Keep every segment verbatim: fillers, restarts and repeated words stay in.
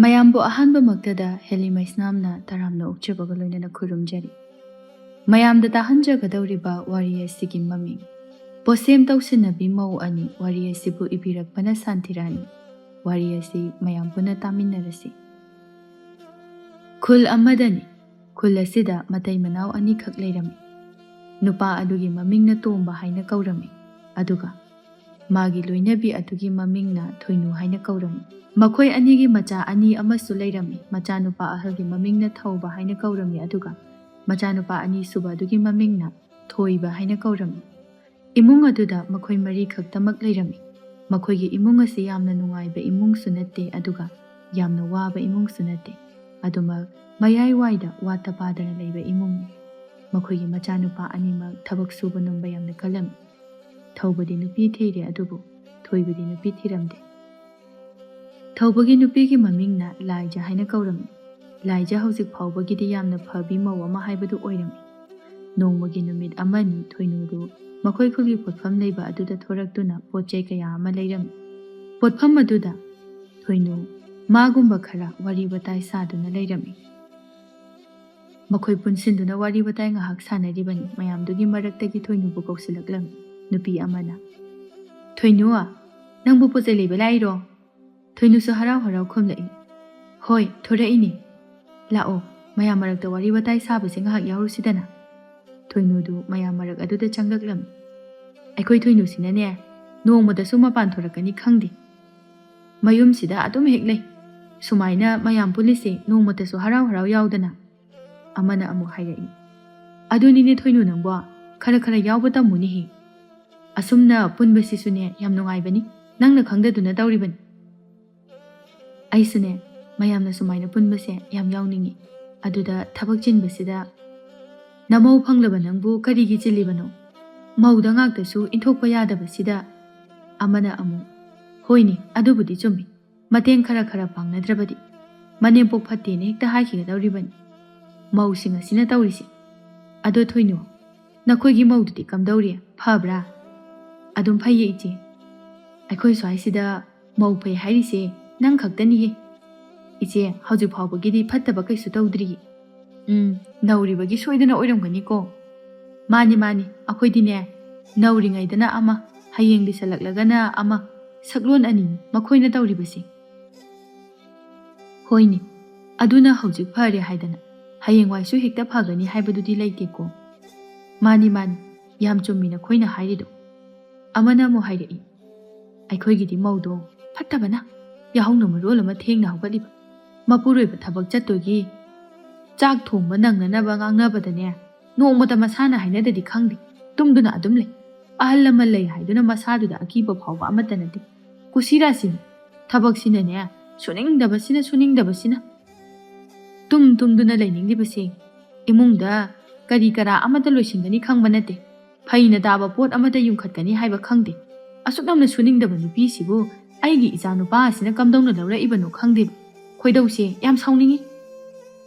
ꯃꯌꯥꯝꯕꯨ ꯑꯍꯥꯟꯕꯃꯛꯇꯗ ꯍꯦꯂꯤ ꯃꯩꯁꯅꯥꯝꯅ ꯇꯔꯥꯝꯅ ꯑꯣꯛꯆꯕꯒ ꯂꯣꯏꯅꯅ ꯈꯨꯔꯨꯝꯖꯔꯤ꯫ ꯃꯌꯥꯝꯗ ꯇꯥꯍꯟꯖꯒꯗꯧꯔꯤꯕ ꯋꯥꯔꯤ ꯑꯁꯤꯒꯤ ꯃꯃꯤꯡ ꯄꯣꯠꯁꯦꯝ ꯇꯧꯁꯤꯟꯅꯕꯤ ꯃꯧ ꯑꯅꯤ꯫ ꯋꯥꯔꯤ ꯑꯁꯤꯕꯨ ꯏꯕꯤꯔꯛꯄꯅ ꯁꯥꯟꯇꯤꯔꯥꯅꯤ꯫ ꯋꯥꯔꯤ ꯑꯁꯤ ꯃꯌꯥꯝ ꯄꯨꯟꯅ ꯇꯥꯃꯤꯟꯅꯔꯁꯤ꯫ ꯈꯨꯜ ꯑꯃꯗꯅꯤ꯫ ꯈꯨꯜ ꯑꯁꯤꯗ ꯃꯇꯩ ꯃꯅꯥꯎ ꯑꯅꯤꯈꯛ ꯂꯩꯔꯝꯃꯤ꯫ ꯅꯨꯄꯥ ꯑꯗꯨꯒꯤ ꯃꯃꯤꯡꯅ ꯇꯣꯝꯕ ꯍꯥꯏꯅ ꯀꯧꯔꯝꯃꯤ, ꯑꯗꯨꯒ ꯃꯥꯒꯤ ꯂꯣꯏꯅꯕꯤ ꯑꯗꯨꯒꯤ ꯃꯃꯤꯡꯅ ꯊꯣꯏꯅꯨ ꯍꯥꯏꯅ ꯀꯧꯔꯝꯃꯤ꯫ ꯃꯈꯣꯏ ꯑꯅꯤꯒꯤ ꯃꯆꯥ ꯑꯅꯤ ꯑꯃꯁꯨ ꯂꯩꯔꯝꯃꯤ꯫ ꯃꯆꯥꯅꯨꯄꯥ ꯑꯍꯜꯒꯤ ꯃꯃꯤꯡꯅ ꯊꯧꯕ ꯍꯥꯏꯅ ꯀꯧꯔꯝꯃꯤ, ꯑꯗꯨꯒ ꯃꯆꯥꯅꯨꯄꯥ ꯑꯅꯤꯁꯨꯕ ꯑꯗꯨꯒꯤ ꯃꯃꯤꯡꯅ ꯊꯣꯏꯕ ꯍꯥꯏꯅ ꯀꯧꯔꯝꯃꯤ꯫ ꯏꯃꯨꯡ ꯑꯗꯨꯗ ꯃꯈꯣꯏ ꯃꯔꯤ ꯈꯛꯇꯃꯛ ꯂꯩꯔꯝꯃꯤ꯫ ꯃꯈꯣꯏꯒꯤ ꯏꯃꯨꯡ ꯑꯁꯤ ꯌꯥꯝꯅ ꯅꯨꯡꯉꯥꯏꯕ ꯏꯃꯨꯡꯁꯨ ꯅꯠꯇꯦ, ꯑꯗꯨꯒ ꯌꯥꯝꯅ ꯋꯥꯕ ꯏꯃꯨꯡꯁꯨ ꯅꯠꯇꯦ꯫ ꯑꯗꯨꯃꯛ ꯃꯌꯥꯏꯋꯥꯏꯗ ꯋꯥꯠꯇ ꯄꯥꯗꯅ ꯂꯩꯕ ꯏꯃꯨꯡꯅꯤ꯫ ꯃꯈꯣꯏꯒꯤ ꯃꯆꯥꯅꯨꯄꯥ ꯑꯅꯤꯃꯛ ꯊꯕꯛ ꯁꯨꯕ ꯅꯣꯝꯕ ꯌꯥꯝꯅ ꯀꯜꯂꯝꯃꯤ꯫ ꯊꯧꯕꯗꯤ ꯅꯨꯄꯤ ꯊꯤꯔꯦ, ꯑꯗꯨꯕꯨ ꯊꯣꯏꯕꯗꯤ ꯅꯨꯄꯤ ꯊꯤꯔꯝꯗꯦ꯫ ꯊꯧꯕꯒꯤ ꯅꯨꯄꯤꯒꯤ ꯃꯃꯤꯡꯅ ꯂꯥꯏꯖ ꯍꯥꯏꯅ ꯀꯧꯔꯝꯃꯤ꯫ ꯂꯥꯏꯖ ꯍꯧꯖꯤꯛ ꯐꯥꯎꯕꯒꯤꯗꯤ ꯌꯥꯝꯅ ꯐꯕꯤ ꯃꯧ ꯑꯃ ꯍꯥꯏꯕꯗꯨ ꯑꯣꯏꯔꯝꯃꯤ꯫ ꯅꯣꯡꯃꯒꯤ ꯅꯨꯃꯤꯠ ꯑꯃꯅꯤ ꯊꯣꯏꯅꯨꯗꯨ ꯃꯈꯣꯏ ꯈꯨꯜꯒꯤ ꯄꯣꯠꯐꯝ ꯂꯩꯕ ꯑꯗꯨꯗ ꯊꯣꯔꯛꯇꯨꯅ ꯄꯣꯠ ꯆꯩ ꯀꯌꯥ ꯑꯃ ꯂꯩꯔꯝꯃꯤ꯫ ꯄꯣꯠꯐꯝ ꯑꯗꯨꯗ ꯊꯣꯏꯅꯨ ꯃꯥꯒꯨꯝꯕ ꯈꯔ ꯋꯥꯔꯤ ꯋꯥꯇꯥꯏ ꯁꯥꯗꯨꯅ ꯂꯩꯔꯝꯃꯤ꯫ ꯃꯈꯣꯏ ꯄꯨꯟꯁꯤꯟꯗꯨꯅ ꯋꯥꯔꯤ ꯋꯥꯇꯥꯏ ꯉꯥꯏꯍꯥꯛ ꯁꯥꯟꯅꯔꯤꯕꯅꯤ꯫ ꯃꯌꯥꯝꯗꯨꯒꯤ ꯃꯔꯛꯇꯒꯤ ꯊꯣꯏꯅꯨꯕꯨ ꯀꯧꯁꯤꯜꯂꯛꯂꯝꯃꯤ꯫ ꯅꯨꯄꯤ ꯑꯃꯅ, "ꯊꯣꯏꯅꯨ, ꯅꯪꯕꯨ ꯄꯣꯠ ꯆꯩ ꯂꯩꯕ ꯂꯥꯛꯏꯔꯣ?" ꯊꯣꯏꯅꯨꯁꯨ ꯍꯔꯥꯎ ꯍꯔꯥꯎ ꯈꯨꯝꯂꯛꯏ, "ꯍꯣꯏ, ꯊꯣꯔꯛꯏꯅꯦ꯫ ꯂꯥꯛꯑꯣ, ꯃꯌꯥꯝ ꯃꯔꯛꯇ ꯋꯥꯔꯤ ꯋꯥꯇꯥꯏ ꯁꯥꯕꯁꯦ ꯉꯥꯏꯍꯥꯛ ꯌꯥꯎꯔꯨꯁꯤꯗꯅ꯫" ꯊꯣꯏꯅꯨꯗꯨ ꯃꯌꯥꯝ ꯃꯔꯛ ꯑꯗꯨꯗ ꯆꯪꯂꯛꯂꯝꯃꯤ꯫ "ꯑꯩꯈꯣꯏ ꯊꯣꯏꯅꯨꯁꯤꯅꯅꯦ, ꯅꯣꯡꯃꯗꯁꯨ ꯃꯄꯥꯟ ꯊꯣꯔꯛꯀꯅꯤ ꯈꯪꯗꯦ꯫ ꯃꯌꯨꯝꯁꯤꯗ ꯑꯗꯨꯝ ꯍꯦꯛ ꯂꯩ꯫ ꯁꯨꯃꯥꯏꯅ ꯃꯌꯥꯝ ꯄꯨꯜꯂꯤꯁꯦ ꯅꯣꯡꯃꯇꯁꯨ ꯍꯔꯥꯎ ꯍꯔꯥꯎ ꯌꯥꯎꯗꯅ꯫" ꯑꯃꯅ ꯑꯃꯨꯛ ꯍꯥꯏꯔꯛꯏ, "ꯑꯗꯨꯅꯤꯅꯦ ꯊꯣꯏꯅꯨ ꯅꯪꯕꯣ, ꯈꯔ ꯈꯔ ꯌꯥꯎꯕ ꯇꯝꯃꯨꯅꯦꯍꯦ꯫ ꯑꯁꯨꯝꯅ ꯄꯨꯟꯕꯁꯤꯁꯨꯅꯦ ꯌꯥꯝ ꯅꯨꯡꯉꯥꯏꯕꯅꯤ, ꯅꯪꯅ ꯈꯪꯗꯗꯨꯅ ꯇꯧꯔꯤꯕꯅꯤ꯫" ꯑꯩꯁꯨꯅꯦ, ꯃꯌꯥꯝꯅ ꯁꯨꯃꯥꯏꯅ ꯄꯨꯟꯕꯁꯦ ꯌꯥꯝ ꯌꯥꯎꯅꯤꯡꯉꯤ꯫ ꯑꯗꯨꯗ ꯊꯕꯛ ꯆꯤꯟꯕꯁꯤꯗ, "ꯅꯃꯧ ꯐꯪꯂꯕ ꯅꯪꯕꯨ ꯀꯔꯤꯒꯤ ꯆꯤꯜꯂꯤꯕꯅꯣ? ꯃꯧꯗ ꯉꯥꯛꯇꯁꯨ ꯏꯟꯊꯣꯛꯄ ꯌꯥꯗꯕꯁꯤꯗ꯫" ꯑꯃꯅ ꯑꯃꯨꯛ, "ꯍꯣꯏꯅꯦ, ꯑꯗꯨꯕꯨꯗꯤ ꯆꯨꯝꯃꯤ꯫ ꯃꯇꯦꯡ ꯈꯔ ꯈꯔ ꯄꯥꯡꯅꯗ꯭ꯔꯕꯗꯤ ꯃꯅꯦꯝꯄꯣꯛ ꯐꯠꯇꯦꯅ ꯍꯦꯛꯇ ꯍꯥꯏꯈꯤꯒꯗꯧꯔꯤꯕꯅꯤ꯫ ꯃꯧꯁꯤꯡ ꯑꯁꯤꯅ ꯇꯧꯔꯤꯁꯤ꯫ ꯑꯗꯣ ꯊꯣꯏꯅꯨ, ꯅꯈꯣꯏꯒꯤ ꯃꯧꯗꯨꯗꯤ ꯀꯝꯗꯧꯔꯤ? ꯐꯕ꯭ꯔꯥ?" "ꯑꯗꯨꯝ ꯐꯩꯌꯦ ꯏꯆꯦ꯫ ꯑꯩꯈꯣꯏ ꯁ꯭ꯋꯥꯏꯁꯤꯗ ꯃꯧ ꯐꯩ ꯍꯥꯏꯔꯤꯁꯦ ꯅꯪ ꯈꯛꯇꯅꯤꯍꯦ꯫" "ꯏꯆꯦ, ꯍꯧꯖꯤꯛ ꯐꯥꯎꯕꯒꯤꯗꯤ ꯐꯠꯇꯕ ꯀꯩꯁꯨ ꯇꯧꯗ꯭ꯔꯤꯌꯦ꯫ ꯎꯝ, ꯅꯧꯔꯤꯕꯒꯤ ꯁꯣꯏꯗꯅ ꯑꯣꯏꯔꯝꯒꯅꯤꯀꯣ꯫" "ꯃꯥꯅꯤ, ꯃꯥꯅꯤ, ꯑꯩꯈꯣꯏꯗꯤꯅꯦ, ꯅꯧꯔꯤꯉꯩꯗꯅ ꯑꯃ, ꯍꯌꯦꯡ ꯂꯤꯁꯜꯂꯛꯂꯒꯅ ꯑꯃ, ꯁꯛꯂꯣꯟ ꯑꯅꯤꯅꯤ ꯃꯈꯣꯏꯅ ꯇꯧꯔꯤꯕꯁꯦ꯫" "ꯍꯣꯏꯅꯦ, ꯑꯗꯨꯅ ꯍꯧꯖꯤꯛ ꯐꯔꯦ ꯍꯥꯏꯗꯅ ꯍꯌꯦꯡꯋꯥꯏꯁꯨ ꯍꯦꯛꯇ ꯐꯒꯅꯤ ꯍꯥꯏꯕꯗꯨꯗꯤ ꯂꯩꯇꯦꯀꯣ꯫" "ꯃꯥꯅꯤ, ꯃꯥꯅꯤ, ꯌꯥꯝ ꯆꯨꯝꯃꯤ ꯅꯈꯣꯏꯅ ꯍꯥꯏꯔꯤꯗꯣ꯫" ꯑꯃꯅ ꯑꯃꯨꯛ ꯍꯥꯏꯔꯛꯏ, "ꯑꯩꯈꯣꯏꯒꯤꯗꯤ ꯃꯧꯗꯣ ꯐꯠꯇꯕꯅ, ꯌꯥꯍꯧꯅ ꯃꯔꯣꯜ ꯑꯃ ꯊꯦꯡꯅ ꯍꯧꯒꯠꯂꯤꯕ, ꯃꯄꯨꯔꯣꯏꯕ ꯊꯕꯛ ꯆꯠꯇꯣꯏꯒꯤ ꯆꯥꯛ ꯊꯣꯡꯕ ꯅꯪꯅꯅꯕ ꯉꯥꯡꯅꯕꯗꯅꯦ, ꯅꯣꯡꯃꯇ ꯃꯁꯥꯅ ꯍꯥꯏꯅꯗꯗꯤ ꯈꯪꯗꯦ, ꯇꯨꯝꯗꯨꯅ ꯑꯗꯨꯝ ꯂꯩ꯫ ꯑꯍꯜ ꯂꯃꯟ ꯂꯩ ꯍꯥꯏꯗꯨꯅ ꯃꯁꯥꯗꯨꯗ ꯑꯀꯤꯕ ꯐꯥꯎꯕ ꯑꯃꯠꯇ ꯅꯠꯇꯦ꯫ ꯀꯨꯁꯤꯔꯥꯁꯤꯅꯤ, ꯊꯕꯛꯁꯤꯅꯅꯦ, ꯁꯨꯅꯤꯡꯗꯕꯁꯤꯅ, ꯁꯨꯅꯤꯡꯗꯕꯁꯤꯅ꯫ ꯇꯨꯝ ꯇꯨꯝꯗꯨꯅ ꯂꯩꯅꯤꯡꯂꯤꯕꯁꯦ, ꯏꯃꯨꯡꯗ ꯀꯔꯤ ꯀꯔꯥ ꯑꯃꯠꯇ ꯂꯣꯏꯁꯤꯟꯒꯅꯤ ꯈꯪꯕ ꯅꯠꯇꯦ, ꯐꯩꯅ ꯇꯥꯕ ꯄꯣꯠ ꯑꯃꯠꯇ ꯌꯨꯝꯈꯠꯀꯅꯤ ꯍꯥꯏꯕ ꯈꯪꯗꯦ꯫ ꯑꯁꯨꯛ ꯌꯥꯝꯅ ꯁꯨꯅꯤꯡꯗꯕ ꯅꯨꯄꯤꯁꯤꯕꯨ ꯑꯩꯒꯤ ꯏꯆꯥ ꯅꯨꯄꯥ ꯑꯁꯤꯅ ꯀꯝꯗꯧꯅ ꯂꯧꯔꯛꯏꯕꯅꯣ ꯈꯪꯗꯦꯕ꯫ ꯈꯣꯏꯗꯧꯁꯦ ꯌꯥꯝ ꯁꯥꯎꯅꯤꯡꯉꯤ꯫"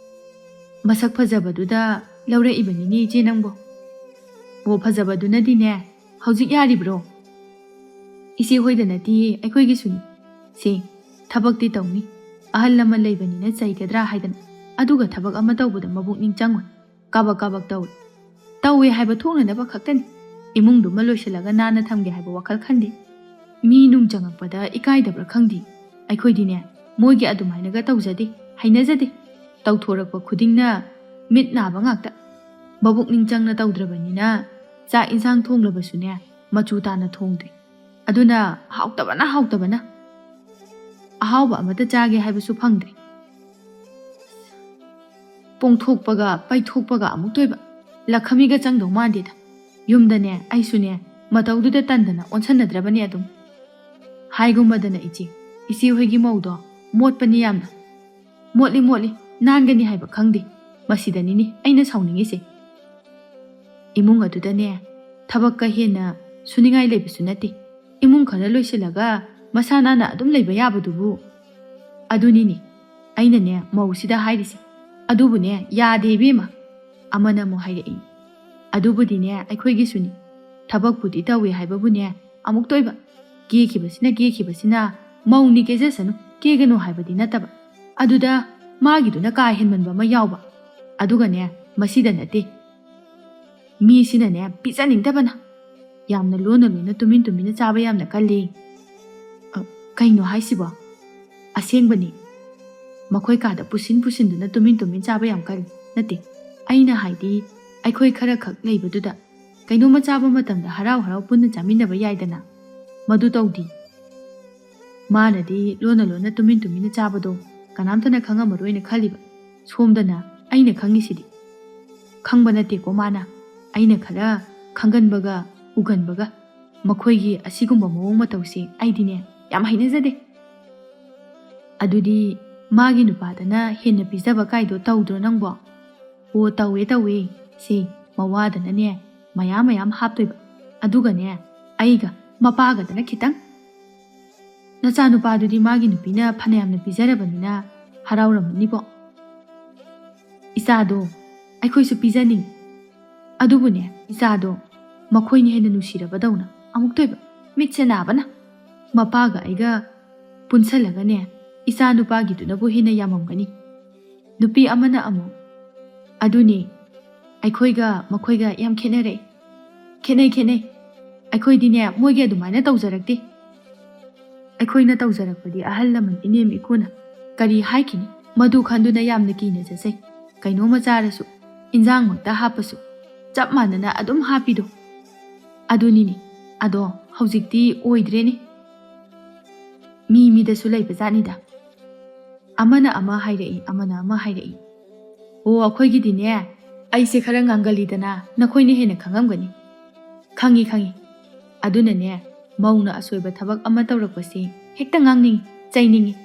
"ꯃꯁꯛ ꯐꯖꯕꯗꯨꯗ ꯂꯧꯔꯛꯏꯕꯅꯤꯅꯦ ꯏꯆꯦ ꯅꯪꯕꯣ꯫" "ꯑꯣ, ꯐꯖꯕꯗꯨꯅꯗꯤꯅꯦ, ꯍꯧꯖꯤꯛ ꯌꯥꯔꯤꯕ꯭ꯔꯣ?" "ꯏꯆꯦ ꯍꯣꯏꯗ ꯅꯠꯇꯤꯌꯦ, ꯑꯩꯈꯣꯏꯒꯤꯁꯨꯅꯤ꯫ ꯁꯦ, ꯊꯕꯛꯇꯤ ꯇꯧꯅꯤ, ꯑꯍꯜ ꯂꯃꯟ ꯂꯩꯕꯅꯤꯅ ꯆꯩꯒꯗ꯭ꯔꯥ ꯍꯥꯏꯗꯅ, ꯑꯗꯨꯒ ꯊꯕꯛ ꯑꯃ ꯇꯧꯕꯗ ꯃꯕꯨꯛꯅꯤꯡ ꯆꯪꯉꯣꯏ, ꯀꯥꯕꯛ ꯀꯥꯕꯛ ꯇꯧꯏ꯫ ꯇꯧꯋꯦ ꯍꯥꯏꯕ ꯊꯣꯛꯅꯅꯕ ꯈꯛꯇꯅꯤ꯫ ꯏꯃꯨꯡꯗꯨꯃ ꯂꯣꯏꯁꯤꯜꯂꯒ ꯅꯥꯟꯅ ꯊꯝꯒꯦ ꯍꯥꯏꯕ ꯋꯥꯈꯜ ꯈꯟꯗꯦ꯫ ꯃꯤ ꯅꯨꯡ ꯆꯪꯉꯛꯄꯗ ꯏꯀꯥꯏꯗꯕ꯭ꯔꯥ ꯈꯪꯗꯦ꯫ ꯑꯩꯈꯣꯏꯗꯤꯅꯦ, ꯃꯣꯏꯒꯤ ꯑꯗꯨꯃꯥꯏꯅꯒ ꯇꯧꯖꯗꯦ, ꯍꯩꯅꯖꯗꯦ꯫ ꯇꯧꯊꯣꯔꯛꯄ ꯈꯨꯗꯤꯡꯅ ꯃꯤꯠ ꯅꯥꯕ ꯉꯥꯛꯇ꯫ ꯃꯕꯨꯛꯅꯤꯡ ꯆꯪꯅ ꯇꯧꯗ꯭ꯔꯕꯅꯤꯅ ꯆꯥꯛ ꯏꯟꯁꯥꯡ ꯊꯣꯡꯂꯕꯁꯨꯅꯦ, ꯃꯆꯨ ꯇꯥꯅ ꯊꯣꯡꯗ꯭ꯔꯦ꯫ ꯑꯗꯨꯅ ꯍꯥꯎꯇꯕꯅ, ꯍꯥꯎꯇꯕꯅ ꯑꯍꯥꯎꯕ ꯑꯃꯠꯇ ꯆꯥꯒꯦ ꯍꯥꯏꯕꯁꯨ ꯐꯪꯗ꯭ꯔꯦ꯫ ꯄꯣꯡꯊꯣꯛꯄꯒ ꯄꯩꯊꯣꯛꯄꯒ ꯑꯃꯨꯛꯇꯣꯏꯕ, ꯂꯈꯃꯤꯒ ꯆꯪꯗꯧ ꯃꯥꯟꯗꯦꯗ꯫ ꯌꯨꯝꯗꯅꯦ, ꯑꯩꯁꯨꯅꯦ, ꯃꯇꯧꯗꯨꯗ ꯇꯟꯗꯅ ꯑꯣꯟꯁꯟꯅꯗ꯭ꯔꯕꯅꯦ ꯑꯗꯨꯝ꯫ ꯍꯥꯏꯒꯨꯝꯕꯗꯅ ꯏꯆꯦ, ꯏꯆꯦ ꯍꯣꯏꯒꯤ ꯃꯧꯗꯣ ꯃꯣꯠꯄꯅꯤ ꯌꯥꯝꯅ꯫ ꯃꯣꯠꯂꯤ, ꯃꯣꯠꯂꯤ, ꯅꯥꯟꯒꯅꯤ ꯍꯥꯏꯕ ꯈꯪꯗꯦ꯫ ꯃꯁꯤꯗꯅꯤꯅꯦ ꯑꯩꯅ ꯁꯥꯎꯅꯤꯡꯉꯤꯁꯦ꯫ ꯏꯃꯨꯡ ꯑꯗꯨꯗꯅꯦ, ꯊꯕꯛꯀ ꯍꯦꯟꯅ ꯁꯨꯅꯤꯡꯉꯥꯏ ꯂꯩꯕꯁꯨ ꯅꯠꯇꯦ꯫ ꯏꯃꯨꯡ ꯈꯔ ꯂꯣꯏꯁꯤꯜꯂꯒ ꯃꯁꯥ ꯅꯥꯟꯅ ꯑꯗꯨꯝ ꯂꯩꯕ ꯌꯥꯕꯗꯨꯕꯨ꯫ ꯑꯗꯨꯅꯤꯅꯦ ꯑꯩꯅꯅꯦ ꯃꯧꯁꯤꯗ ꯍꯥꯏꯔꯤꯁꯦ꯫ ꯑꯗꯨꯕꯨꯅꯦ, ꯌꯥꯗꯦ ꯏꯕꯦꯝꯃ꯫ ꯑꯃꯅ ꯑꯃꯨꯛ ꯍꯥꯏꯔꯛꯏ, "ꯑꯗꯨꯕꯨꯗꯤꯅꯦ ꯑꯩꯈꯣꯏꯒꯤꯁꯨꯅꯤ꯫ ꯊꯕꯛꯄꯨꯗꯤ ꯇꯧꯏ ꯍꯥꯏꯕꯕꯨꯅꯦ, ꯑꯃꯨꯛꯇꯣꯏꯕ꯫ ꯀꯦꯈꯤꯕꯁꯤꯅ, ꯀꯦꯈꯤꯕꯁꯤꯅ, ꯃꯧꯅꯤ ꯀꯦꯖꯁꯅꯨ, ꯀꯦꯒꯅꯨ ꯍꯥꯏꯕꯗꯤ ꯅꯠꯇꯕ꯫ ꯑꯗꯨꯗ ꯃꯥꯒꯤꯗꯨꯅ ꯀꯥ ꯍꯦꯟꯃꯟꯕ ꯑꯃ ꯌꯥꯎꯕ꯫ ꯑꯗꯨꯒꯅꯦ, ꯃꯁꯤꯗ ꯅꯠꯇꯦ, ꯃꯤꯁꯤꯅꯅꯦ ꯄꯤꯖꯅꯤꯡꯗꯕꯅ꯫ ꯌꯥꯝꯅ ꯂꯣꯟꯅ ꯂꯣꯟꯅ ꯇꯨꯃꯤꯟ ꯇꯨꯃꯤꯟꯅ ꯆꯥꯕ ꯌꯥꯝꯅ ꯀꯜꯂꯤ꯫ ꯑ, ꯀꯩꯅꯣ ꯍꯥꯏꯁꯤꯕꯣ? ꯑꯁꯦꯡꯕꯅꯤ꯫ ꯃꯈꯣꯏ ꯀꯥꯗ ꯄꯨꯁꯤꯟ ꯄꯨꯁꯤꯟꯗꯨꯅ ꯇꯨꯃꯤꯟ ꯇꯨꯃꯤꯟ ꯆꯥꯕ ꯌꯥꯝ ꯀꯜꯂꯤ꯫ ꯅꯠꯇꯦ, ꯑꯩꯅ ꯍꯥꯏꯗꯤ ꯑꯩꯈꯣꯏ ꯈꯔ ꯈꯛ ꯂꯩꯕꯗꯨꯗ ꯀꯩꯅꯣꯝꯃ ꯆꯥꯕ ꯃꯇꯝꯗ ꯍꯔꯥꯎ ꯍꯔꯥꯎ ꯄꯨꯟꯅ ꯆꯥꯃꯤꯟꯅꯕ ꯌꯥꯏꯗꯅ꯫ ꯃꯗꯨ ꯇꯧꯗꯤ꯫ ꯃꯥꯅꯗꯤ ꯂꯣꯟꯅ ꯂꯣꯟꯅ ꯇꯨꯃꯤꯟ ꯇꯨꯃꯤꯟꯅ ꯆꯥꯕꯗꯣ ꯀꯅꯥꯝꯇꯅ ꯈꯪꯉꯝꯃꯔꯣꯏꯅ ꯈꯜꯂꯤꯕ꯫ ꯁꯣꯝꯗꯅ ꯑꯩꯅ ꯈꯪꯉꯤꯁꯤꯗꯤ꯫ ꯈꯪꯕ ꯅꯠꯇꯦꯀꯣ ꯃꯥꯅ꯫ ꯑꯩꯅ ꯈꯔ ꯈꯪꯒꯟꯕꯒ ꯎꯒꯟꯕꯒ꯫ ꯃꯈꯣꯏꯒꯤ ꯑꯁꯤꯒꯨꯝꯕ ꯃꯑꯣꯡ ꯃꯇꯧꯁꯦ ꯑꯩꯗꯤꯅꯦ ꯌꯥꯝ ꯍꯩꯅꯖꯗꯦ꯫ ꯑꯗꯨꯗꯤ ꯃꯥꯒꯤ ꯅꯨꯄꯥꯗꯅ ꯍꯦꯟꯅ ꯄꯤꯖꯕ ꯀꯥꯏꯗꯣ ꯇꯧꯗ꯭ꯔꯣ ꯅꯪꯕꯣ? ꯑꯣ, ꯇꯧꯋꯦ, ꯇꯧꯋꯦ꯫ ꯁꯦ, ꯃꯋꯥꯗꯅꯅꯦ ꯃꯌꯥꯝ ꯃꯌꯥꯝ ꯍꯥꯞꯇꯣꯏꯕ꯫ ꯑꯗꯨꯒꯅꯦ, ꯑꯩꯒ ꯃꯄꯥꯒꯗꯅ ꯈꯤꯇꯪ꯫ ꯅꯆꯥꯅꯨꯄꯥꯗꯨꯗꯤ ꯃꯥꯒꯤ ꯅꯨꯄꯤꯅ ꯐꯅꯌꯥꯝꯅ ꯄꯤꯖꯔꯕꯅꯤꯅ ꯍꯔꯥꯎꯔꯝꯃꯅꯤꯕꯣ꯫ ꯏꯆꯥꯗꯣ ꯑꯩꯈꯣꯏꯁꯨ ꯄꯤꯖꯅꯤꯡꯉꯤ꯫ ꯑꯗꯨꯕꯨꯅꯦ, ꯏꯆꯥꯗꯣ ꯃꯈꯣꯏꯅ ꯍꯦꯟꯅ ꯅꯨꯡꯁꯤꯔꯕꯗꯧꯅ ꯑꯃꯨꯛꯇꯣꯏꯕ꯫ ꯃꯤꯠꯁꯦ ꯅꯥꯕꯅ꯫ ꯃꯄꯥꯒ ꯑꯩꯒ ꯄꯨꯟꯁꯜꯂꯒꯅꯦ, ꯏꯆꯥ ꯅꯨꯄꯥꯒꯤꯗꯨꯅꯕꯨ ꯍꯦꯟꯅ ꯌꯥꯝꯃꯝꯒꯅꯤ꯫ ꯅꯨꯄꯤ ꯑꯃꯅ ꯑꯃꯨꯛ, "ꯑꯗꯨꯅꯦ, ꯑꯩꯈꯣꯏꯒ ꯃꯈꯣꯏꯒ ꯌꯥꯝ ꯈꯦꯠꯅꯔꯦ꯫ ꯈꯦꯠꯅꯩ, ꯈꯦꯠꯅꯩ꯫ ꯑꯩꯈꯣꯏꯗꯤꯅꯦ, ꯃꯣꯏꯒꯤ ꯑꯗꯨꯃꯥꯏꯅ ꯇꯧꯖꯔꯛꯇꯦ꯫ ꯑꯩꯈꯣꯏꯅ ꯇꯧꯖꯔꯛꯄꯗꯤ ꯑꯍꯜ ꯂꯃꯟ ꯏꯅꯦꯝ ꯏꯀꯨꯅ ꯀꯔꯤ ꯍꯥꯏꯈꯤꯅꯤ? ꯃꯗꯨ ꯈꯟꯗꯨꯅ ꯌꯥꯝꯅ ꯀꯤꯅ ꯆꯠꯆꯩ꯫ ꯀꯩꯅꯣꯝꯃ ꯆꯥꯔꯁꯨ, ꯏꯟꯖꯥꯡꯃꯛꯇ ꯍꯥꯞꯄꯁꯨ, ꯆꯞ ꯃꯥꯟꯅꯅ ꯑꯗꯨꯝ ꯍꯥꯞꯄꯤꯗꯣ꯫ ꯑꯗꯨꯅꯤꯅꯦ꯫ ꯑꯗꯣ ꯍꯧꯖꯤꯛꯇꯤ ꯑꯣꯏꯗ꯭ꯔꯦꯅꯦ꯫ ꯃꯤ ꯃꯤꯗꯁꯨ ꯂꯩꯕ ꯖꯥꯠꯅꯤꯗ꯫ ꯑꯃꯅ ꯑꯃ ꯍꯥꯏꯔꯛꯏ, ꯑꯃꯅ ꯑꯃ ꯍꯥꯏꯔꯛꯏ꯫ ꯑꯣ, ꯑꯩꯈꯣꯏꯒꯤꯗꯤꯅꯦ, ꯑꯩꯁꯦ ꯈꯔ ꯉꯥꯡꯒꯜꯂꯤꯗꯅ, ꯅꯈꯣꯏꯅ ꯍꯦꯟꯅ ꯈꯪꯉꯝꯒꯅꯤ꯫ ꯈꯪꯉꯤ, ꯈꯪꯉꯤ꯫ ꯑꯗꯨꯅꯅꯦ, ꯃꯧꯅ ꯑꯁꯣꯏꯕ ꯊꯕꯛ ꯑꯃ ꯇꯧꯔꯛꯄꯁꯦ ꯍꯦꯛꯇ ꯉꯥꯡꯅꯤꯡꯉꯤ, ꯆꯩꯅꯤꯡꯉꯤ꯫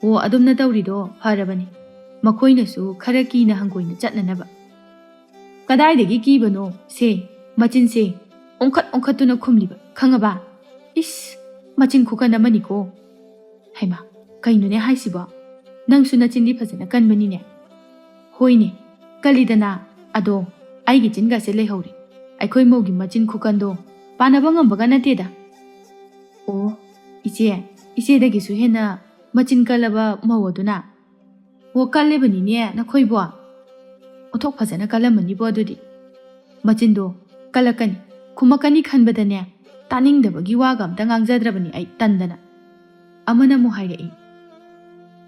ꯑꯣ, ꯑꯗꯨꯝꯅ ꯇꯧꯔꯤꯗꯣ ꯐꯔꯕꯅꯤ꯫ ꯃꯈꯣꯏꯅꯁꯨ ꯈꯔ ꯀꯤꯅ ꯍꯪꯒꯣꯏꯅ ꯆꯠꯅꯅꯕ꯫ ꯀꯗꯥꯏꯗꯒꯤ ꯀꯤꯕꯅꯣ? ꯁꯦ, ꯃꯆꯤꯟꯁꯦ ꯑꯣꯟꯈꯠ ꯑꯣꯟꯈꯠꯇꯨꯅ ꯈꯨꯝꯂꯤꯕ, ꯈꯪꯉꯕ? ꯏꯁ, ꯃꯆꯤꯟ ꯈꯨꯀꯟ ꯑꯃꯅꯤꯀꯣ꯫ ꯍꯩꯃꯥ, ꯀꯩꯅꯣꯅꯦ ꯍꯥꯏꯁꯤꯕꯣ? ꯅꯪꯁꯨ ꯅꯆꯤꯟꯗꯤ ꯐꯖꯅ ꯀꯟꯕꯅꯤꯅꯦ꯫ ꯍꯣꯏꯅꯦ, ꯀꯜꯂꯤꯗꯅ꯫ ꯑꯗꯣ ꯑꯩꯒꯤ ꯆꯤꯟꯒꯁꯦ ꯂꯩꯍꯧꯔꯦ꯫ ꯑꯩꯈꯣꯏ ꯃꯧꯒꯤ ꯃꯆꯤꯟ ꯈꯨꯀꯟꯗꯣ ꯄꯥꯟꯅꯕ ꯉꯝꯕꯒ ꯅꯠꯇꯦꯗ꯫ ꯑꯣ, ꯏꯆꯦ, ꯏꯆꯦꯗꯒꯤꯁꯨ ꯍꯦꯟꯅ ꯃꯆꯤꯟ ꯀꯜꯂꯕ ꯃꯧ ꯑꯗꯨꯅ, "ꯑꯣ, ꯀꯜꯂꯤꯕꯅꯤꯅꯦ ꯅꯈꯣꯏꯕꯣ꯫ ꯑꯣꯟꯊꯣꯛ ꯐꯖꯅ ꯀꯜꯂꯝꯃꯅꯤꯕꯣ ꯑꯗꯨꯗꯤ꯫ ꯃꯆꯤꯟꯗꯣ ꯀꯜꯂꯛꯀꯅꯤ, ꯈꯨꯝꯃꯛꯀꯅꯤ ꯈꯟꯕꯗꯅꯦ, ꯇꯥꯅꯤꯡꯗꯕꯒꯤ ꯋꯥꯒ ꯑꯝꯇ ꯉꯥꯡꯖꯗ꯭ꯔꯕꯅꯤ ꯑꯩ ꯇꯟꯗꯅ"꯫ ꯑꯃꯅ ꯑꯃꯨꯛ ꯍꯥꯏꯔꯛꯏ,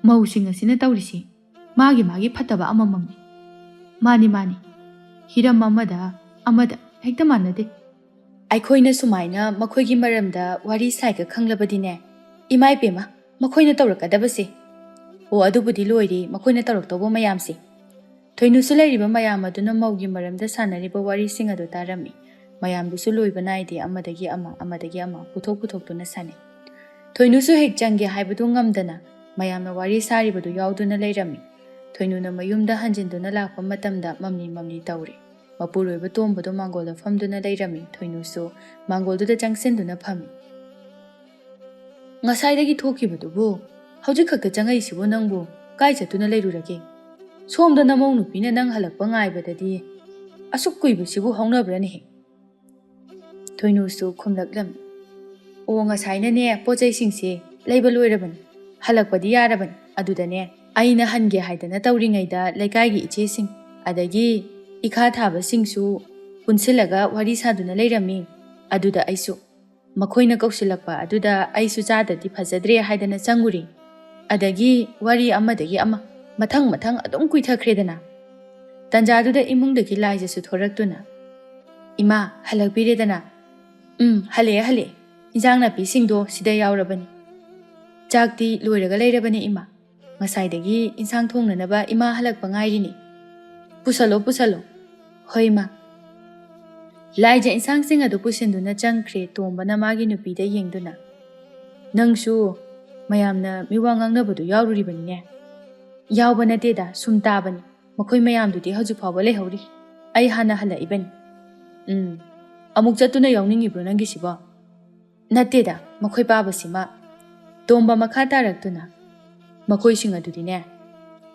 "ꯃꯧꯁꯤꯡ ꯑꯁꯤꯅ ꯇꯧꯔꯤꯁꯤ ꯃꯥꯒꯤ ꯃꯥꯒꯤ ꯐꯠꯇꯕ ꯑꯃꯃꯝꯅꯤ꯫ ꯃꯥꯅꯤ, ꯃꯥꯅꯤ, ꯍꯤꯔꯝ ꯑꯃꯗ ꯑꯃꯗ ꯍꯦꯛꯇ ꯃꯥꯟꯅꯗꯦ꯫ ꯑꯩꯈꯣꯏꯅ ꯁꯨꯃꯥꯏꯅ ꯃꯈꯣꯏꯒꯤ ꯃꯔꯝꯗ ꯋꯥꯔꯤ ꯁꯥꯏꯒ ꯈꯪꯂꯕꯗꯤꯅꯦ, ꯏꯃꯥ ꯏꯕꯦꯝꯃ, ꯃꯈꯣꯏꯅ ꯇꯧꯔꯛꯀꯗꯕꯁꯦ꯫ ꯑꯣ, ꯑꯗꯨꯕꯨꯗꯤ ꯂꯣꯏꯔꯦ, ꯃꯈꯣꯏꯅ ꯇꯧꯔꯛꯇꯧꯕ ꯃꯌꯥꯝꯁꯦ"꯫ ꯊꯣꯏꯅꯨꯁꯨ ꯂꯩꯔꯤꯕ ꯃꯌꯥꯝ ꯑꯗꯨꯅ ꯃꯧꯒꯤ ꯃꯔꯝꯗ ꯁꯥꯟꯅꯔꯤꯕ ꯋꯥꯔꯤꯁꯤꯡ ꯑꯗꯨ ꯇꯥꯔꯝꯃꯤ꯫ ꯃꯌꯥꯝꯗꯨꯁꯨ ꯂꯣꯏꯕ ꯅꯥꯏꯗꯦ, ꯑꯃꯗꯒꯤ ꯑꯃ, ꯑꯃꯗꯒꯤ ꯑꯃ ꯄꯨꯊꯣꯛ ꯄꯨꯊꯣꯛꯇꯨꯅ ꯁꯥꯟꯅꯩ꯫ ꯊꯣꯏꯅꯨꯁꯨ ꯍꯦꯛ ꯆꯪꯒꯦ ꯍꯥꯏꯕꯗꯨ ꯉꯝꯗꯅ ꯃꯌꯥꯝꯅ ꯋꯥꯔꯤ ꯁꯥꯔꯤꯕꯗꯨ ꯌꯥꯎꯗꯨꯅ ꯂꯩꯔꯝꯃꯤ꯫ ꯊꯣꯏꯅꯨꯅ ꯃꯌꯨꯝꯗ ꯍꯟꯖꯤꯟꯗꯨꯅ ꯂꯥꯛꯄ ꯃꯇꯝꯗ ꯃꯝꯂꯤ ꯃꯝꯂꯤ ꯇꯧꯔꯦ꯫ ꯃꯄꯨꯔꯣꯏꯕ ꯇꯣꯝꯕꯗꯣ ꯃꯥꯡꯒꯣꯜꯗ ꯐꯝꯗꯨꯅ ꯂꯩꯔꯝꯃꯤ꯫ ꯊꯣꯏꯅꯨꯁꯨ ꯃꯥꯡꯒꯣꯜꯗꯨꯗ ꯆꯪꯁꯤꯟꯗꯨꯅ ꯐꯝꯃꯤ꯫ "ꯉꯁꯥꯏꯗꯒꯤ ꯊꯣꯛꯈꯤꯕꯗꯨꯕꯨ ꯍꯧꯖꯤꯛ ꯈꯛꯇ ꯆꯪꯉꯛꯏꯁꯤꯕꯨ ꯅꯪꯕꯨ ꯀꯥꯏ ꯆꯠꯇꯨꯅ ꯂꯩꯔꯨꯔꯒꯦ? ꯁꯣꯝꯗ ꯅꯃꯧ ꯅꯨꯄꯤꯅ ꯅꯪ ꯍꯜꯂꯛꯄ ꯉꯥꯏꯕꯗꯗꯤ ꯑꯁꯨꯛ ꯀꯨꯏꯕꯁꯤꯕꯨ ꯍꯧꯅꯕ꯭ꯔꯅꯦꯍꯦ?" ꯊꯣꯏꯅꯨꯁꯨ ꯈꯨꯝꯂꯛꯂꯝꯃꯤ꯫ "ꯑꯣ, ꯉꯁꯥꯏꯅꯅꯦ ꯄꯣꯠ ꯆꯩꯁꯤꯡꯁꯦ ꯂꯩꯕ ꯂꯣꯏꯔꯕꯅꯤ, ꯍꯜꯂꯛꯄꯗꯤ ꯌꯥꯔꯕꯅꯤ꯫ ꯑꯗꯨꯗꯅꯦ ꯑꯩꯅ ꯍꯟꯒꯦ ꯍꯥꯏꯗꯅ ꯇꯧꯔꯤꯉꯩꯗ ꯂꯩꯀꯥꯏꯒꯤ ꯏꯆꯦꯁꯤꯡ ꯑꯗꯒꯤ ꯏꯈꯥ ꯊꯥꯕꯁꯤꯡꯁꯨ ꯄꯨꯟꯁꯤꯜꯂꯒ ꯋꯥꯔꯤ ꯁꯥꯗꯨꯅ ꯂꯩꯔꯝꯃꯤ꯫ ꯑꯗꯨꯗ ꯑꯩꯁꯨ ꯃꯈꯣꯏꯅ ꯀꯧꯁꯤꯜꯂꯛꯄ ꯑꯗꯨꯗ ꯑꯩꯁꯨ ꯆꯥꯗ꯭ꯔꯗꯤ ꯐꯖꯗ꯭ꯔꯦ ꯍꯥꯏꯗꯅ ꯆꯪꯉꯨꯔꯦ꯫ ꯑꯗꯒꯤ ꯋꯥꯔꯤ ꯑꯃꯗꯒꯤ ꯑꯃ ꯃꯊꯪ ꯃꯊꯪ ꯑꯗꯨꯝ ꯀꯨꯏꯊꯈ꯭ꯔꯦꯗꯅ꯫ ꯇꯟꯖꯥꯗꯨꯗ ꯏꯃꯨꯡꯗꯒꯤ ꯂꯥꯏꯖꯁꯨ ꯊꯣꯔꯛꯇꯨꯅ, 'ꯏꯃꯥ, ꯍꯜꯂꯛꯄꯤꯔꯦꯗꯅ?' 'ꯎꯝ, ꯍꯜꯂꯛꯑꯦ, ꯍꯜꯂꯛꯑꯦ꯫ ꯏꯟꯖꯥꯡ ꯅꯥꯄꯤꯁꯤꯡꯗꯣ ꯁꯤꯗ ꯌꯥꯎꯔꯕꯅꯤ꯫ ꯆꯥꯛꯇꯤ ꯂꯣꯏꯔꯒ ꯂꯩꯔꯕꯅꯦ, ꯏꯃꯥ꯫ ꯉꯁꯥꯏꯗꯒꯤ ꯏꯟꯁꯥꯡ ꯊꯣꯡꯅꯅꯕ ꯏꯃꯥ ꯍꯜꯂꯛꯄ ꯉꯥꯏꯔꯤꯅꯤ꯫ ꯄꯨꯁꯜꯂꯣ, ꯄꯨꯁꯜꯂꯣ꯫' "ꯍꯣꯏ, ꯏꯃꯥ"꯫ ꯂꯥꯏꯖ ꯏꯟꯁꯥꯡꯁꯤꯡ ꯑꯗꯨ ꯄꯨꯁꯤꯟꯗꯨꯅ ꯆꯪꯈ꯭ꯔꯦ꯫ ꯇꯣꯝꯕꯅ ꯃꯥꯒꯤ ꯅꯨꯄꯤꯗ ꯌꯦꯡꯗꯨꯅ, "ꯅꯪꯁꯨ ꯃꯌꯥꯝꯅ ꯃꯤꯋꯥ ꯉꯥꯡꯅꯕꯗꯨ ꯌꯥꯎꯔꯨꯔꯤꯕꯅꯤꯅꯦ?" "ꯌꯥꯎꯕ ꯅꯠꯇꯦꯗ, ꯁꯨꯝ ꯇꯥꯕꯅꯤ꯫ ꯃꯈꯣꯏ ꯃꯌꯥꯝꯗꯨꯗꯤ ꯍꯧꯖꯤꯛ ꯐꯥꯎꯕ ꯂꯩꯍꯧꯔꯤ꯫ ꯑꯩ ꯍꯥꯟꯅ ꯍꯜꯂꯛꯏꯕꯅꯤ"꯫ "ꯎꯝ, ꯑꯃꯨꯛ ꯆꯠꯇꯨꯅ ꯌꯥꯎꯅꯤꯡꯉꯤꯕ꯭ꯔꯣ ꯅꯪꯒꯤꯁꯤꯕꯣ?" "ꯅꯠꯇꯦꯗ, ꯃꯈꯣꯏ ꯄꯥꯕꯁꯤꯃ"꯫ ꯇꯣꯝꯕ ꯃꯈꯥ ꯇꯥꯔꯛꯇꯨꯅ, "ꯃꯈꯣꯏꯁꯤꯡ ꯑꯗꯨꯗꯤꯅꯦ,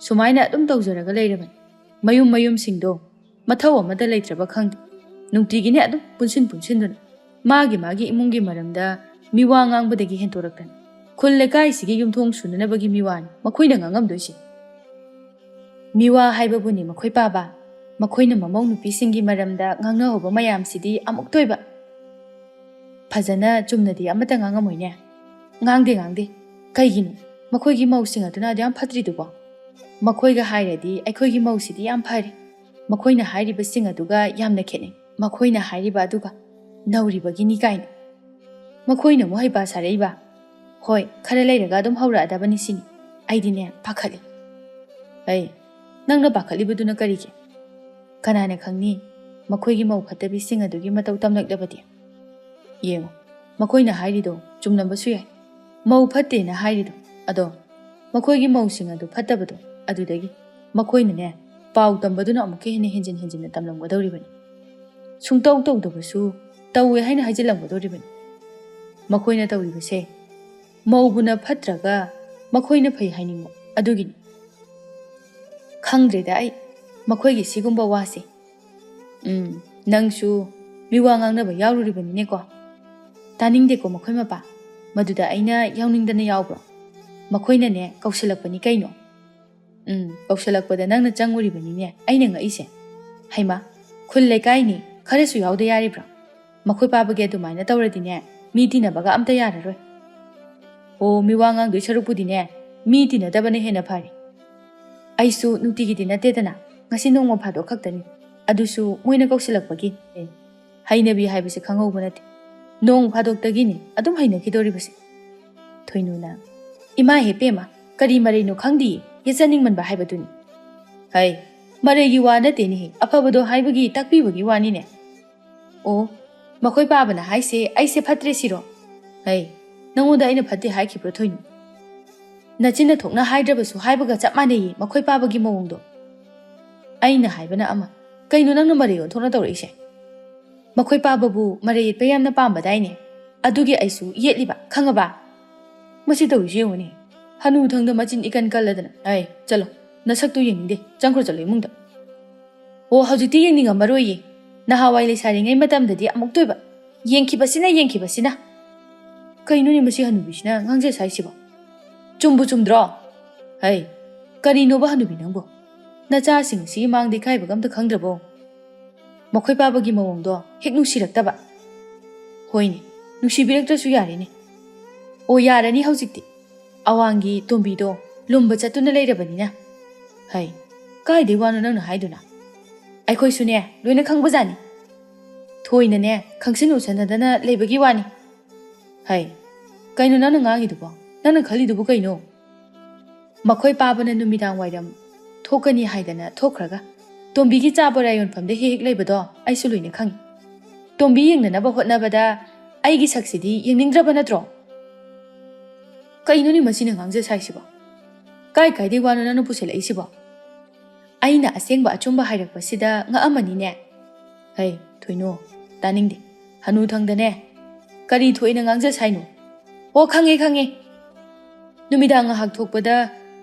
ꯁꯨꯃꯥꯏꯅ ꯑꯗꯨꯝ ꯇꯧꯖꯔꯒ ꯂꯩꯔꯕꯅꯤ꯫ ꯃꯌꯨꯝ ꯃꯌꯨꯝꯁꯤꯡꯗꯣ ꯃꯊꯧ ꯑꯃꯠꯇ ꯂꯩꯇ꯭ꯔꯕ ꯈꯪꯗꯦ꯫ ꯅꯨꯡꯇꯤꯒꯤꯅꯦ ꯑꯗꯨꯝ ꯄꯨꯟꯁꯤꯟ ꯄꯨꯟꯁꯤꯟꯗꯨꯅ ꯃꯥꯒꯤ ꯃꯥꯒꯤ ꯏꯃꯨꯡꯒꯤ ꯃꯔꯝꯗ ꯃꯤꯋꯥ ꯉꯥꯡꯕꯗꯒꯤ ꯍꯦꯟꯇꯣꯔꯛꯇꯅ꯫ ꯈꯨꯜ ꯂꯩꯀꯥꯏꯁꯤꯒꯤ ꯌꯨꯝꯊꯣꯡ ꯁꯨꯅꯅꯕꯒꯤ ꯃꯤꯋꯥꯅꯤ ꯃꯈꯣꯏꯅ ꯉꯥꯡꯉꯝꯗꯣꯏꯁꯦ꯫ ꯃꯤꯋꯥ ꯍꯥꯏꯕꯕꯨꯅꯤ ꯃꯈꯣꯏ ꯄꯥꯕ, ꯃꯈꯣꯏꯅ ꯃꯃꯧ ꯅꯨꯄꯤꯁꯤꯡꯒꯤ ꯃꯔꯝꯗ ꯉꯥꯡꯅꯍꯧꯕ ꯃꯌꯥꯝꯁꯤꯗꯤ ꯑꯃꯨꯛꯇ ꯑꯣꯏꯕ꯫ ꯐꯖꯅ ꯆꯨꯝꯅꯗꯤ ꯑꯃꯠꯇ ꯉꯥꯡꯉꯝꯃꯣꯏꯅꯦ꯫ ꯉꯥꯡꯗꯦ, ꯉꯥꯡꯗꯦ꯫ ꯀꯩꯒꯤꯅꯣ? ꯃꯈꯣꯏꯒꯤ ꯃꯧꯁꯤꯡ ꯑꯗꯨꯅ ꯑꯗꯨ ꯌꯥꯝ ꯐꯠꯇ꯭ꯔꯤꯗꯨꯕꯣ? ꯃꯈꯣꯏꯒ ꯍꯥꯏꯔꯗꯤ ꯑꯩꯈꯣꯏꯒꯤ ꯃꯧꯁꯤꯗꯤ ꯌꯥꯝ ꯐꯔꯦ꯫ ꯃꯈꯣꯏꯅ ꯍꯥꯏꯔꯤꯕꯁꯤꯡ ꯑꯗꯨꯒ ꯌꯥꯝꯅ ꯈꯦꯠꯅꯩ꯫ ꯃꯈꯣꯏꯅ ꯍꯥꯏꯔꯤꯕ ꯑꯗꯨꯒ ꯅꯧꯔꯤꯕꯒꯤꯅꯤ ꯀꯥꯏꯅ꯫ ꯃꯈꯣꯏꯅ ꯑꯃꯨꯛ ꯍꯩꯄꯥ ꯁꯥꯔꯛꯏꯕ꯫ ꯍꯣꯏ, ꯈꯔ ꯂꯩꯔꯒ ꯑꯗꯨꯝ ꯍꯧꯔꯛꯑꯗꯕꯅꯤ ꯁꯤꯅꯤ꯫ ꯑꯩꯗꯤꯅꯦ, ꯄꯥꯈꯠꯂꯤ꯫ ꯑꯩ, ꯅꯪꯅ ꯄꯥꯈꯠꯂꯤꯕꯗꯨꯅ ꯀꯔꯤꯒꯤ? ꯀꯅꯥꯅ ꯈꯪꯅꯤ? ꯃꯈꯣꯏꯒꯤ ꯃꯧ ꯐꯠꯇꯕꯤꯁꯤꯡ ꯑꯗꯨꯒꯤ ꯃꯇꯧ ꯇꯝꯂꯛꯂꯕꯗꯤ? ꯌꯦꯡꯉꯨ, ꯃꯈꯣꯏꯅ ꯍꯥꯏꯔꯤꯗꯣ ꯆꯨꯝꯂꯝꯕꯁꯨ ꯌꯥꯏ꯫ ꯃꯧ ꯐꯠꯇꯦꯅ ꯍꯥꯏꯔꯤꯗꯣ, ꯑꯗꯣ ꯃꯈꯣꯏꯒꯤ ꯃꯧꯁꯤꯡ ꯑꯗꯨ ꯐꯠꯇꯕꯗꯣ, ꯑꯗꯨꯗꯒꯤ ꯃꯈꯣꯏꯅꯅꯦ, ꯄꯥꯎ ꯇꯝꯕꯗꯨꯅ ꯑꯃꯨꯛꯀ ꯍꯦꯟꯅ ꯍꯦꯟꯖꯤꯟ ꯍꯦꯟꯖꯤꯟꯅ ꯇꯝꯂꯝꯒꯗꯧꯔꯤꯕꯅꯤ꯫ ꯁꯨꯡꯇꯧ ꯇꯧꯗꯕꯁꯨ ꯇꯧꯋꯦ ꯍꯥꯏꯅ ꯍꯥꯏꯖꯤꯜꯂꯝꯒꯗꯧꯔꯤꯕꯅꯤ꯫ ꯃꯈꯣꯏꯅ ꯇꯧꯔꯤꯕꯁꯦ ꯃꯧꯕꯨꯅ ꯐꯠꯇ꯭ꯔꯒ ꯃꯈꯣꯏꯅ ꯐꯩ ꯍꯥꯏꯅꯤꯡꯕ ꯑꯗꯨꯒꯤꯅꯤ꯫ ꯈꯪꯗ꯭ꯔꯦꯗ ꯑꯩ ꯃꯈꯣꯏꯒꯤ ꯁꯤꯒꯨꯝꯕ ꯋꯥꯁꯦ꯫ ꯎꯝ, ꯅꯪꯁꯨ ꯃꯤꯋꯥ ꯉꯥꯡꯅꯕ ꯌꯥꯎꯔꯨꯔꯤꯕꯅꯤꯅꯦꯀꯣ꯫ ꯇꯥꯅꯤꯡꯗꯦꯀꯣ ꯃꯈꯣꯏ ꯃꯄꯥ꯫ ꯃꯗꯨꯗ ꯑꯩꯅ ꯌꯥꯎꯅꯤꯡꯗꯅ ꯌꯥꯎꯕ꯭ꯔꯣ? ꯃꯈꯣꯏꯅꯅꯦ ꯀꯧꯁꯤꯜꯂꯛꯄꯅꯤ ꯀꯩꯅꯣ꯫ ꯎꯝ, ꯀꯧꯁꯤꯜꯂꯛꯄꯗ ꯅꯪꯅ ꯆꯪꯉꯨꯔꯤꯕꯅꯤꯅꯦ ꯑꯩꯅ ꯉꯛꯏꯁꯦ꯫ ꯍꯩꯃꯥ, ꯈꯨꯜ ꯂꯩꯀꯥꯏꯅꯤ, ꯈꯔꯁꯨ ꯌꯥꯎꯗ ꯌꯥꯔꯤꯕ꯭ꯔꯣ? ꯃꯈꯣꯏ ꯄꯥꯕꯒꯤ ꯑꯗꯨꯃꯥꯏꯅ ꯇꯧꯔꯗꯤꯅꯦ, ꯃꯤ ꯇꯤꯟꯅꯕꯒ ꯑꯝꯇ ꯌꯥꯔꯔꯣꯏ꯫ ꯑꯣ, ꯃꯤꯋꯥ ꯉꯥꯡꯗꯣꯏ ꯁꯔꯨꯛꯄꯨꯗꯤꯅꯦ, ꯃꯤ ꯇꯤꯟꯅꯗꯕꯅ ꯍꯦꯟꯅ ꯐꯔꯦ꯫ ꯑꯩꯁꯨ ꯅꯨꯡꯇꯤꯒꯤꯗꯤ ꯅꯠꯇꯦꯗꯅ, ꯉꯁꯤ ꯅꯣꯡꯃ ꯐꯥꯗꯣꯛ ꯈꯛꯇꯅꯤ, ꯑꯗꯨꯁꯨ ꯃꯣꯏꯅ ꯀꯧꯁꯤꯜꯂꯛꯄꯒꯤ꯫ ꯑꯦ, ꯍꯩꯅꯕꯤ ꯍꯥꯏꯕꯁꯦ ꯈꯪꯍꯧꯕ ꯅꯠꯇꯦ꯫ ꯅꯣꯡ ꯐꯥꯗꯣꯛꯇꯒꯤꯅꯤ ꯑꯗꯨꯝ ꯍꯩꯅꯈꯤꯗꯧꯔꯤꯕꯁꯦ꯫ ꯊꯣꯏꯅꯨꯅ, "ꯏꯃꯥ ꯍꯦ ꯄꯦꯝꯃ, ꯀꯔꯤ ꯃꯔꯩꯅꯣ ꯈꯪꯗꯤꯌꯦ, ꯌꯦꯠꯆꯅꯤꯡꯃꯟꯕ ꯍꯥꯏꯕꯗꯨꯅꯤ꯫ ꯍꯩ, ꯃꯔꯩꯒꯤ ꯋꯥ ꯅꯠꯇꯦꯅꯦꯍꯦ, ꯑꯐꯕꯗꯣ ꯍꯥꯏꯕꯒꯤ, ꯇꯥꯛꯄꯤꯕꯒꯤ ꯋꯥꯅꯤꯅꯦ꯫" ꯑꯣ, ꯃꯈꯣꯏ ꯄꯥꯕꯅ ꯍꯥꯏꯁꯦ ꯑꯩꯁꯦ ꯐꯠꯇ꯭ꯔꯦ ꯁꯤꯔꯣ? ꯍꯩ, ꯅꯪꯉꯣꯟꯗ ꯑꯩꯅ ꯐꯠꯇꯦ ꯍꯥꯏꯈꯤꯕ꯭ꯔꯣ ꯊꯣꯏꯅꯨ? ꯅꯆꯤꯟꯅ ꯊꯣꯛꯅ ꯍꯥꯏꯗ꯭ꯔꯕꯁꯨ ꯍꯥꯏꯕꯒ ꯆꯞ ꯃꯥꯟꯅꯩꯌꯦ ꯃꯈꯣꯏ ꯄꯥꯕꯒꯤ ꯃꯑꯣꯡꯗꯣ꯫ ꯑꯩꯅ ꯍꯥꯏꯕꯅ ꯑꯃ, ꯀꯩꯅꯣ ꯅꯪꯅ ꯃꯔꯩ ꯑꯣꯟꯊꯣꯛꯅ ꯇꯧꯔꯛꯏꯁꯦ? ꯃꯈꯣꯏ ꯄꯥꯕꯕꯨ ꯃꯔꯩ ꯌꯦꯠꯄ ꯌꯥꯝꯅ ꯄꯥꯝꯕꯗꯥꯏꯅꯦ? ꯑꯗꯨꯒꯤ ꯑꯩꯁꯨ ꯌꯦꯠꯂꯤꯕ, ꯈꯪꯉꯕ? ꯃꯁꯤ ꯇꯧꯔꯤꯁꯤ ꯌꯦꯡꯉꯨꯅꯦ꯫ ꯍꯅꯨꯊꯪꯗ ꯃꯆꯤꯟ ꯏꯀꯟ ꯀꯜꯂꯗꯅ꯫ ꯑꯩ, ꯆꯠꯂꯣ, ꯅꯁꯛꯇꯨ ꯌꯦꯡꯅꯤꯡꯗꯦ, ꯆꯪꯈ꯭ꯔꯣ ꯆꯠꯂꯣ ꯏꯃꯨꯡꯗ꯫ ꯑꯣ, ꯍꯧꯖꯤꯛꯇꯤ ꯌꯦꯡꯅꯤꯡꯉꯝꯃꯔꯣꯏꯌꯦ꯫ ꯅꯍꯥꯟꯋꯥꯏ ꯂꯩꯁꯥꯔꯤꯉꯩ ꯃꯇꯝꯗꯗꯤ ꯑꯃꯨꯛꯇꯣꯏꯕ꯫ ꯌꯦꯡꯈꯤꯕꯁꯤꯅ, ꯌꯦꯡꯈꯤꯕꯁꯤꯅ꯫ ꯀꯩꯅꯣꯅꯦ ꯃꯁꯤ ꯍꯅꯨꯕꯤꯁꯤꯅ ꯉꯥꯡꯖ ꯁꯥꯏꯁꯤꯕꯣ? ꯆꯨꯝꯕꯨ ꯆꯨꯝꯗ꯭ꯔꯣ? ꯍꯩ, ꯀꯔꯤꯅꯣꯕ ꯍꯅꯨꯕꯤ ꯅꯪꯕꯣ? ꯅꯆꯥꯁꯤꯡ ꯑꯁꯤꯒꯤ ꯃꯥꯡꯗ ꯏꯀꯥꯏꯕꯒ ꯑꯝꯇ ꯈꯪꯗ꯭ꯔꯕꯣ? ꯃꯈꯣꯏ ꯄꯥꯕꯒꯤ ꯃꯑꯣꯡꯗꯣ ꯍꯦꯛ ꯅꯨꯡꯁꯤꯔꯛꯇꯕ꯫ ꯍꯣꯏꯅꯦ, ꯅꯨꯡꯁꯤꯕꯤꯔꯛꯇ꯭ꯔꯁꯨ ꯌꯥꯔꯦꯅꯦ꯫ ꯑꯣ, ꯌꯥꯔꯅꯤ ꯍꯧꯖꯤꯛꯇꯤ꯫ ꯑꯋꯥꯡꯒꯤ ꯇꯣꯝꯕꯤꯗꯣ ꯂꯨꯝꯕ ꯆꯠꯇꯨꯅ ꯂꯩꯔꯕꯅꯤꯅ꯫ ꯍꯩ, ꯀꯥꯏꯗꯩ ꯋꯥꯅꯣ ꯅꯪꯅ ꯍꯥꯏꯗꯨꯅ? ꯑꯩꯈꯣꯏꯁꯨꯅꯦ ꯂꯣꯏꯅ ꯈꯪꯕꯖꯥꯠꯅꯤ꯫ ꯊꯣꯏꯅꯅꯦ ꯈꯪꯁꯤꯟ ꯎꯁꯟꯅꯗꯅ ꯂꯩꯕꯒꯤ ꯋꯥꯅꯤ꯫ ꯍꯩ, ꯀꯩꯅꯣ ꯅꯪꯅ ꯉꯥꯡꯉꯤꯗꯨꯕꯣ? ꯅꯪꯅ ꯈꯜꯂꯤꯗꯨꯕꯨ ꯀꯩꯅꯣ? ꯃꯈꯣꯏ ꯄꯥꯕꯅ ꯅꯨꯃꯤꯗꯥꯡ ꯋꯥꯏꯔꯝ ꯊꯣꯛꯀꯅꯤ ꯍꯥꯏꯗꯅ ꯊꯣꯛꯈ꯭ꯔꯒ ꯇꯣꯝꯕꯤꯒꯤ ꯆꯥ ꯕꯣꯔꯥ ꯌꯣꯟꯐꯝꯗ ꯍꯦꯛ ꯍꯦꯛ ꯂꯩꯕꯗꯣ ꯑꯩꯁꯨ ꯂꯣꯏꯅ ꯈꯪꯉꯤ꯫ ꯇꯣꯝꯕꯤ ꯌꯦꯡꯅꯅꯕ ꯍꯣꯠꯅꯕꯗ ꯑꯩꯒꯤ ꯁꯛꯁꯤꯗꯤ ꯌꯦꯡꯅꯤꯡꯗ꯭ꯔꯕ ꯅꯠꯇ꯭ꯔꯣ? ꯀꯩꯅꯣꯅꯦ ꯃꯁꯤꯅ ꯉꯥꯡꯖ ꯁꯥꯏꯁꯤꯕꯣ? ꯀꯥꯏ ꯀꯥꯏꯗꯩ ꯋꯥꯅꯣ ꯅꯪꯅ ꯄꯨꯁꯜꯂꯛꯏꯁꯤꯕꯣ? ꯑꯩꯅ ꯑꯁꯦꯡꯕ ꯑꯆꯨꯝꯕ ꯍꯥꯏꯔꯛꯄꯁꯤꯗ ꯉꯛꯑꯝꯃꯅꯤꯅꯦ꯫ ꯍꯩ, ꯊꯣꯏꯅꯨ, ꯇꯥꯅꯤꯡꯗꯦ꯫ ꯍꯅꯨ ꯊꯪꯗꯅꯦ꯫ ꯀꯔꯤ ꯊꯣꯛꯏꯅ ꯉꯥꯡꯖ ꯁꯥꯏꯅꯣ? ꯑꯣ, ꯈꯪꯉꯦ, ꯈꯪꯉꯦ꯫ ꯅꯨꯃꯤꯗꯥꯡ ꯉꯥꯏꯍꯥꯛ ꯊꯣꯛꯄꯗ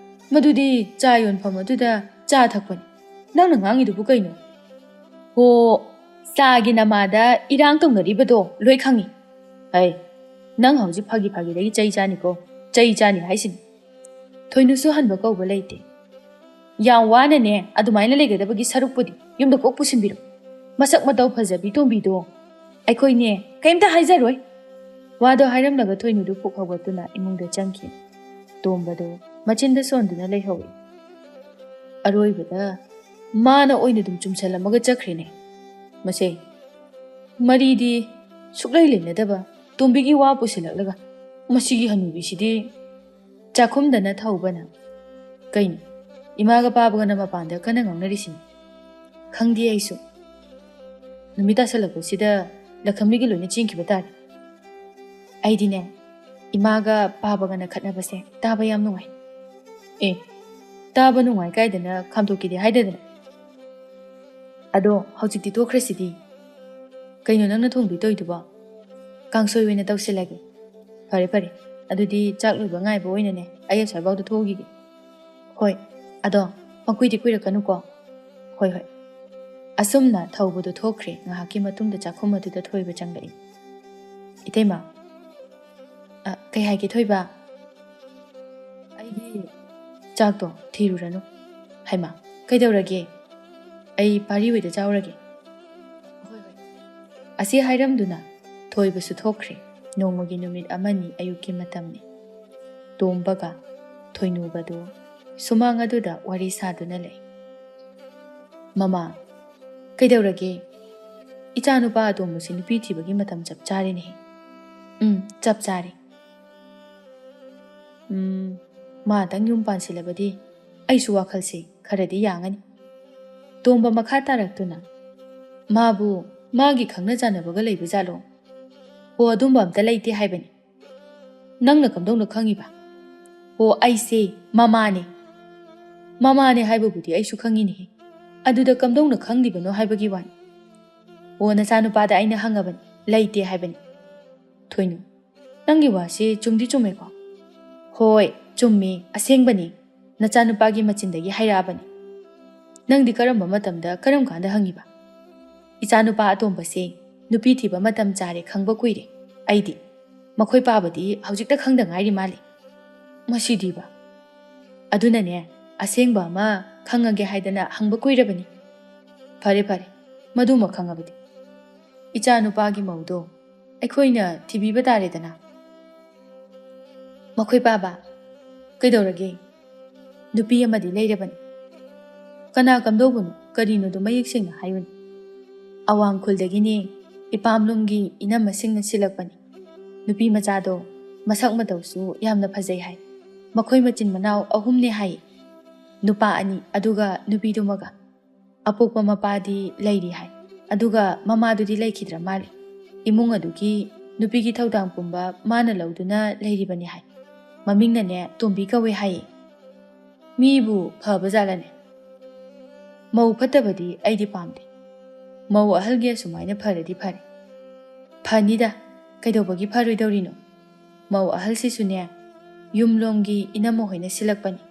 ꯃꯗꯨꯗꯤ ꯆꯥ ꯌꯣꯟꯐꯝ ꯑꯗꯨꯗ ꯆꯥ ꯊꯛꯄꯅꯤ꯫ ꯅꯪꯅ ꯉꯥꯡꯉꯤꯗꯨꯕꯨ ꯀꯩꯅꯣ? ꯍꯣ, ꯆꯥꯒꯤ ꯅꯃꯥꯗ ꯏꯔꯥꯡ ꯇꯧꯅꯔꯤꯕꯗꯣ ꯂꯣꯏ ꯈꯪꯉꯤ꯫ ꯍꯩ, ꯅꯪ ꯍꯧꯖꯤꯛ ꯐꯥꯒꯤ ꯐꯥꯒꯤꯗꯒꯤ ꯆꯩ ꯆꯥꯅꯤꯀꯣ, ꯆꯩ ꯆꯥꯅꯤ ꯍꯥꯏꯁꯤꯅꯤ꯫ ꯊꯣꯏꯅꯨꯁꯨ ꯍꯟꯕ ꯀꯧꯕ ꯂꯩꯇꯦ꯫ ꯌꯥꯝ ꯋꯥꯅꯅꯦ ꯑꯗꯨꯃꯥꯏꯅ ꯂꯩꯒꯗꯕꯒꯤ ꯁꯔꯨꯛꯄꯨꯗꯤ ꯌꯨꯝꯗ ꯀꯣꯛ ꯄꯨꯁꯤꯟꯕꯤꯔꯣ꯫ ꯃꯁꯛ ꯃꯇꯧ ꯐꯖꯕꯤ ꯇꯣꯝꯕꯤꯗꯣ ꯑꯩꯈꯣꯏꯅꯦ ꯀꯩꯝꯇ ꯍꯥꯏꯖꯔꯣꯏ꯫ ꯋꯥꯗꯣ ꯍꯥꯏꯔꯝꯂꯒ ꯊꯣꯏꯅꯨꯗꯨ ꯄꯨꯛ ꯍꯧꯒꯠꯇꯨꯅ ꯏꯃꯨꯡꯗ ꯆꯪꯈꯤ꯫ ꯇꯣꯝꯕꯗꯨ ꯃꯆꯤꯟꯗ ꯁꯣꯟꯗꯨꯅ ꯂꯩꯍꯧꯏ꯫ ꯑꯔꯣꯏꯕꯗ ꯃꯥꯅ ꯑꯣꯏꯅ ꯑꯗꯨꯝ ꯆꯨꯝꯁꯜꯂꯝꯃꯒ ꯆꯠꯈ꯭ꯔꯦꯅꯦ꯫ ꯃꯁꯦ ꯃꯔꯤꯗꯤ ꯁꯨꯛꯂꯩ ꯂꯩꯅꯗꯕ ꯇꯣꯝꯕꯤꯒꯤ ꯋꯥ ꯄꯨꯁꯤꯜꯂꯛꯂꯒ ꯃꯁꯤꯒꯤ ꯍꯅꯨꯕꯤꯁꯤꯗꯤ꯫ ꯆꯥꯛꯈꯨꯝꯗꯅ ꯊꯧꯕꯅ, "ꯀꯩꯅꯣ, ꯏꯃꯥꯒ ꯄꯥꯕꯒꯅ ꯃꯄꯥꯟꯗ ꯀꯟꯅ ꯉꯥꯡꯅꯔꯤꯁꯤꯅꯤ?" "ꯈꯪꯗꯦ ꯑꯩꯁꯨ꯫ ꯅꯨꯃꯤꯠ ꯇꯥꯁꯜꯂꯛꯄꯁꯤꯗ ꯂꯈꯃꯤꯒ ꯂꯣꯏꯅ ꯆꯦꯟꯈꯤꯕ ꯇꯥꯔꯦ꯫ ꯑꯩꯗꯤꯅꯦ, ꯏꯃꯥꯒ ꯄꯥꯕꯒꯅ ꯈꯠꯅꯕꯁꯦ ꯇꯥꯕ ꯌꯥꯝ ꯅꯨꯡꯉꯥꯏ꯫" "ꯑꯦ, ꯇꯥꯕ ꯅꯨꯡꯉꯥꯏ ꯀꯥꯏꯗꯅ ꯈꯥꯝꯗꯣꯛꯀꯦꯗꯤ ꯍꯥꯏꯗꯗꯅ꯫ ꯑꯗꯣ ꯍꯧꯖꯤꯛꯇꯤ ꯇꯣꯛꯈ꯭ꯔꯁꯤꯗꯤ꯫ ꯀꯩꯅꯣ ꯅꯪꯅ ꯊꯣꯡꯗꯣꯏ ꯇꯧꯔꯤꯗꯨꯕꯣ?" "ꯀꯥꯡꯁꯣꯏ ꯑꯣꯏꯅ ꯇꯧꯁꯤꯜꯂꯒꯦ꯫" "ꯐꯔꯦ, ꯐꯔꯦ꯫ ꯑꯗꯨꯗꯤ ꯆꯥꯛ ꯂꯣꯏꯕ ꯉꯥꯏꯕ ꯑꯣꯏꯅꯅꯦ, ꯑꯩ ꯑꯁ꯭ꯋꯥꯏꯐꯥꯎꯗ ꯊꯣꯛꯎꯈꯤꯒꯦ꯫" "ꯍꯣꯏ꯫ ꯑꯗꯣ ꯄꯪꯀꯨꯏꯗꯤ ꯀꯨꯏꯔꯛꯀꯅꯨꯀꯣ꯫" "ꯍꯣꯏ, ꯍꯣꯏ꯫" ꯑꯁꯨꯝꯅ ꯊꯧꯕꯗꯨ ꯊꯣꯛꯈ꯭ꯔꯦ꯫ ꯉꯥꯏꯍꯥꯛꯀꯤ ꯃꯇꯨꯡꯗ ꯆꯥꯛꯈꯨꯝ ꯑꯗꯨꯗ ꯊꯣꯏꯕ ꯆꯪꯂꯛꯏ꯫ "ꯏꯇꯩꯃ, ꯀꯩ ꯍꯥꯏꯒꯦ, ꯊꯣꯏꯕ? ꯑꯩꯒꯤ ꯆꯥꯛꯇꯣ ꯊꯤꯔꯨꯔꯅꯨ꯫ ꯍꯩꯃꯥ, ꯀꯩꯗꯧꯔꯒꯦ? ꯑꯩ ꯄꯥꯔꯤ ꯍꯣꯏꯗ ꯆꯥꯎꯔꯒꯦ꯫ ꯍꯣꯏ, ꯍꯣꯏ꯫ ꯑꯁꯤ ꯍꯥꯏꯔꯝꯗꯨꯅ ꯊꯣꯏꯕꯁꯨ ꯊꯣꯛꯈ꯭ꯔꯦ꯫ ꯅꯣꯡꯃꯒꯤ ꯅꯨꯃꯤꯠ ꯑꯃꯅꯤ ꯑꯌꯨꯛꯀꯤ ꯃꯇꯝꯅꯤ꯫ ꯇꯣꯝꯕꯒ ꯊꯣꯏꯅꯨꯒꯗꯨ ꯁꯨꯃꯥꯡ ꯑꯗꯨꯗ ꯋꯥꯔꯤ ꯁꯥꯗꯨꯅ ꯂꯩ꯫ "ꯃꯃꯥ, ꯀꯩꯗꯧꯔꯒꯦ? ꯏꯆꯥꯅꯨꯄꯥ ꯑꯇꯣꯝꯕꯁꯤ ꯅꯨꯄꯤ ꯊꯤꯕꯒꯤ ꯃꯇꯝ ꯆꯞ ꯆꯥꯔꯦꯅꯦ꯫" "ꯎꯝ, ꯆꯞ ꯆꯥꯔꯦ꯫ ꯎꯝ, ꯃꯥꯇꯪ ꯌꯨꯝ ꯄꯥꯟꯁꯤꯜꯂꯕꯗꯤ ꯑꯩꯁꯨ ꯋꯥꯈꯜꯁꯦ ꯈꯔꯗꯤ ꯌꯥꯡꯉꯅꯤ꯫" ꯇꯣꯝꯕ ꯃꯈꯥ ꯇꯥꯔꯛꯇꯨꯅ, "ꯃꯥꯕꯨ ꯃꯥꯒꯤ ꯈꯪꯅ ꯆꯥꯟꯅꯕꯒ ꯂꯩꯕ ꯖꯥꯠꯂꯣ?" "ꯑꯣ, ꯑꯗꯨꯝꯕ ꯑꯝꯇ ꯂꯩꯇꯦ ꯍꯥꯏꯕꯅꯤ꯫" "ꯅꯪꯅ ꯀꯝꯗꯧꯅ ꯈꯪꯉꯤꯕ?" "ꯑꯣ, ꯑꯩꯁꯦ ꯃꯃꯥꯅꯦ꯫" "ꯃꯃꯥꯅꯦ ꯍꯥꯏꯕꯕꯨꯗꯤ ꯑꯩꯁꯨ ꯈꯪꯉꯤꯅꯦꯍꯦ꯫ ꯑꯗꯨꯗ ꯀꯝꯗꯧꯅ ꯈꯪꯂꯤꯕꯅꯣ ꯍꯥꯏꯕꯒꯤ ꯋꯥꯅꯤ꯫" "ꯑꯣ, ꯅꯆꯥꯅꯨꯄꯥꯗ ꯑꯩꯅ ꯍꯪꯉꯕꯅꯤ, ꯂꯩꯇꯦ ꯍꯥꯏꯕꯅꯤ꯫" "ꯊꯣꯏꯅꯨ, ꯅꯪꯒꯤ ꯋꯥꯁꯤ ꯆꯨꯝꯗꯤ ꯆꯨꯝꯃꯦꯀꯣ?" "ꯍꯣꯏ, ꯆꯨꯝꯃꯤ, ꯑꯁꯦꯡꯕꯅꯤ꯫ ꯅꯆꯥꯅꯨꯄꯥꯒꯤ ꯃꯆꯤꯟꯗꯒꯤ ꯍꯥꯏꯔꯛꯑꯕꯅꯤ꯫" "ꯅꯪꯗꯤ ꯀꯔꯝꯕ ꯃꯇꯝꯗ, ꯀꯔꯝ ꯀꯥꯟꯗ ꯍꯪꯉꯤꯕ?" "ꯏꯆꯥꯅꯨꯄꯥ ꯑꯇꯣꯝꯕꯁꯦ ꯅꯨꯄꯤ ꯊꯤꯕ ꯃꯇꯝ ꯆꯥꯔꯦ ꯈꯪꯕ ꯀꯨꯏꯔꯦ ꯑꯩꯗꯤ꯫ ꯃꯈꯣꯏ ꯄꯥꯕꯗꯤ ꯍꯧꯖꯤꯛꯇ ꯈꯪꯗ ꯉꯥꯏꯔꯤ ꯃꯥꯜꯂꯤ꯫" "ꯃꯁꯤꯗꯤꯕ!" "ꯑꯗꯨꯅꯅꯦ, ꯑꯁꯦꯡꯕ ꯑꯃ ꯈꯪꯉꯒꯦ ꯍꯥꯏꯗꯅ ꯍꯪꯕ ꯀꯨꯏꯔꯕꯅꯤ꯫" "ꯐꯔꯦ, ꯐꯔꯦ, ꯃꯗꯨꯃ ꯈꯪꯉꯕꯗꯤ ꯏꯆꯥꯅꯨꯄꯥꯒꯤ ꯃꯧꯗꯣ ꯑꯩꯈꯣꯏꯅ ꯊꯤꯕꯤꯕ ꯇꯥꯔꯦꯗꯅ꯫" "ꯃꯈꯣꯏ ꯄꯥꯕ, ꯀꯩꯗꯧꯔꯒꯦ? ꯅꯨꯄꯤ ꯑꯃꯗꯤ ꯂꯩꯔꯕꯅꯤ꯫" "ꯀꯅꯥ ꯀꯝꯗꯧꯕꯅꯣ? ꯀꯔꯤꯅꯣꯗꯣ ꯃꯌꯦꯛ ꯁꯦꯡꯅ ꯍꯥꯏꯌꯨꯅꯦ꯫" "ꯑꯋꯥꯡ ꯈꯨꯜꯗꯒꯤꯅꯦ, ꯏꯄꯥꯝꯂꯣꯝꯒꯤ ꯏꯅꯝꯃꯁꯤꯡꯅ ꯁꯤꯜꯂꯛꯄꯅꯤ꯫ ꯅꯨꯄꯤ ꯃꯆꯥꯗꯣ ꯃꯁꯛ ꯃꯇꯧꯁꯨ ꯌꯥꯝꯅ ꯐꯖꯩ ꯍꯥꯏ꯫ ꯃꯈꯣꯏ ꯃꯆꯤꯟ ꯃꯅꯥꯎ ꯑꯍꯨꯝꯅꯦ ꯍꯥꯏ꯫ ꯅꯨꯄꯥ ꯑꯅꯤ, ꯑꯗꯨꯒ ꯅꯨꯄꯤꯗꯨꯃꯒ꯫ ꯑꯄꯣꯛꯄ ꯃꯄꯥꯗꯤ ꯂꯩꯔꯤ ꯍꯥꯏ, ꯑꯗꯨꯒ ꯃꯃꯥꯗꯨꯗꯤ ꯂꯩꯈꯤꯗ꯭ꯔ ꯃꯥꯜꯂꯦ꯫ ꯏꯃꯨꯡ ꯑꯗꯨꯒꯤ ꯅꯨꯄꯤꯒꯤ ꯊꯧꯗꯥꯡ ꯄꯨꯝꯕ ꯃꯥꯅ ꯂꯧꯗꯨꯅ ꯂꯩꯔꯤꯕꯅꯤ ꯍꯥꯏ꯫ ꯃꯃꯤꯡꯅꯅꯦ ꯇꯣꯝꯕꯤ ꯀꯧꯋꯦ ꯍꯥꯏꯌꯦ꯫ ꯃꯤꯕꯨ ꯐꯕ ꯖꯥꯠꯂꯅꯦ? ꯃꯧ ꯐꯠꯇꯕꯗꯤ ꯑꯩꯗꯤ ꯄꯥꯝꯗꯦ꯫ ꯃꯧ ꯑꯍꯜꯒꯤ ꯑꯁꯨꯃꯥꯏꯅ ꯐꯔꯗꯤ ꯐꯔꯦ꯫" "ꯐꯅꯤꯗ, ꯀꯩꯗꯧꯕꯒꯤ ꯐꯔꯣꯏꯗꯧꯔꯤꯅꯣ? ꯃꯧ ꯑꯍꯜꯁꯤꯁꯨꯅꯦ ꯌꯨꯝꯂꯣꯝꯒꯤ ꯏꯅꯝꯃ ꯍꯣꯏꯅ ꯁꯤꯜꯂꯛꯄꯅꯤ꯫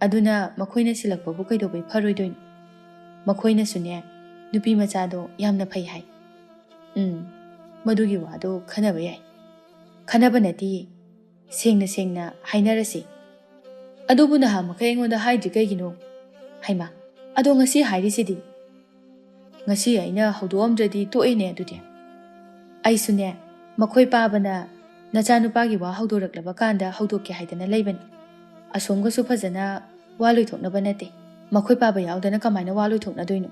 ꯑꯗꯨꯅ ꯃꯈꯣꯏꯅ ꯁꯤꯜꯂꯛꯄꯕꯨ ꯀꯩꯗꯧꯕꯩ ꯐꯔꯣꯏꯗꯣꯏꯅꯣ? ꯃꯈꯣꯏꯅꯁꯨꯅꯦ ꯅꯨꯄꯤ ꯃꯆꯥꯗꯣ ꯌꯥꯝꯅ ꯐꯩ ꯍꯥꯏ꯫" "ꯎꯝ, ꯃꯗꯨꯒꯤ ꯋꯥꯗꯣ ꯈꯟꯅꯕ ꯌꯥꯏ꯫" "ꯈꯟꯅꯕ ꯅꯠꯇꯤꯌꯦ, ꯁꯦꯡꯅ ꯁꯦꯡꯅ ꯍꯥꯏꯅꯔꯁꯤ꯫ ꯑꯗꯨꯕꯨ ꯅꯍꯥꯟ ꯃꯈꯩ ꯑꯩꯉꯣꯟꯗ ꯍꯥꯏꯗ꯭ꯔꯤ ꯀꯩꯒꯤꯅꯣ? ꯍꯩꯃꯥ, ꯑꯗꯣ ꯉꯁꯤ ꯍꯥꯏꯔꯤꯁꯤꯗꯤ? ꯉꯁꯤ ꯑꯩꯅ ꯍꯧꯗꯣꯛꯑꯝꯗ꯭ꯔꯗꯤ ꯇꯣꯛꯑꯦꯅꯦ ꯑꯗꯨꯗꯤ꯫ ꯑꯩꯁꯨꯅꯦ, ꯃꯈꯣꯏ ꯄꯥꯕꯅ ꯅꯆꯥꯅꯨꯄꯥꯒꯤ ꯋꯥ ꯍꯧꯗꯣꯔꯛꯂꯕ ꯀꯥꯟꯗ ꯍꯧꯗꯣꯛꯀꯦ ꯍꯥꯏꯗꯅ ꯂꯩꯕꯅꯤ꯫ ꯑꯁꯣꯝꯒꯁꯨ ꯐꯖꯅ ꯋꯥ ꯂꯣꯏꯊꯣꯛꯅꯕ ꯅꯠꯇꯦ꯫ ꯃꯈꯣꯏ ꯄꯥꯕ ꯌꯥꯎꯗꯅ ꯀꯃꯥꯏꯅ ꯋꯥ ꯂꯣꯏꯊꯣꯛꯅꯗꯣꯏꯅꯣ?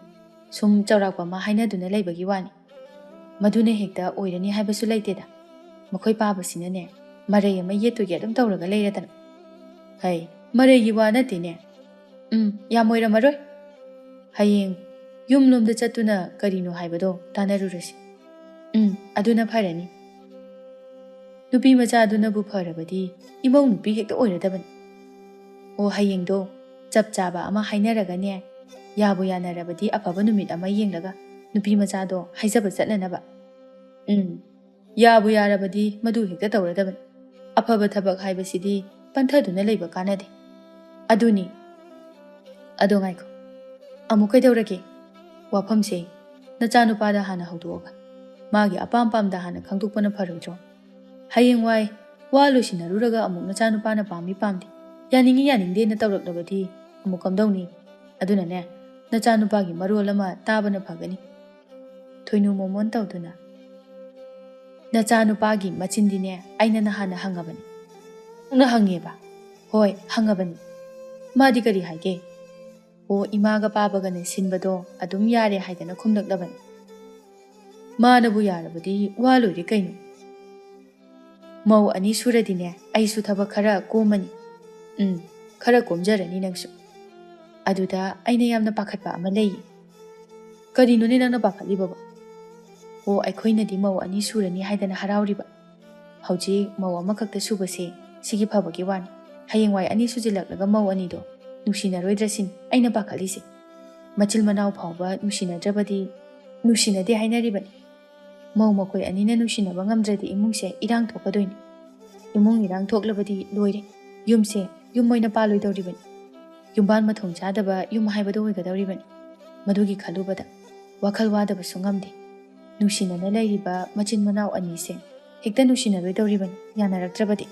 ꯁꯨꯝ ꯆꯥꯎꯔꯥꯛꯄ ꯑꯃ ꯍꯥꯏꯅꯗꯨꯅ ꯂꯩꯕꯒꯤ ꯋꯥꯅꯤ꯫ ꯃꯗꯨꯅ ꯍꯦꯛꯇ ꯑꯣꯏꯔꯅꯤ ꯍꯥꯏꯕꯁꯨ ꯂꯩꯇꯦꯗ꯫ ꯃꯈꯣꯏ ꯄꯥꯕꯁꯤꯅꯅꯦ, ꯃꯔꯩ ꯑꯃ ꯌꯦꯠꯇꯨꯒꯤ ꯑꯗꯨꯝ ꯇꯧꯔꯒ ꯂꯩꯔꯗꯅ꯫ ꯍꯩ, ꯃꯔꯩꯒꯤ ꯋꯥ ꯅꯠꯇꯦꯅꯦ꯫ ꯎꯝ, ꯌꯥꯝ ꯑꯣꯏꯔꯝꯃꯔꯣꯏ꯫ ꯍꯌꯦꯡ ꯌꯨꯝꯂꯣꯝꯗ ꯆꯠꯇꯨꯅ ꯀꯔꯤꯅꯣ ꯍꯥꯏꯕꯗꯣ ꯇꯥꯟꯅꯔꯨꯔꯁꯤ꯫ ꯎꯝ, ꯑꯗꯨꯅ ꯐꯔꯅꯤ꯫ ꯅꯨꯄꯤ ꯃꯆꯥꯗꯨꯅꯕꯨ ꯐꯔꯕꯗꯤ ꯏꯃꯧ ꯅꯨꯄꯤ ꯍꯦꯛꯇ ꯑꯣꯏꯔꯗꯕꯅꯤ꯫ ꯑꯣ, ꯍꯌꯦꯡꯗꯣ ꯆꯞ ꯆꯥꯕ ꯑꯃ ꯍꯥꯏꯅꯔꯒꯅꯦ, ꯌꯥꯕꯨ ꯌꯥꯅꯔꯕꯗꯤ ꯑꯐꯕ ꯅꯨꯃꯤꯠ ꯑꯃ ꯌꯦꯡꯂꯒ ꯅꯨꯄꯤ ꯃꯆꯥꯗꯣ ꯍꯥꯏꯖꯕ ꯆꯠꯅꯅꯕ꯫ ꯎꯝ, ꯌꯥꯕꯨ ꯌꯥꯔꯕꯗꯤ ꯃꯗꯨ ꯍꯦꯛꯇ ꯇꯧꯔꯗꯕꯅꯤ꯫ ꯑꯐꯕ ꯊꯕꯛ ꯍꯥꯏꯕꯁꯤꯗꯤ ꯄꯟꯊꯗꯨꯅ ꯂꯩꯕ ꯀꯥꯟꯅꯗꯦ꯫ ꯑꯗꯨꯅꯤ꯫ ꯑꯗꯣ ꯉꯥꯏꯈꯣ, ꯑꯃꯨꯛ ꯀꯩꯗꯧꯔꯒꯦ? ꯋꯥꯐꯝꯁꯦ ꯅꯆꯥꯅꯨꯄꯥꯗ ꯍꯥꯟꯅ ꯍꯧꯗꯣꯛꯑꯒ ꯃꯥꯒꯤ ꯑꯄꯥꯝ ꯄꯥꯝꯗ ꯍꯥꯟꯅ ꯈꯪꯗꯣꯛꯄꯅ ꯐꯔꯣꯏꯗ꯭ꯔꯣ? ꯍꯌꯦꯡꯋꯥꯏ ꯋꯥ ꯂꯣꯏꯁꯤꯟꯅꯔꯨꯔꯒ ꯑꯃꯨꯛ ꯅꯆꯥꯅꯨꯄꯥꯅ ꯄꯥꯝꯃꯤ ꯄꯥꯝꯗꯦ, ꯌꯥꯅꯤꯡꯉꯤ ꯌꯥꯅꯤꯡꯗꯦꯅ ꯇꯧꯔꯛꯂꯕꯗꯤ ꯑꯃꯨꯛ ꯀꯝꯗꯧꯅꯤ? ꯑꯗꯨꯅꯅꯦ, ꯅꯆꯥꯅꯨꯄꯥꯒꯤ ꯃꯔꯣꯜ ꯑꯃ ꯇꯥꯕꯅ ꯐꯒꯅꯤ꯫ ꯊꯣꯏꯅꯨ ꯃꯣꯃꯣꯟ ꯇꯧꯗꯨꯅ, "ꯅꯆꯥꯅꯨꯄꯥꯒꯤ ꯃꯆꯤꯟꯗꯤꯅꯦ ꯑꯩꯅ ꯅꯍꯥꯟꯅ ꯍꯪꯉꯕꯅꯤ꯫" "ꯅꯪꯅ ꯍꯪꯉꯦꯕ?" "ꯍꯣꯏ, ꯍꯪꯉꯕꯅꯤ꯫" "ꯃꯥꯗꯤ ꯀꯔꯤ ꯍꯥꯏꯒꯦ?" "ꯑꯣ, ꯏꯃꯥꯒ ꯄꯥꯕꯒꯅꯦ ꯁꯤꯟꯕꯗꯣ ꯑꯗꯨꯝ ꯌꯥꯔꯦ ꯍꯥꯏꯗꯅ ꯈꯨꯝꯂꯛꯂꯕꯅꯤ꯫" "ꯃꯥꯅꯕꯨ ꯌꯥꯔꯕꯗꯤ ꯋꯥ ꯂꯣꯏꯔꯦ ꯀꯩꯅꯣ꯫" "ꯃꯧ ꯑꯅꯤ ꯁꯨꯔꯗꯤꯅꯦ ꯑꯩꯁꯨ ꯊꯕꯛ ꯈꯔ ꯀꯣꯝꯃꯅꯤ꯫" "ꯎꯝ, ꯈꯔ ꯀꯣꯝꯖꯔꯅꯤ ꯅꯪꯁꯨ꯫" ꯑꯗꯨꯗ ꯑꯩꯅ ꯌꯥꯝꯅ ꯄꯥꯈꯠꯄ ꯑꯃ ꯂꯩꯌꯦ꯫ "ꯀꯔꯤꯅꯣꯅꯦ ꯅꯪꯅ ꯄꯥꯈꯠꯂꯤꯕꯕꯣ?" "ꯑꯣ, ꯑꯩꯈꯣꯏꯅꯗꯤ ꯃꯧ ꯑꯅꯤ ꯁꯨꯔꯅꯤ ꯍꯥꯏꯗꯅ ꯍꯔꯥꯎꯔꯤꯕ꯫ ꯍꯧꯖꯤꯛ ꯃꯧ ꯑꯃꯈꯛꯇ ꯁꯨꯕꯁꯦ ꯁꯤꯒꯤ ꯐꯕꯒꯤ ꯋꯥꯅꯤ꯫ ꯍꯌꯦꯡꯋꯥꯏ ꯑꯅꯤ ꯁꯨꯖꯤꯜꯂꯛꯂꯒ ꯃꯧ ꯑꯅꯤꯗꯣ ꯅꯨꯡꯁꯤꯅꯔꯣꯏꯗ꯭ꯔꯁꯤꯅꯤ ꯑꯩꯅ ꯄꯥꯈꯠꯂꯤꯁꯦ꯫ ꯃꯆꯤꯜ ꯃꯅꯥꯎ ꯐꯥꯎꯕ ꯅꯨꯡꯁꯤꯅꯗ꯭ꯔꯕꯗꯤ ꯅꯨꯡꯁꯤꯅꯗꯦ ꯍꯥꯏꯅꯔꯤꯕꯅꯤ꯫ ꯃꯧ ꯃꯈꯣꯏ ꯑꯅꯤꯅ ꯅꯨꯡꯁꯤꯅꯕ ꯉꯝꯗ꯭ꯔꯗꯤ ꯏꯃꯨꯡꯁꯦ ꯏꯔꯥꯡ ꯊꯣꯛꯀꯗꯣꯏꯅꯤ꯫ ꯏꯃꯨꯡ ꯏꯔꯥꯡ ꯊꯣꯛꯂꯕꯗꯤ ꯂꯣꯏꯔꯦ꯫ ꯌꯨꯝꯁꯦ ꯌꯨꯝ ꯑꯣꯏꯅ ꯄꯥꯜꯂꯣꯏꯗꯧꯔꯤꯕꯅꯤ꯫ ꯌꯨꯝꯕꯥꯟ ꯃꯊꯣꯡ ꯆꯥꯗꯕ ꯌꯨꯝ ꯍꯥꯏꯕꯗꯨ ꯑꯣꯏꯒꯗꯧꯔꯤꯕꯅꯤ꯫ ꯃꯗꯨꯒꯤ ꯈꯜꯂꯨꯕꯗ ꯋꯥꯈꯜ ꯋꯥꯗꯕꯁꯨ ꯉꯝꯗꯦ꯫ ꯅꯨꯡꯁꯤꯅꯅ ꯂꯩꯔꯤꯕ ꯃꯆꯤꯟ ꯃꯅꯥꯎ ꯑꯅꯤꯁꯦ ꯍꯦꯛꯇ ꯅꯨꯡꯁꯤꯅꯔꯣꯏꯗꯧꯔꯤꯕꯅꯤ, ꯌꯥꯅꯔꯛꯇ꯭ꯔꯕꯗꯤ꯫"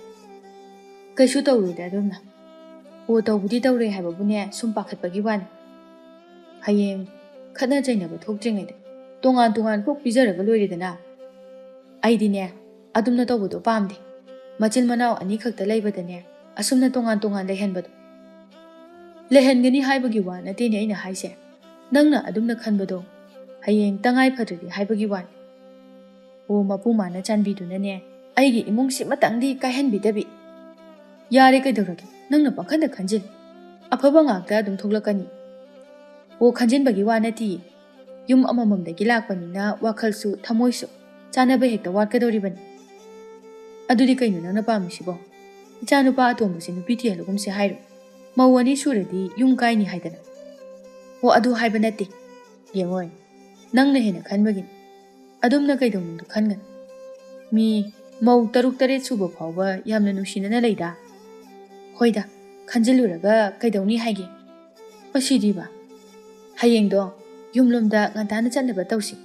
"ꯀꯩꯁꯨ ꯇꯧꯔꯣꯏꯗ ꯑꯗꯨꯝꯅ꯫ ꯑꯣ, ꯇꯧꯕꯨꯗꯤ ꯇꯧꯔꯣꯏ ꯍꯥꯏꯕꯕꯨꯅꯦ, ꯁꯨꯝ ꯄꯥꯈꯠꯄꯒꯤ ꯋꯥꯅꯤ꯫ ꯍꯌꯦꯡ ꯈꯠꯅ ꯆꯩꯅꯕ ꯊꯣꯛꯇ꯭ꯔꯤꯉꯩꯗ ꯇꯣꯉꯥꯟ ꯇꯣꯉꯥꯟ ꯀꯣꯛ ꯄꯤꯖꯔꯒ ꯂꯣꯏꯔꯦꯗꯅ꯫ ꯑꯩꯗꯤꯅꯦ, ꯑꯗꯨꯝꯅ ꯇꯧꯕꯗꯣ ꯄꯥꯝꯗꯦ꯫ ꯃꯆꯤꯟ ꯃꯅꯥꯎ ꯑꯅꯤꯈꯛꯇ ꯂꯩꯕꯗꯅꯦ, ꯑꯁꯨꯝꯅ ꯇꯣꯉꯥꯟ ꯇꯣꯉꯥꯟ ꯂꯩꯍꯟꯕꯗꯣ꯫ ꯂꯩꯍꯟꯒꯅꯤ ꯍꯥꯏꯕꯒꯤ ꯋꯥ ꯅꯠꯇꯦꯅꯦ ꯑꯩꯅ ꯍꯥꯏꯁꯦ꯫ ꯅꯪꯅ ꯑꯗꯨꯝꯅ ꯈꯟꯕꯗꯣ ꯍꯌꯦꯡ ꯇꯉꯥꯏ ꯐꯗ꯭ꯔꯗꯤ ꯍꯥꯏꯕꯒꯤ ꯋꯥꯅꯤ꯫ ꯑꯣ, ꯃꯄꯨ ꯃꯥꯅ ꯆꯥꯟꯕꯤꯗꯨꯅꯅꯦ, ꯑꯩꯒꯤ ꯏꯃꯨꯡꯁꯤꯃꯇꯪꯗꯤ ꯀꯥꯏꯍꯟꯕꯤꯗꯕꯤ꯫ ꯌꯥꯔꯦ, ꯀꯩꯗꯧꯔꯒꯦ? ꯅꯪꯅ ꯄꯪꯈꯟꯗ ꯈꯟꯖꯤꯜ꯫ ꯑꯐꯕ ꯉꯥꯛꯇ ꯑꯗꯨꯝ ꯊꯣꯛꯂꯛꯀꯅꯤ꯫ ꯑꯣ, ꯈꯟꯖꯤꯟꯕꯒꯤ ꯋꯥ ꯅꯠꯇꯤꯌꯦ꯫ ꯌꯨꯝ ꯑꯃꯃꯝꯗꯒꯤ ꯂꯥꯛꯄꯅꯤꯅ ꯋꯥꯈꯜꯁꯨ ꯊꯃꯣꯏꯁꯨ ꯆꯥꯅꯕ ꯍꯦꯛꯇ ꯋꯥꯠꯀꯗꯧꯔꯤꯕꯅꯤ꯫ ꯑꯗꯨꯗꯤ ꯀꯩꯅꯣ ꯅꯪꯅ ꯄꯥꯝꯃꯤꯁꯤꯕꯣ? ꯏꯆꯥꯅꯨꯄꯥ ꯑꯇꯣꯝꯕꯁꯦ ꯅꯨꯄꯤ ꯊꯤꯍꯜꯂꯒꯨꯝꯁꯦ ꯍꯥꯏꯔꯣ? ꯃꯧ ꯑꯅꯤ ꯁꯨꯔꯗꯤ ꯌꯨꯝ ꯀꯥꯏꯅꯤ ꯍꯥꯏꯗꯅ꯫ ꯑꯣ, ꯑꯗꯨ ꯍꯥꯏꯕ ꯅꯠꯇꯦ꯫ ꯌꯦꯡꯉꯣꯏ, ꯅꯪꯅ ꯍꯦꯟꯅ ꯈꯟꯕꯒꯤꯅꯤ꯫ ꯑꯗꯨꯝꯅ ꯀꯩꯗꯧꯅꯨꯡꯗ ꯈꯟꯒꯅꯨ꯫ ꯃꯤ ꯃꯧ ꯇꯔꯨꯛ ꯇꯔꯦꯠ ꯁꯨꯕ ꯐꯥꯎꯕ ꯌꯥꯝꯅ ꯅꯨꯡꯁꯤꯅꯅ ꯂꯩꯗ꯫ ꯍꯣꯏꯗ, ꯈꯟꯖꯤꯜꯂꯨꯔꯒ ꯀꯩꯗꯧꯅꯤ ꯍꯥꯏꯒꯦ? ꯃꯁꯤꯗꯤꯕ꯫ ꯍꯌꯦꯡꯗꯣ ꯌꯨꯝꯂꯣꯝꯗ ꯉꯟꯇꯥꯅ ꯆꯠꯅꯕ ꯇꯧꯁꯤ꯫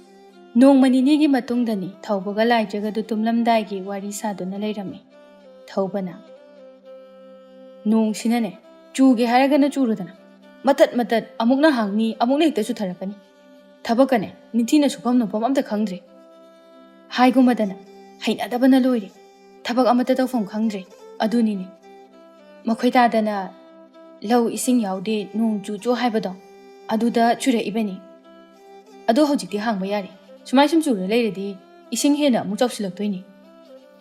ꯅꯣꯡꯃ ꯅꯤꯅꯤꯒꯤ ꯃꯇꯨꯡꯗꯅꯤ ꯊꯧꯕꯒ ꯂꯥꯏꯖꯒꯗꯨ ꯇꯨꯝꯂꯝꯗꯥꯏꯒꯤ ꯋꯥꯔꯤ ꯁꯥꯗꯨꯅ ꯂꯩꯔꯝꯃꯤ꯫ ꯊꯧꯕꯅ, "ꯅꯣꯡꯁꯤꯅꯅꯦ, ꯆꯨꯒꯦ ꯍꯥꯏꯔꯒꯅ ꯆꯨꯔꯨꯗꯅ, ꯃꯇꯠ ꯃꯇꯠ ꯑꯃꯨꯛꯅ ꯍꯥꯡꯅꯤ, ꯑꯃꯨꯛꯅ ꯍꯦꯛꯇ ꯆꯨꯊꯔꯛꯀꯅꯤ꯫ ꯊꯕꯛꯀꯅꯦ, ꯅꯤꯡꯊꯤꯅ ꯁꯨꯐꯝ ꯅꯣꯝꯐꯝ ꯑꯝꯇ ꯈꯪꯗ꯭ꯔꯦ꯫ ꯍꯥꯏꯒꯨꯝꯕꯗꯅ ꯍꯩꯅꯗꯕꯅ ꯂꯣꯏꯔꯦ꯫ ꯊꯕꯛ ꯑꯃꯠꯇ ꯇꯧꯐꯝ ꯈꯪꯗ꯭ꯔꯦ꯫ ꯑꯗꯨꯅꯤꯅꯦ꯫ ꯃꯈꯣꯏ ꯇꯥꯗꯅ ꯂꯧ ꯏꯁꯤꯡ ꯌꯥꯎꯗꯦ, ꯅꯣꯡ ꯆꯨ ꯆꯨ ꯍꯥꯏꯕꯗꯣ, ꯑꯗꯨꯗ ꯆꯨꯔꯛꯏꯕꯅꯤ꯫ ꯑꯗꯣ ꯍꯧꯖꯤꯛꯇꯤ ꯍꯥꯡꯕ ꯌꯥꯔꯦ꯫ ꯁꯨꯃꯥꯏ ꯁꯨꯝ ꯆꯨꯔ ꯂꯩꯔꯗꯤ ꯏꯁꯤꯡ ꯍꯦꯟꯅ ꯑꯃꯨꯛ ꯆꯥꯎꯁꯤꯜꯂꯛꯇꯣꯏꯅꯤ꯫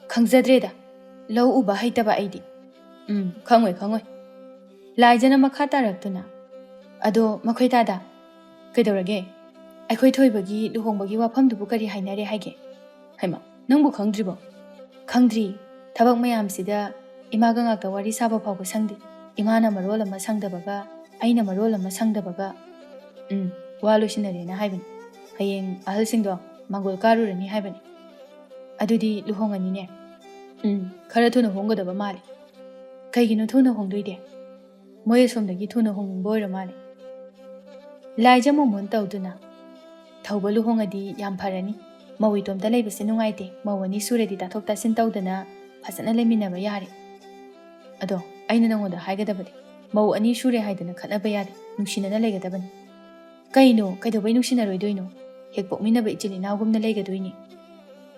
ꯈꯪꯖꯗ꯭ꯔꯦꯗ, ꯂꯧ ꯎꯕ ꯍꯩꯇꯕ ꯑꯩꯗꯤ꯫ ꯎꯝ, ꯈꯪꯉꯣꯏ, ꯈꯪꯉꯣꯏ꯫" ꯂꯥꯏꯖꯅ ꯃꯈꯥ ꯇꯥꯔꯛꯇꯨꯅ, "ꯑꯗꯣ ꯃꯈꯣꯏ ꯇꯥꯗ, ꯀꯩꯗꯧꯔꯒꯦ? ꯑꯩꯈꯣꯏ ꯊꯣꯏꯕꯒꯤ ꯂꯨꯍꯣꯡꯕꯒꯤ ꯋꯥꯐꯝꯗꯨꯕꯨ ꯀꯔꯤ ꯍꯥꯏꯅꯔꯦ ꯍꯥꯏꯒꯦ?" "ꯍꯩꯃꯥ, ꯅꯪꯕꯨ ꯈꯪꯗ꯭ꯔꯤꯕꯣ?" "ꯈꯪꯗ꯭ꯔꯤ꯫ ꯊꯕꯛ ꯃꯌꯥꯝꯁꯤꯗ ꯏꯃꯥꯒ ꯉꯥꯛꯇ ꯋꯥꯔꯤ ꯁꯥꯕ ꯐꯥꯎꯕ ꯁꯪꯗꯦ꯫ ꯏꯃꯥꯅ ꯃꯔꯣꯜ ꯑꯃ ꯁꯪꯗꯕꯒ, ꯑꯩꯅ ꯃꯔꯣꯜ ꯑꯃ ꯁꯪꯗꯕꯒ꯫ ꯎꯝ, ꯋꯥ ꯂꯣꯏꯁꯤꯟꯅꯔꯦꯅ ꯍꯥꯏꯕꯅꯤ꯫ ꯍꯌꯦꯡ ꯑꯍꯜꯁꯤꯡꯗꯣ ꯃꯥꯡꯒꯣꯜ ꯀꯥꯔꯨꯔꯅꯤ ꯍꯥꯏꯕꯅꯤ꯫ ꯑꯗꯨꯗꯤ ꯂꯨꯍꯣꯡꯉꯅꯤꯅꯦ?" "ꯎꯝ, ꯈꯔ ꯊꯨꯅ ꯍꯣꯡꯒꯗꯕ ꯃꯥꯜꯂꯤ꯫" "ꯀꯩꯒꯤꯅꯣ ꯊꯨꯅ ꯍꯣꯡꯗꯣꯏꯗꯤ?" "ꯃꯣꯏ ꯑꯁꯣꯝꯗꯒꯤ ꯊꯨꯅ ꯍꯣꯡꯅꯤꯡꯕ ꯑꯣꯏꯔ ꯃꯥꯜꯂꯦ꯫" ꯂꯥꯏꯖ ꯃꯣꯃꯣꯟ ꯇꯧꯗꯨꯅ, "ꯊꯧꯕ ꯂꯨꯍꯣꯡꯉꯗꯤ ꯌꯥꯝ ꯐꯔꯅꯤ꯫ ꯃꯧ ꯏꯇꯣꯝꯇ ꯂꯩꯕꯁꯦ ꯅꯨꯡꯉꯥꯏꯇꯦ꯫ ꯃꯧ ꯑꯅꯤ ꯁꯨꯔꯗꯤ ꯇꯥꯊꯣꯛ ꯇꯥꯁꯤꯟ ꯇꯧꯗꯅ ꯐꯖꯅ ꯂꯩꯃꯤꯟꯅꯕ ꯌꯥꯔꯦ꯫" ꯑꯗꯣ, ꯑꯩꯅ ꯅꯉꯣꯟꯗ ꯍꯥꯏꯒꯗꯕꯗꯤ, ꯃꯧ ꯑꯅꯤ ꯁꯨꯔꯦ ꯍꯥꯏꯗꯅ ꯈꯠꯅꯕ ꯌꯥꯗꯦ, ꯅꯨꯡꯁꯤꯅꯅ ꯂꯩꯒꯗꯕꯅꯤ꯫ ꯀꯩꯅꯣ, ꯀꯩꯗꯧꯕꯩ ꯅꯨꯡꯁꯤꯅꯔꯣꯏꯗꯣꯏꯅꯣ? ꯍꯦꯛ ꯄꯣꯛꯃꯤꯟꯅꯕ ꯏꯆꯤꯜ ꯏꯅꯥꯎꯒꯨꯝꯅ ꯂꯩꯒꯗꯣꯏꯅꯤ꯫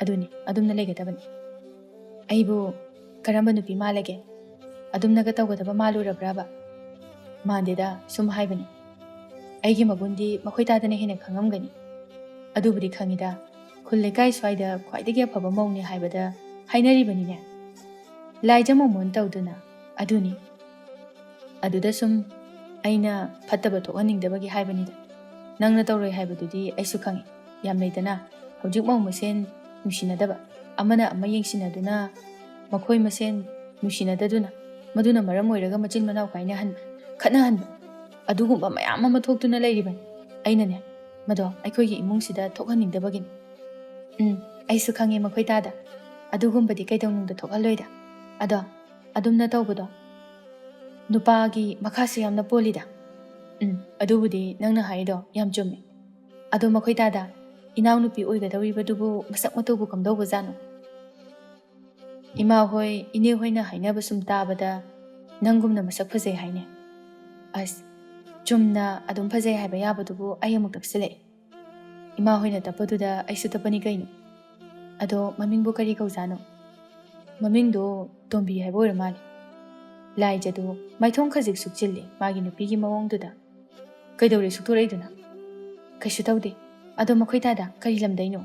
ꯑꯗꯨꯅꯤ, ꯑꯗꯨꯝꯅ ꯂꯩꯒꯗꯕꯅꯤ꯫ ꯑꯩꯕꯨ ꯀꯔꯝꯕ ꯅꯨꯄꯤ ꯃꯥꯜꯂꯒꯦ? ꯑꯗꯨꯝꯅꯒ ꯇꯧꯒꯗꯕ ꯃꯥꯜꯂꯨꯔꯕ꯭ꯔꯕ? ꯃꯥꯟꯗꯦꯗ, ꯁꯨꯝ ꯍꯥꯏꯕꯅꯤ꯫ ꯑꯩꯒꯤ ꯃꯒꯨꯟꯗꯤ ꯃꯈꯣꯏ ꯇꯥꯗꯅ ꯍꯦꯟꯅ ꯈꯪꯉꯝꯒꯅꯤ꯫ ꯑꯗꯨꯕꯨꯗꯤ ꯈꯪꯉꯤꯗ, ꯈꯨꯜ ꯂꯩꯀꯥꯏ ꯁ꯭ꯋꯥꯏꯗ ꯈ꯭ꯋꯥꯏꯗꯒꯤ ꯑꯐꯕ ꯃꯧꯅꯤ ꯍꯥꯏꯕꯗ ꯍꯥꯏꯅꯔꯤꯕꯅꯤꯅꯦ꯫ ꯂꯥꯏꯖ ꯃꯣꯃꯣꯟ ꯇꯧꯗꯨꯅ꯫ ꯑꯗꯨꯅꯤ꯫ ꯑꯗꯨꯗ ꯁꯨꯝ ꯑꯩꯅ ꯐꯠꯇꯕ ꯊꯣꯛꯍꯟꯅꯤꯡꯗꯕꯒꯤ ꯍꯥꯏꯕꯅꯤꯗ꯫ ꯅꯪꯅ ꯇꯧꯔꯣꯏ ꯍꯥꯏꯕꯗꯨꯗꯤ ꯑꯩꯁꯨ ꯈꯪꯉꯤ꯫ ꯌꯥꯝ ꯂꯩꯗꯅ, ꯍꯧꯖꯤꯛ ꯃꯧ ꯃꯁꯦꯟ ꯅꯨꯡꯁꯤꯅꯗꯕ, ꯑꯃꯅ ꯑꯃ ꯌꯦꯡꯁꯤꯟꯅꯗꯨꯅ, ꯃꯈꯣꯏ ꯃꯁꯦꯟ ꯅꯨꯡꯁꯤꯅꯗꯗꯨꯅ, ꯃꯗꯨꯅ ꯃꯔꯝ ꯑꯣꯏꯔꯒ ꯃꯆꯤꯟ ꯃꯅꯥꯎ ꯀꯥꯏꯅꯍꯟꯕ, ꯈꯠꯅꯍꯟꯕ, ꯑꯗꯨꯒꯨꯝꯕ ꯃꯌꯥꯝ ꯑꯃ ꯊꯣꯛꯇꯨꯅ ꯂꯩꯔꯤꯕꯅꯤ꯫ ꯑꯩꯅꯅꯦ, ꯃꯗꯣ ꯑꯩꯈꯣꯏꯒꯤ ꯏꯃꯨꯡꯁꯤꯗ ꯊꯣꯛꯍꯟꯅꯤꯡꯗꯕꯒꯤꯅꯤ꯫ ꯎꯝ, ꯑꯩꯁꯨ ꯈꯪꯉꯦ ꯃꯈꯣꯏ ꯇꯥꯗ꯫ ꯑꯗꯨꯒꯨꯝꯕꯗꯤ ꯀꯩꯗꯧꯅꯨꯡꯗ ꯊꯣꯛꯍꯜꯂꯣꯏꯗ꯫ ꯑꯗꯣ, ꯑꯗꯨꯝꯅ ꯇꯧꯕꯗꯣ ꯅꯨꯄꯥꯒꯤ ꯃꯈꯥꯁꯨ ꯌꯥꯝꯅ ꯄꯣꯜꯂꯤꯗ꯫ ꯎꯝ, ꯑꯗꯨꯕꯨꯗꯤ ꯅꯪꯅ ꯍꯥꯏꯔꯤꯗꯣ ꯌꯥꯝ ꯆꯨꯝꯃꯦ꯫ ꯑꯗꯣ ꯃꯈꯣꯏ ꯇꯥꯗ, ꯏꯅꯥꯎꯅꯨꯄꯤ ꯑꯣꯏꯒꯗꯧꯔꯤꯕꯗꯨꯕꯨ ꯃꯁꯛ ꯃꯇꯧꯕꯨ ꯀꯝꯗꯧꯕꯖꯥꯠꯅꯣ? ꯏꯃꯥ ꯍꯣꯏ, ꯏꯅꯦ ꯍꯣꯏꯅ ꯍꯥꯏꯅꯕ ꯁꯨꯝ ꯇꯥꯕꯗ ꯅꯪꯒꯨꯝꯅ ꯃꯁꯛ ꯐꯖꯩ ꯍꯥꯏꯅꯦ꯫ ꯑꯁ, ꯆꯨꯝꯅ ꯑꯗꯨꯝ ꯐꯖꯩ ꯍꯥꯏꯕ ꯌꯥꯕꯗꯨꯕꯨ ꯑꯩ ꯑꯃꯨꯛ ꯇꯛꯁꯤꯜꯂꯛꯑꯦ꯫ ꯏꯃꯥ ꯍꯣꯏꯅ ꯇꯞꯄꯗꯨꯗ ꯑꯩꯁꯨ ꯇꯞꯄꯅꯤ ꯀꯩꯅꯣ꯫ ꯑꯗꯣ ꯃꯃꯤꯡꯕꯨ ꯀꯔꯤ ꯀꯧꯖꯥꯠꯅꯣ? ꯃꯃꯤꯡꯗꯣ ꯇꯣꯝꯕꯤ ꯍꯥꯏꯕ ꯑꯣꯏꯔ ꯃꯥꯜꯂꯦ꯫ ꯂꯥꯏꯖꯗꯨ ꯃꯥꯏꯊꯣꯡ ꯈꯖꯤꯛ ꯁꯨꯛꯆꯤꯜꯂꯤ ꯃꯥꯒꯤ ꯅꯨꯄꯤꯒꯤ ꯃꯑꯣꯡꯗꯨꯗ꯫ ꯀꯩꯗꯧꯔꯦ ꯁꯨꯛꯊꯣꯔꯛꯏꯗꯨꯅ? ꯀꯩꯁꯨ ꯇꯧꯗꯦ꯫ ꯑꯗꯣ ꯃꯈꯣꯏ ꯇꯥꯗ ꯀꯔꯤ ꯂꯝꯗꯩꯅꯣ?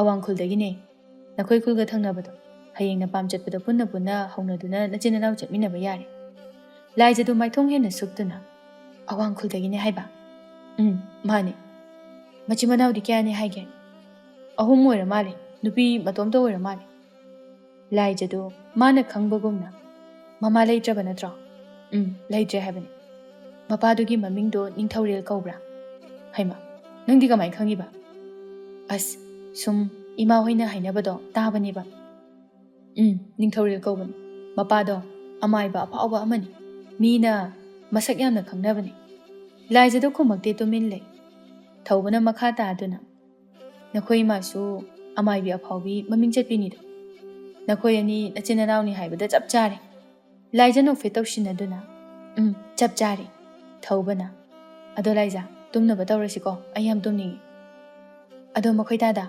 ꯑꯋꯥꯡ ꯈꯨꯜꯗꯒꯤꯅꯦ꯫ ꯅꯈꯣꯏ ꯈꯨꯜꯒ ꯊꯪꯅꯕꯗꯣ꯫ ꯍꯌꯦꯡ ꯅꯄꯥꯝ ꯆꯠꯄꯗ ꯄꯨꯟꯅ ꯄꯨꯟꯅ ꯍꯧꯅꯗꯨꯅ ꯅꯆꯤꯟ ꯅꯅꯥꯎ ꯆꯠꯃꯤꯟꯅꯕ ꯌꯥꯔꯦ꯫ ꯂꯥꯏꯖꯗꯨ ꯃꯥꯏꯊꯣꯡ ꯍꯦꯟꯅ ꯁꯨꯛꯇꯨꯅ, "ꯑꯋꯥꯡ ꯈꯨꯜꯗꯒꯤꯅꯦ ꯍꯥꯏꯕ?" "ꯎꯝ, ꯃꯥꯅꯦ꯫" "ꯃꯆꯤꯟ ꯃꯅꯥꯎꯗꯤ ꯀꯌꯥꯅꯦ ꯍꯥꯏꯒꯦ?" "ꯑꯍꯨꯝ ꯑꯣꯏꯔ ꯃꯥꯜꯂꯦ, ꯅꯨꯄꯤ ꯃꯇꯣꯝꯇ ꯑꯣꯏꯔ ꯃꯥꯜꯂꯦ꯫" ꯂꯥꯏꯖꯗꯨ ꯃꯥꯅ ꯈꯪꯕꯒꯨꯝꯅ, "ꯃꯃꯥ ꯂꯩꯇ꯭ꯔꯕ ꯅꯠꯇ꯭ꯔꯣ?" "ꯎꯝ, ꯂꯩꯇ꯭ꯔꯦ ꯍꯥꯏꯕꯅꯤ꯫" "ꯃꯄꯥꯗꯨꯒꯤ ꯃꯃꯤꯡꯗꯣ ꯅꯤꯡꯊꯧꯔꯦꯜ ꯀꯧꯕ꯭ꯔꯥ?" "ꯍꯩꯃ, ꯅꯪꯗꯤ ꯀꯃꯥꯏ ꯈꯪꯉꯤꯕ?" "ꯑꯁ, ꯁꯨꯝ ꯏꯃꯥ ꯍꯣꯏꯅ ꯍꯥꯏꯅꯕꯗꯣ ꯇꯥꯕꯅꯦꯕ꯫" "ꯎꯝ, ꯅꯤꯡꯊꯧꯔꯦꯜ ꯀꯧꯕꯅꯤ꯫ ꯃꯄꯥꯗꯣ ꯑꯃꯥꯏꯕ ꯑꯐꯥꯎꯕ ꯑꯃꯅꯤ꯫ ꯃꯤꯅ ꯃꯁꯛ ꯌꯥꯝꯅ ꯈꯪꯅꯕꯅꯤ꯫" ꯂꯥꯏꯖꯗꯣ ꯈꯨꯝꯃꯛꯇꯦ, ꯇꯨꯃꯤꯟ ꯂꯩ꯫ ꯊꯧꯕꯅ ꯃꯈꯥ ꯇꯥꯗꯨꯅ, "ꯅꯈꯣꯏ ꯏꯃꯥꯁꯨ ꯑꯃꯥꯏꯕꯤ ꯑꯐꯥꯎꯕꯤ ꯃꯃꯤꯡ ꯆꯠꯄꯤꯅꯤꯗꯣ꯫ ꯅꯈꯣꯏ ꯑꯅꯤ ꯅꯆꯤꯟ ꯅꯅꯥꯎꯅꯤ ꯍꯥꯏꯕꯗ ꯆꯞ ꯆꯥꯔꯦ꯫ ꯂꯥꯏꯖ ꯅꯣꯛꯐꯦꯠ ꯇꯧꯁꯤꯟꯅꯗꯨꯅ, "ꯎꯝ, ꯆꯞ ꯆꯥꯔꯦ"꯫ ꯊꯧꯕꯅ, "ꯑꯗꯣ ꯂꯥꯏꯖ, ꯇꯨꯝꯅꯕ ꯇꯧꯔꯁꯤꯀꯣ, ꯑꯩ ꯌꯥꯝ ꯇꯨꯝꯅꯤꯡꯉꯤ"꯫ "ꯑꯗꯣ ꯃꯈꯣꯏ ꯇꯥꯗ?"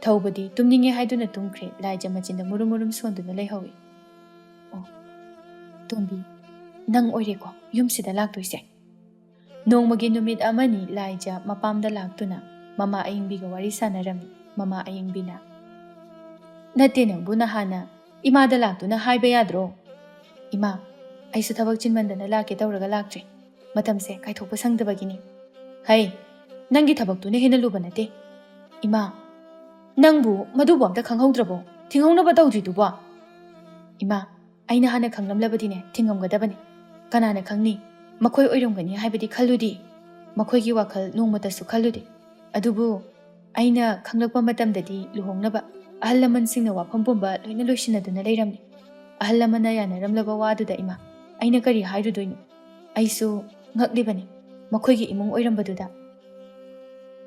ꯊꯧꯕꯗꯤ ꯇꯨꯝꯅꯤꯡꯉꯦ ꯍꯥꯏꯗꯨꯅ ꯇꯨꯝꯈ꯭ꯔꯦ꯫ ꯂꯥꯏꯖ ꯃꯆꯤꯟꯗ ꯃꯨꯔꯨꯝ ꯃꯨꯔꯨꯝ ꯁꯣꯟꯗꯨꯅ ꯂꯩꯍꯧꯏ꯫ "ꯑꯣ, ꯇꯣꯝꯕꯤ, ꯅꯪ ꯑꯣꯏꯔꯦꯀꯣ ꯌꯨꯝꯁꯤꯗ ꯂꯥꯛꯇꯣꯏꯁꯦ?" ꯅꯣꯡꯃꯒꯤ ꯅꯨꯃꯤꯠ ꯑꯃꯅꯤ ꯂꯥꯏꯖ ꯃꯄꯥꯝꯗ ꯂꯥꯛꯇꯨꯅ ꯃꯃꯥ ꯑꯌꯤꯡꯕꯤꯒ ꯋꯥꯔꯤ ꯁꯥꯟꯅꯔꯝꯃꯤ꯫ ꯃꯃꯥ ꯑꯌꯤꯡꯕꯤꯅ, "ꯅꯠꯇꯦ, ꯅꯪꯕꯨ ꯅꯍꯥꯟꯅ ꯏꯃꯥꯗ ꯂꯥꯛꯇꯨꯅ ꯍꯥꯏꯕ ꯌꯥꯗ꯭ꯔꯣ?" "ꯏꯃꯥ, ꯑꯩꯁꯨ ꯊꯕꯛ ꯆꯤꯟꯃꯟꯗꯅ ꯂꯥꯛꯀꯦ ꯇꯧꯔꯒ ꯂꯥꯛꯇ꯭ꯔꯦ꯫ ꯃꯇꯝꯁꯦ ꯀꯥꯏꯊꯣꯛꯄ ꯁꯪꯗꯕꯒꯤꯅꯤ"꯫ "ꯍꯩ, ꯅꯪꯒꯤ ꯊꯕꯛꯇꯨꯅ ꯍꯦꯟꯅ ꯂꯨꯕ ꯅꯠꯇꯦ"꯫ "ꯏꯃꯥ, ꯅꯪꯕꯨ ꯃꯗꯨꯕꯨ ꯑꯝꯇ ꯈꯪꯍꯧꯗ꯭ꯔꯕꯣ? ꯊꯤꯡꯍꯧꯅꯕ ꯇꯧꯗ꯭ꯔꯤꯗꯨꯕꯣ?" "ꯏꯃꯥ, ꯑꯩꯅ ꯍꯥꯟꯅ ꯈꯪꯂꯝꯂꯕꯗꯤꯅꯦ, ꯊꯤꯡꯉꯝꯒꯗꯕꯅꯤ꯫ ꯀꯅꯥꯅ ꯈꯪꯅꯤ? ꯃꯈꯣꯏ ꯑꯣꯏꯔꯝꯒꯅꯤ ꯍꯥꯏꯕꯗꯤ ꯈꯜꯂꯨꯗꯦ꯫ ꯃꯈꯣꯏꯒꯤ ꯋꯥꯈꯜ ꯅꯣꯡꯃꯇꯁꯨ ꯈꯜꯂꯨꯗꯦ꯫ ꯑꯗꯨꯕꯨ ꯑꯩꯅ ꯈꯪꯂꯛꯄ ꯃꯇꯝꯗꯗꯤ ꯂꯨꯍꯣꯡꯅꯕ ꯑꯍꯜ ꯂꯃꯟꯁꯤꯡꯅ ꯋꯥꯐꯝ ꯄꯨꯝꯕ ꯂꯣꯏꯅ ꯂꯣꯏꯁꯤꯟꯅꯗꯨꯅ ꯂꯩꯔꯝꯃꯤ꯫ ꯑꯍꯜ ꯂꯃꯟꯅ ꯌꯥꯅꯔꯝꯂꯕ ꯋꯥꯗꯨꯗ ꯏꯃꯥ, ꯑꯩꯅ ꯀꯔꯤ ꯍꯥꯏꯔꯨꯗꯣꯏꯅꯣ? ꯑꯩꯁꯨ ꯉꯛꯂꯤꯕꯅꯤ꯫ ꯃꯈꯣꯏꯒꯤ ꯏꯃꯨꯡ ꯑꯣꯏꯔꯝꯕꯗꯨꯗ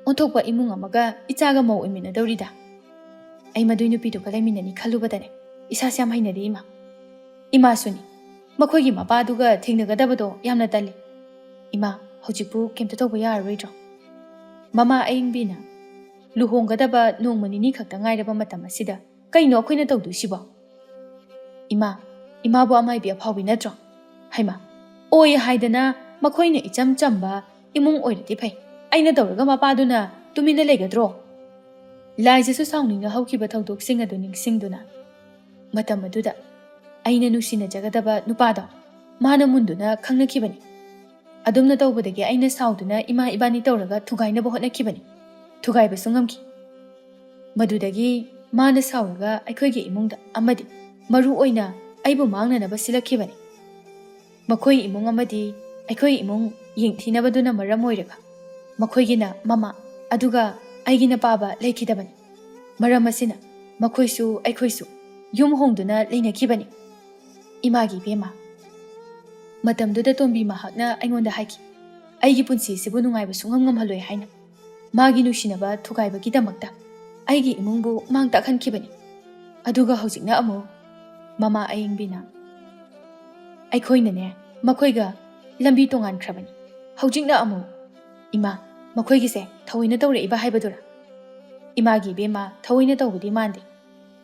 ꯑꯣꯟꯊꯣꯛꯄ ꯏꯃꯨꯡ ꯑꯃꯒ ꯏꯆꯥꯒ ꯃꯧ ꯑꯣꯏꯃꯤꯟꯅꯗꯧꯔꯤꯗ꯫ ꯑꯩ ꯃꯗꯨꯏ ꯅꯨꯄꯤꯗꯨꯒ ꯂꯩꯃꯤꯟꯅꯅꯤ ꯈꯜꯂꯨꯕꯗꯅꯦ ꯏꯁꯥꯁꯦ ꯌꯥꯝ ꯍꯩꯅꯗꯦ ꯏꯃꯥ꯫ ꯏꯃꯥꯁꯨꯅꯤ꯫ ꯃꯈꯣꯏꯒꯤ ꯃꯄꯥꯗꯨꯒ ꯊꯦꯡꯅꯒꯗꯕꯗꯣ ꯌꯥꯝꯅ ꯇꯜꯂꯤ꯫ ꯏꯃꯥ, ꯍꯧꯖꯤꯛꯄꯨ ꯀꯩꯝꯇ ꯇꯧꯕ ꯌꯥꯔꯔꯣꯏꯗ꯭ꯔꯣ?" ꯃꯃꯥ ꯑꯌꯤꯡꯕꯤꯅ, "ꯂꯨꯍꯣꯡꯒꯗꯕ ꯅꯣꯡꯃ ꯅꯤꯅꯤ ꯈꯛꯇ ꯉꯥꯏꯔꯕ ꯃꯇꯝ ꯑꯁꯤꯗ ꯀꯩꯅꯣ ꯑꯩꯈꯣꯏꯅ ꯇꯧꯗꯣꯏꯁꯤꯕꯣ?" "ꯏꯃꯥ, ꯏꯃꯥꯕꯨ ꯑꯃꯥꯏꯕꯤ ꯑꯐꯥꯎꯕꯤ ꯅꯠꯇ꯭ꯔꯣ? ꯍꯩꯃꯥ, ꯑꯣꯏ ꯍꯥꯏꯗꯅ ꯃꯈꯣꯏꯅ ꯏꯆꯝ ꯆꯝꯕ ꯏꯃꯨꯡ ꯑꯣꯏꯔꯗꯤ ꯐꯩ꯫ ꯑꯩꯅ ꯇꯧꯔꯒ ꯃꯄꯥꯗꯨꯅ ꯇꯨꯃꯤꯟꯅ ꯂꯩꯒꯗ꯭ꯔꯣ?" ꯂꯥꯏꯖꯁꯨ ꯁꯥꯎꯅꯤꯡꯅ ꯍꯧꯈꯤꯕ ꯊꯧꯗꯣꯛꯁꯤꯡ ꯑꯗꯨ ꯅꯤꯡꯁꯤꯡꯗꯨꯅ, "ꯃꯇꯝ ꯑꯗꯨꯗ ꯑꯩꯅ ꯅꯨꯡꯁꯤꯅꯖꯒꯗꯕ ꯅꯨꯄꯥꯗꯣ ꯃꯥꯅ ꯃꯨꯟꯗꯨꯅ ꯈꯪꯅꯈꯤꯕꯅꯤ꯫ ꯑꯗꯨꯝꯅ ꯇꯧꯕꯗꯒꯤ ꯑꯩꯅ ꯁꯥꯎꯗꯨꯅ ꯏꯃꯥ ꯏꯕꯥꯅꯤ ꯇꯧꯔꯒ ꯊꯨꯒꯥꯏꯅꯕ ꯍꯣꯠꯅꯈꯤꯕꯅꯤ꯫ ꯊꯨꯒꯥꯏꯕꯁꯨ ꯉꯝꯈꯤ꯫ ꯃꯗꯨꯗꯒꯤ ꯃꯥꯅ ꯁꯥꯎꯔꯒ ꯑꯩꯈꯣꯏꯒꯤ ꯏꯃꯨꯡꯗ ꯑꯃꯗꯤ ꯃꯔꯨ ꯑꯣꯏꯅ ꯑꯩꯕꯨ ꯃꯥꯡꯅꯅꯕ ꯁꯤꯜꯂꯛꯈꯤꯕꯅꯤ꯫ ꯃꯈꯣꯏ ꯏꯃꯨꯡ ꯑꯃꯗꯤ ꯑꯩꯈꯣꯏ ꯏꯃꯨꯡ ꯌꯦꯡꯊꯤꯅꯕꯗꯨꯅ ꯃꯔꯝ ꯑꯣꯏꯔꯒ ꯃꯈꯣꯏꯒꯤꯅ ꯃꯃꯥ ꯑꯗꯨꯒ ꯑꯩꯒꯤꯅ ꯄꯥꯕ ꯂꯩꯈꯤꯗꯕꯅꯤ꯫ ꯃꯔꯝ ꯑꯁꯤꯅ ꯃꯈꯣꯏꯁꯨ ꯑꯩꯈꯣꯏꯁꯨ ꯌꯨꯝ ꯍꯣꯡꯗꯨꯅ ꯂꯩꯅꯈꯤꯕꯅꯤ"꯫ ꯏꯃꯥꯒꯤ ꯏꯕꯦꯝꯃ, ꯃꯇꯝꯗꯨꯗ ꯇꯣꯝꯕꯤ ꯃꯍꯥꯛꯅ ꯑꯩꯉꯣꯟꯗ ꯍꯥꯏꯈꯤ, "ꯑꯩꯒꯤ ꯄꯨꯟꯁꯤꯁꯤꯕꯨ ꯅꯨꯡꯉꯥꯏꯕ ꯁꯨꯡꯉꯝ ꯉꯝꯍꯜꯂꯣꯏ" ꯍꯥꯏꯅ꯫ ꯃꯥꯒꯤ ꯅꯨꯡꯁꯤꯅꯕ ꯊꯨꯒꯥꯏꯕꯒꯤꯗꯃꯛꯇ ꯑꯩꯒꯤ ꯏꯃꯨꯡꯕꯨ ꯃꯥꯡ ꯇꯥꯛꯍꯟꯈꯤꯕꯅꯤ꯫ ꯑꯗꯨꯒ ꯍꯧꯖꯤꯛꯅ ꯑꯃꯨꯛ ꯃꯃꯥ ꯑꯌꯤꯡꯕꯤꯅ, "ꯑꯩꯈꯣꯏꯅꯅꯦ, ꯃꯈꯣꯏꯒ ꯂꯝꯕꯤ ꯇꯣꯉꯥꯟꯈ꯭ꯔꯕꯅꯤ꯫ ꯍꯧꯖꯤꯛꯅ ꯑꯃꯨꯛ, ꯏꯃꯥ, ꯃꯈꯣꯏꯒꯤꯁꯦ ꯊꯑꯣꯏꯅ ꯇꯧꯔꯛꯏꯕ ꯍꯥꯏꯕꯗꯨꯔꯥ?" "ꯏꯃꯥꯒꯤ ꯏꯕꯦꯝꯃ, ꯊꯑꯣꯏꯅ ꯇꯧꯕꯗꯤ ꯃꯥꯟꯗꯦ꯫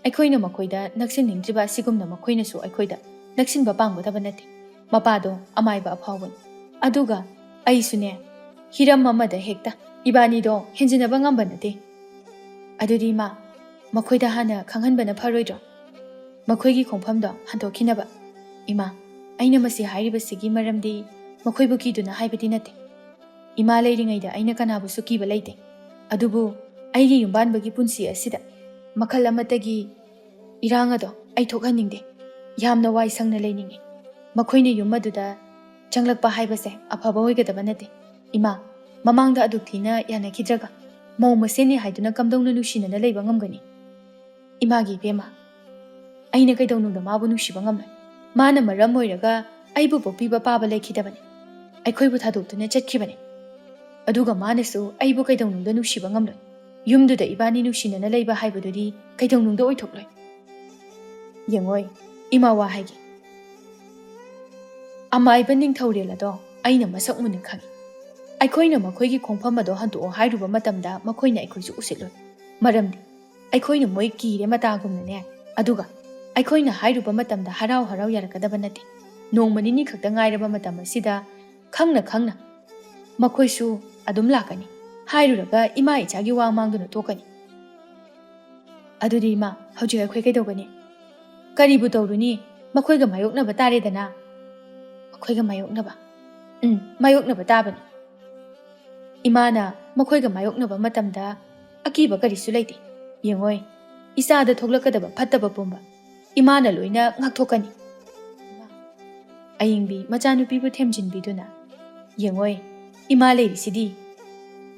ꯑꯩꯈꯣꯏꯅ ꯃꯈꯣꯏꯗ ꯅꯛꯁꯤꯟꯅꯤꯡꯗ꯭ꯔꯤꯕ ꯑꯁꯤꯒꯨꯝꯅ ꯃꯈꯣꯏꯅꯁꯨ ꯑꯩꯈꯣꯏꯗ ꯅꯛꯁꯤꯟꯕ ꯄꯥꯝꯒꯗꯕ ꯅꯠꯇꯦ꯫ ꯃꯄꯥꯗꯣ ꯑꯃꯥꯏꯕ ꯑꯐꯥꯎꯕꯅꯤ꯫ ꯑꯗꯨꯒ ꯑꯩꯁꯨꯅꯦ, ꯍꯤꯔꯝ ꯑꯃꯗ ꯍꯦꯛꯇ ꯏꯕꯥꯅꯤꯗꯣ ꯍꯦꯟꯖꯤꯟꯅꯕ ꯉꯝꯕ ꯅꯠꯇꯦ꯫ ꯑꯗꯨꯗꯤ ꯏꯃꯥ, ꯃꯈꯣꯏꯗ ꯍꯥꯟꯅ ꯈꯪꯍꯟꯕꯅ ꯐꯔꯣꯏꯗ꯭ꯔꯣ? ꯃꯈꯣꯏꯒꯤ ꯈꯣꯡꯐꯝꯗꯣ ꯍꯟꯗꯣꯛꯈꯤꯅꯕ?" "ꯏꯃꯥ, ꯑꯩꯅ ꯃꯁꯤ ꯍꯥꯏꯔꯤꯕꯁꯤꯒꯤ ꯃꯔꯝꯗꯤ ꯃꯈꯣꯏꯕꯨ ꯀꯤꯗꯨꯅ ꯍꯥꯏꯕꯗꯤ ꯅꯠꯇꯦ꯫ ꯏꯃꯥ ꯂꯩꯔꯤꯉꯩꯗ ꯑꯩꯅ ꯀꯅꯥꯕꯨꯁꯨ ꯀꯤꯕ ꯂꯩꯇꯦ꯫ ꯑꯗꯨꯕꯨ ꯑꯩꯒꯤ ꯌꯨꯝꯕꯥꯟꯕꯒꯤ ꯄꯨꯟꯁꯤ ꯑꯁꯤꯗ ꯃꯈꯜ ꯑꯃꯠꯇꯒꯤ ꯏꯔꯥꯡ ꯑꯗꯣ ꯑꯩ ꯊꯣꯛꯍꯟꯅꯤꯡꯗꯦ꯫ ꯌꯥꯝꯅ ꯋꯥꯏ ꯁꯪꯅ ꯂꯩꯅꯤꯡꯉꯤ꯫ ꯃꯈꯣꯏꯅ ꯌꯨꯝ ꯑꯗꯨꯗ ꯆꯪꯂꯛꯄ ꯍꯥꯏꯕꯁꯦ ꯑꯐꯕ ꯑꯣꯏꯒꯗꯕ ꯅꯠꯇꯦ꯫ ꯏꯃꯥ, ꯃꯃꯥꯡꯗ ꯑꯗꯨꯛ ꯊꯤꯅ ꯌꯥꯅꯈꯤꯗ꯭ꯔꯒ ꯃꯧ ꯃꯁꯦꯟꯅꯤ ꯍꯥꯏꯗꯨꯅ ꯀꯝꯗꯧꯅ ꯅꯨꯡꯁꯤꯅꯅ ꯂꯩꯕ ꯉꯝꯒꯅꯤ? ꯏꯃꯥꯒꯤ ꯏꯕꯦꯝꯃ, ꯑꯩꯅ ꯀꯩꯗꯧꯅꯨꯡꯗ ꯃꯥꯕꯨ ꯅꯨꯡꯁꯤꯕ ꯉꯝꯂꯣꯏ꯫ ꯃꯥꯅ ꯃꯔꯝ ꯑꯣꯏꯔꯒ ꯑꯩꯕꯨ ꯄꯣꯛꯄꯤꯕ ꯄꯥꯕ ꯂꯩꯈꯤꯗꯕꯅꯤ꯫ ꯑꯩꯈꯣꯏꯕꯨ ꯊꯥꯗꯣꯛꯇꯨꯅ ꯆꯠꯈꯤꯕꯅꯤ꯫ ꯑꯗꯨꯒ ꯃꯥꯅꯁꯨ ꯑꯩꯕꯨ ꯀꯩꯗꯧꯅꯨꯡꯗ ꯅꯨꯡꯁꯤꯕ ꯉꯝꯂꯣꯏ꯫ ꯌꯨꯝꯗꯨꯗ ꯏꯕꯥꯅꯤ ꯅꯨꯡꯁꯤꯅꯅ ꯂꯩꯕ ꯍꯥꯏꯕꯗꯨꯗꯤ ꯀꯩꯗꯧꯅꯨꯡꯗ ꯑꯣꯏꯊꯣꯛꯂꯣꯏ꯫ ꯌꯦꯡꯉꯣꯏ, ꯏꯃꯥ ꯋꯥ ꯍꯥꯏꯒꯦ꯫ ꯑꯃꯥꯏꯕ ꯅꯤꯡꯊꯧꯔꯦꯜ ꯑꯗꯣ ꯑꯩꯅ ꯃꯁꯛ ꯃꯨꯟꯅ ꯈꯪꯏ꯫ ꯑꯩꯈꯣꯏꯅ ꯃꯈꯣꯏꯒꯤ ꯈꯣꯡꯐꯝ ꯑꯗꯣ ꯍꯟꯗꯣꯛꯑꯣ ꯍꯥꯏꯔꯨꯕ ꯃꯇꯝꯗ ꯃꯈꯣꯏꯅ ꯑꯩꯈꯣꯏꯁꯨ ꯎꯁꯤꯠꯂꯣꯏ꯫ ꯃꯔꯝꯗꯤ ꯑꯩꯈꯣꯏꯅ ꯃꯣꯏ ꯀꯤꯔꯦ ꯃꯇꯥꯒꯨꯝꯅꯅꯦ꯫ ꯑꯗꯨꯒ ꯑꯩꯈꯣꯏꯅ ꯍꯥꯏꯔꯨꯕ ꯃꯇꯝꯗ ꯍꯔꯥꯎ ꯍꯔꯥꯎ ꯌꯥꯔꯛꯀꯗꯕ ꯅꯠꯇꯦ꯫ ꯅꯣꯡꯃ ꯅꯤꯅꯤ ꯈꯛꯇ ꯉꯥꯏꯔꯕ ꯃꯇꯝ ꯑꯁꯤꯗ ꯈꯪꯅ ꯈꯪꯅ ꯃꯈꯣꯏꯁꯨ ꯑꯗꯨꯝ ꯂꯥꯛꯀꯅꯤ꯫ ꯍꯥꯏꯔꯨꯔꯒ ꯏꯃꯥ ꯏꯆꯥꯒꯤ ꯋꯥ ꯃꯥꯡꯗꯨꯅ ꯊꯣꯛꯀꯅꯤ꯫ ꯑꯗꯨꯗꯤ ꯏꯃꯥ, ꯍꯧꯖꯤꯛ ꯑꯩꯈꯣꯏ ꯀꯩꯗꯧꯒꯅꯤ? ꯀꯔꯤꯕꯨ ꯇꯧꯔꯨꯅꯤ? ꯃꯈꯣꯏꯒ ꯃꯥꯌꯣꯛꯅꯕ ꯇꯥꯔꯦꯗꯅ꯫ ꯃꯈꯣꯏꯒ ꯃꯥꯌꯣꯛꯅꯕ? ꯎꯝ, ꯃꯥꯌꯣꯛꯅꯕ ꯇꯥꯕꯅꯤ꯫ ꯏꯃꯥꯅ ꯃꯈꯣꯏꯒ ꯃꯥꯌꯣꯛꯅꯕ ꯃꯇꯝꯗ ꯑꯀꯤꯕ ꯀꯔꯤꯁꯨ ꯂꯩꯇꯦ꯫ ꯌꯦꯡꯉꯣꯏ, ꯏꯆꯥꯗ ꯊꯣꯛꯂꯛꯀꯗꯕ ꯐꯠꯇꯕ ꯄꯨꯝꯕ ꯏꯃꯥꯅ ꯂꯣꯏꯅ ꯉꯥꯛꯊꯣꯛꯀꯅꯤ꯫ ꯑꯌꯤꯡꯕꯤ ꯃꯆꯥꯅꯨꯄꯤꯕꯨ ꯊꯦꯝꯖꯤꯟꯕꯤꯗꯨꯅ, "ꯌꯦꯡꯉꯣꯏ, ꯏꯃꯥ ꯂꯩꯔꯤꯁꯤꯗꯤ꯫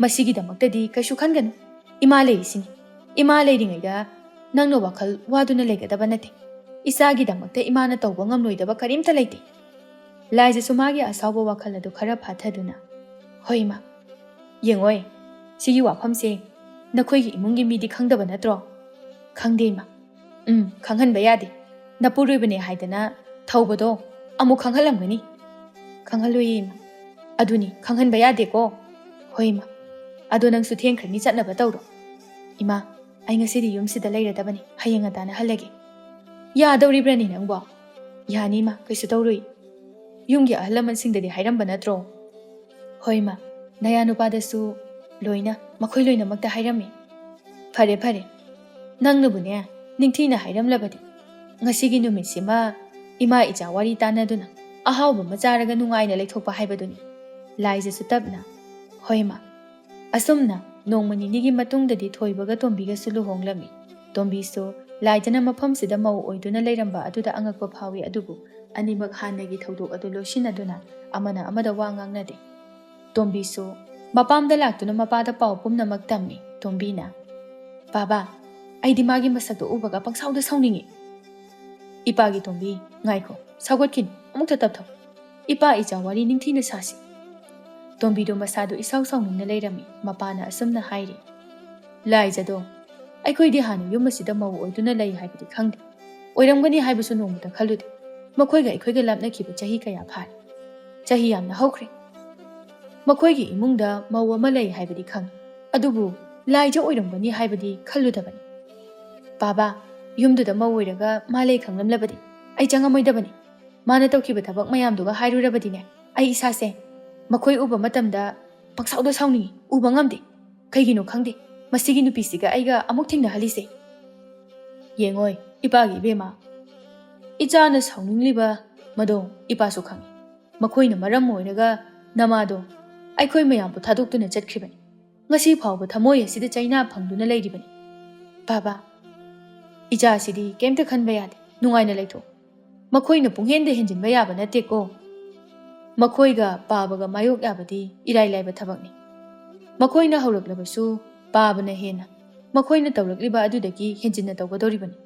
ꯃꯁꯤꯒꯤꯗꯃꯛꯇꯗꯤ ꯀꯩꯁꯨ ꯈꯟꯒꯅꯨ꯫ ꯏꯃꯥ ꯂꯩꯔꯤꯁꯤꯅꯤ꯫ ꯏꯃꯥ ꯂꯩꯔꯤꯉꯩꯗ ꯅꯪꯅ ꯋꯥꯈꯜ ꯋꯥꯗꯨꯅ ꯂꯩꯒꯗꯕ ꯅꯠꯇꯦ꯫ ꯏꯆꯥꯒꯤꯗꯃꯛꯇ ꯏꯃꯥꯅ ꯇꯧꯕ ꯉꯝꯂꯣꯏꯗꯕ ꯀꯔꯤꯝꯇ ꯂꯩꯇꯦ꯫" ꯂꯥꯏꯖꯁꯨ ꯃꯥꯒꯤ ꯑꯁꯥꯎꯕ ꯋꯥꯈꯜ ꯑꯗꯨ ꯈꯔ ꯐꯥꯊꯗꯨꯅ, "ꯍꯣꯏ, ꯏꯃꯥ꯫ ꯌꯦꯡꯉꯣꯏ, ꯁꯤꯒꯤ ꯋꯥꯐꯝꯁꯦ ꯅꯈꯣꯏꯒꯤ ꯏꯃꯨꯡꯒꯤ ꯃꯤꯗꯤ ꯈꯪꯗꯕ ꯅꯠꯇ꯭ꯔꯣ?" "ꯈꯪꯗꯦ, ꯏꯃꯥ꯫" "ꯎꯝ, ꯈꯪꯍꯟꯕ ꯌꯥꯗꯦ꯫ ꯅꯄꯨꯔꯣꯏꯕꯅꯦ ꯍꯥꯏꯗꯅ ꯊꯧꯕꯗꯣ ꯑꯃꯨꯛ ꯈꯪꯍꯜꯂꯝꯒꯅꯤ꯫ ꯈꯪꯍꯜꯂꯣꯏꯌꯦ ꯏꯃꯥ꯫ ꯑꯗꯨꯅꯤ, ꯈꯪꯍꯟꯕ ꯌꯥꯗꯦꯀꯣ꯫ ꯍꯣꯏ ꯏꯃꯥ꯫ ꯑꯗꯣ ꯅꯪꯁꯨ ꯊꯦꯡꯈ꯭ꯔꯅꯤ, ꯆꯠꯅꯕ ꯇꯧꯔꯣ꯫ ꯏꯃꯥ, ꯑꯩ ꯉꯁꯤꯗꯤ ꯌꯨꯝꯁꯤꯗ ꯂꯩꯔꯗꯕꯅꯤ, ꯍꯌꯦꯡ ꯉꯟꯇꯥꯅ ꯍꯜꯂꯒꯦ꯫ ꯌꯥꯗꯧꯔꯤꯕ꯭ꯔꯅꯦ ꯅꯪꯕꯣ? ꯌꯥꯅꯤ ꯏꯃꯥ, ꯀꯩꯁꯨ ꯇꯧꯔꯣꯏ꯫ ꯌꯨꯝꯒꯤ ꯑꯍꯜ ꯂꯃꯟꯁꯤꯡꯗꯗꯤ ꯍꯥꯏꯔꯝꯕ ꯅꯠꯇ꯭ꯔꯣ? ꯍꯣꯏ ꯏꯃꯥ, ꯅꯌꯥ ꯅꯨꯄꯥꯗꯁꯨ ꯂꯣꯏꯅ, ꯃꯈꯣꯏ ꯂꯣꯏꯅꯃꯛꯇ ꯍꯥꯏꯔꯝꯃꯤ꯫ ꯐꯔꯦ ꯐꯔꯦ, ꯅꯪꯅꯕꯨꯅꯦ ꯅꯤꯡꯊꯤꯅ ꯍꯥꯏꯔꯝꯂꯕꯗꯤ ꯉꯁꯤꯒꯤ ꯅꯨꯃꯤꯠꯁꯤꯃ ꯏꯃꯥ ꯏꯆꯥ ꯋꯥꯔꯤ ꯇꯥꯟꯅꯗꯨꯅ ꯑꯍꯥꯎꯕ ꯑꯃ ꯆꯥꯔꯒ ꯅꯨꯡꯉꯥꯏꯅ ꯂꯩꯊꯣꯛꯄ ꯍꯥꯏꯕꯗꯨꯅꯤ꯫ ꯂꯥꯏꯖꯁꯨ ꯇꯞꯅ, ꯍꯣꯏ ꯏꯃꯥ꯫ ꯑꯁꯨꯝꯅ ꯅꯣꯡꯃ ꯅꯤꯅꯤꯒꯤ ꯃꯇꯨꯡꯗꯗꯤ ꯊꯣꯏꯕꯒ ꯇꯣꯝꯕꯤꯒꯁꯨ ꯂꯨꯍꯣꯡꯂꯝꯃꯤ꯫ ꯇꯣꯝꯕꯤꯁꯨ ꯂꯥꯏꯖꯅ ꯃꯐꯝꯁꯤꯗ ꯃꯧ ꯑꯣꯏꯗꯨꯅ ꯂꯩꯔꯝꯕ ꯑꯗꯨꯗ ꯑꯉꯛꯄ ꯐꯥꯎꯏ, ꯑꯗꯨꯕꯨ ꯑꯅꯤꯃꯛ ꯍꯥꯟꯅꯒꯤ ꯊꯧꯗꯣꯛ ꯑꯗꯨ ꯂꯣꯏꯁꯤꯟꯅꯗꯨꯅ ꯑꯃꯅ ꯑꯃꯗ ꯋꯥ ꯉꯥꯡꯅꯗꯦ꯫ ꯇꯣꯝꯕꯤꯁꯨ ꯃꯄꯥꯝꯗ ꯂꯥꯛꯇꯨꯅ ꯃꯄꯥꯗ ꯄꯥꯎ ꯄꯨꯝꯅꯃꯛ ꯇꯝꯃꯤ꯫ ꯇꯣꯝꯕꯤꯅ, "ꯕꯥꯕꯥ, ꯑꯩꯗꯤ ꯃꯥꯒꯤ ꯃꯁꯛꯇꯣ ꯎꯕꯒ ꯄꯪꯁꯥꯎꯗ ꯁꯥꯎꯅꯤꯡꯏ꯫ ꯏꯄꯥꯒꯤ ꯇꯣꯝꯕꯤ, ꯉꯥꯏꯈꯣ, ꯁꯥꯎꯒꯠꯈꯤꯅꯨ, ꯑꯃꯨꯛꯇ ꯇꯞꯊꯧ꯫ ꯏꯄꯥ ꯏꯆꯥ ꯋꯥꯔꯤ ꯅꯤꯡꯊꯤꯅ ꯁꯥꯁꯤ꯫" ꯇꯣꯝꯕꯤꯗꯣ ꯃꯁꯥꯗꯣ ꯏꯁꯥꯎ ꯁꯥꯎꯅꯤꯡꯅ ꯂꯩꯔꯝꯃꯤ꯫ ꯃꯄꯥꯅ ꯑꯁꯨꯝꯅ ꯍꯥꯏꯔꯤ, "ꯂꯥꯏꯖꯗꯣ, ꯑꯩꯈꯣꯏꯗꯤ ꯍꯥꯟꯅ ꯌꯨꯝ ꯑꯁꯤꯗ ꯃꯧ ꯑꯣꯏꯗꯨꯅ ꯂꯩ ꯍꯥꯏꯕꯗꯤ ꯈꯪꯗꯦ꯫ ꯑꯣꯏꯔꯝꯒꯅꯤ ꯍꯥꯏꯕꯁꯨ ꯅꯣꯡꯃꯇ ꯈꯜꯂꯨꯗꯦ꯫ ꯃꯈꯣꯏꯒ ꯑꯩꯈꯣꯏꯒ ꯂꯥꯞꯅꯈꯤꯕ ꯆꯍꯤ ꯀꯌꯥ ꯐꯥꯔꯦ꯫ ꯆꯍꯤ ꯌꯥꯝꯅ ꯍꯧꯈ꯭ꯔꯦ꯫ ꯃꯈꯣꯏꯒꯤ ꯏꯃꯨꯡꯗ ꯃꯧ ꯑꯃ ꯂꯩ ꯍꯥꯏꯕꯗꯤ ꯈꯪꯉꯤ, ꯑꯗꯨꯕꯨ ꯂꯥꯏꯖ ꯑꯣꯏꯔꯝꯒꯅꯤ ꯍꯥꯏꯕꯗꯤ ꯈꯜꯂꯨꯗꯕꯅꯤ꯫ ꯕꯥꯕꯥ, ꯌꯨꯝꯗꯨꯗ ꯃꯧ ꯑꯣꯏꯔꯒ ꯃꯥ ꯂꯩ ꯈꯪꯂꯝꯂꯕꯗꯤ ꯑꯩ ꯆꯪꯉꯝꯃꯣꯏꯗꯕꯅꯤ꯫ ꯃꯥꯅ ꯇꯧꯈꯤꯕ ꯊꯕꯛ ꯃꯌꯥꯝꯗꯨꯒ ꯍꯥꯏꯔꯨꯔꯕꯗꯤꯅꯦ, ꯑꯩ ꯏꯁꯥꯁꯦ ꯃꯈꯣꯏ ꯎꯕ ꯃꯇꯝꯗ ꯄꯪꯁꯥꯎꯗ ꯁꯥꯎꯅꯤꯡꯏ, ꯎꯕ ꯉꯝꯗꯦ꯫ ꯀꯩꯒꯤꯅꯣ ꯈꯪꯗꯦ, ꯃꯁꯤꯒꯤ ꯅꯨꯄꯤꯁꯤꯒ ꯑꯩꯒ ꯑꯃꯨꯛ ꯊꯦꯡꯅꯍꯜꯂꯤꯁꯦ꯫ ꯌꯦꯡꯉꯣꯏ, ꯏꯄꯥꯒꯤ ꯏꯕꯦꯝꯃ, ꯏꯆꯥꯅ ꯁꯥꯎꯅꯤꯡꯂꯤꯕ ꯃꯗꯣ ꯏꯄꯥꯁꯨ ꯈꯪꯏ꯫ ꯃꯈꯣꯏꯅ ꯃꯔꯝ ꯑꯣꯏꯔꯒ ꯅꯃꯥꯗꯣ ꯑꯩꯈꯣꯏ ꯃꯌꯥꯝꯕꯨ ꯊꯥꯗꯣꯛꯇꯨꯅ ꯆꯠꯈ꯭ꯔꯤꯕꯅꯤ꯫ ꯉꯁꯤ ꯐꯥꯎꯕ ꯊꯃꯣꯏ ꯑꯁꯤꯗ ꯆꯩꯅꯥ ꯐꯪꯗꯨꯅ ꯂꯩꯔꯤꯕꯅꯤ꯫ ꯕꯥꯕꯥ, ꯏꯆꯥꯁꯤꯗꯤ ꯀꯩꯝꯇ ꯈꯟꯕ ꯌꯥꯗꯦ, ꯅꯨꯡꯉꯥꯏꯅ ꯂꯩꯊꯣꯛ꯫ ꯃꯈꯣꯏꯅ ꯄꯨꯡꯍꯦꯟꯗ ꯍꯦꯟꯖꯤꯟꯕ ꯌꯥꯕ ꯅꯠꯇꯦꯀꯣ꯫ ꯃꯈꯣꯏꯒ ꯄꯥꯕꯒ ꯃꯥꯌꯣꯛ ꯌꯥꯕꯗꯤ ꯏꯔꯥꯏ ꯂꯥꯏꯕ ꯊꯕꯛꯅꯤ꯫ ꯃꯈꯣꯏꯅ ꯍꯧꯔꯛꯂꯕꯁꯨ ꯄꯥꯕꯅ ꯍꯦꯟꯅ ꯃꯈꯣꯏꯅ ꯇꯧꯔꯛꯂꯤꯕ ꯑꯗꯨꯗꯒꯤ ꯍꯦꯟꯖꯤꯟꯅ ꯇꯧꯒꯗꯧꯔꯤꯕꯅꯤ꯫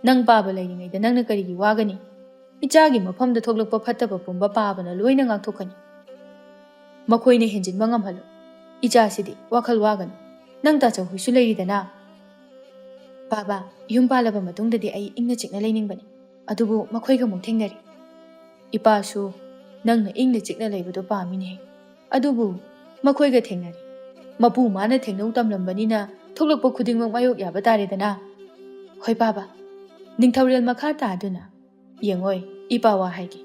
ꯅꯪ ꯄꯥꯕ ꯂꯩꯔꯤꯉꯩꯗ ꯅꯪꯅ ꯀꯔꯤꯒꯤ ꯋꯥꯒꯅꯤ? ꯏꯆꯥꯒꯤ ꯃꯐꯝꯗ ꯊꯣꯛꯂꯛꯄ ꯐꯠꯇꯕ ꯄꯨꯝꯕ ꯄꯥꯕꯅ ꯂꯣꯏꯅ ꯉꯥꯛꯊꯣꯛꯀꯅꯤ꯫ ꯃꯈꯣꯏꯅ ꯍꯦꯟꯖꯤꯟꯕ ꯉꯝꯍꯜꯂꯨ꯫ ꯏꯆꯥꯁꯤꯗꯤ ꯋꯥꯈꯜ ꯋꯥꯒꯅꯨ꯫ ꯅꯪ ꯇꯥꯆꯧ ꯍꯣꯏꯁꯨ ꯂꯩꯔꯤꯗꯅ꯫ ꯕꯥꯕꯥ, ꯌꯨꯝ ꯄꯥꯜꯂꯕ ꯃꯇꯨꯡꯗꯗꯤ ꯑꯩ ꯏꯪꯅ ꯆꯤꯛꯅ ꯂꯩꯅꯤꯡꯕꯅꯤ꯫ ꯑꯗꯨꯕꯨ ꯃꯈꯣꯏꯒ ꯑꯃꯨꯛ ꯊꯦꯡꯅꯔꯦ꯫ ꯏꯄꯥꯁꯨ ꯅꯪꯅ ꯏꯪꯅ ꯆꯤꯛꯅ ꯂꯩꯕꯗꯨ ꯄꯥꯝꯃꯤꯅꯦ꯫ ꯑꯗꯨꯕꯨ ꯃꯈꯣꯏꯒ ꯊꯦꯡꯅꯔꯦ꯫ ꯃꯄꯨ ꯃꯥꯅ ꯊꯦꯡꯅꯧ ꯇꯝꯂꯝꯕꯅꯤꯅ ꯊꯣꯛꯂꯛꯄ ꯈꯨꯗꯤꯡꯃꯛ ꯃꯥꯌꯣꯛ ꯌꯥꯕ ꯇꯥꯔꯦꯗꯅ꯫ ꯍꯣꯏ ꯄꯥꯕ, ꯅꯤꯡꯊꯧꯔꯦꯜ ꯃꯈꯥ ꯇꯥꯗꯨꯅ, ꯌꯦꯡꯉꯣꯏ, ꯏꯄꯥ ꯋꯥ ꯍꯥꯏꯒꯦ꯫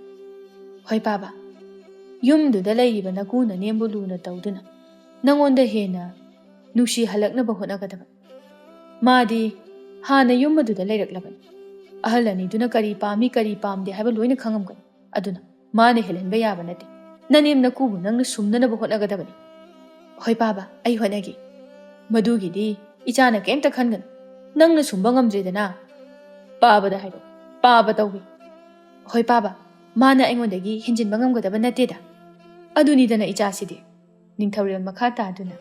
ꯍꯣꯏ ꯄꯥꯕ, ꯌꯨꯝꯗꯨꯗ ꯂꯩꯔꯤꯕ ꯅꯀꯨ ꯅꯅꯦꯝꯕꯨ ꯂꯨꯅ ꯇꯧꯗꯨꯅ ꯅꯪꯉꯣꯟꯗ ꯍꯦꯟꯅ ꯅꯨꯡꯁꯤꯍꯜꯂꯛꯅꯕ ꯍꯣꯠꯅꯒꯗꯕꯅꯤ꯫ ꯃꯥꯗꯤ ꯍꯥꯟꯅ ꯌꯨꯝ ꯑꯗꯨꯗ ꯂꯩꯔꯛꯂꯕꯅꯤ꯫ ꯑꯍꯜ ꯑꯅꯤꯗꯨꯅ ꯀꯔꯤ ꯄꯥꯝꯃꯤ, ꯀꯔꯤ ꯄꯥꯝꯗꯦ ꯍꯥꯏꯕ ꯂꯣꯏꯅ ꯈꯪꯉꯝꯒꯅꯤ꯫ ꯑꯗꯨꯅ ꯃꯥꯅ ꯍꯦꯜꯍꯟꯕ ꯌꯥꯕ ꯅꯠꯇꯦ꯫ ꯅꯅꯦꯝ ꯅꯀꯨꯕꯨ ꯅꯪꯅ ꯁꯨꯝꯅꯅꯕ ꯍꯣꯠꯅꯒꯗꯕꯅꯤ꯫ ꯍꯣꯏ ꯄꯥꯕ, ꯑꯩ ꯍꯣꯠꯅꯒꯦ꯫ ꯃꯗꯨꯒꯤꯗꯤ ꯏꯆꯥꯅ ꯀꯩꯝꯇ ꯈꯟꯒꯅꯨ꯫ ꯅꯪꯅ ꯁꯨꯝꯕ ꯉꯝꯗ꯭ꯔꯦꯗꯅ꯫ ꯄꯥꯕꯗ ꯍꯥꯏꯔꯣ, ꯄꯥꯕ ꯇꯧꯏ꯫ ꯍꯣꯏ ꯄꯥꯕ, ꯃꯥꯅ ꯑꯩꯉꯣꯟꯗꯒꯤ ꯍꯦꯟꯖꯤꯟꯕ ꯉꯝꯒꯗꯕ ꯅꯠꯇꯦꯗ꯫ ꯑꯗꯨꯅꯤꯗꯅ ꯏꯆꯥꯁꯤꯗꯤ꯫ ꯅꯤꯡꯊꯧꯔꯦꯜ ꯃꯈꯥ ꯇꯥꯗꯨꯅ,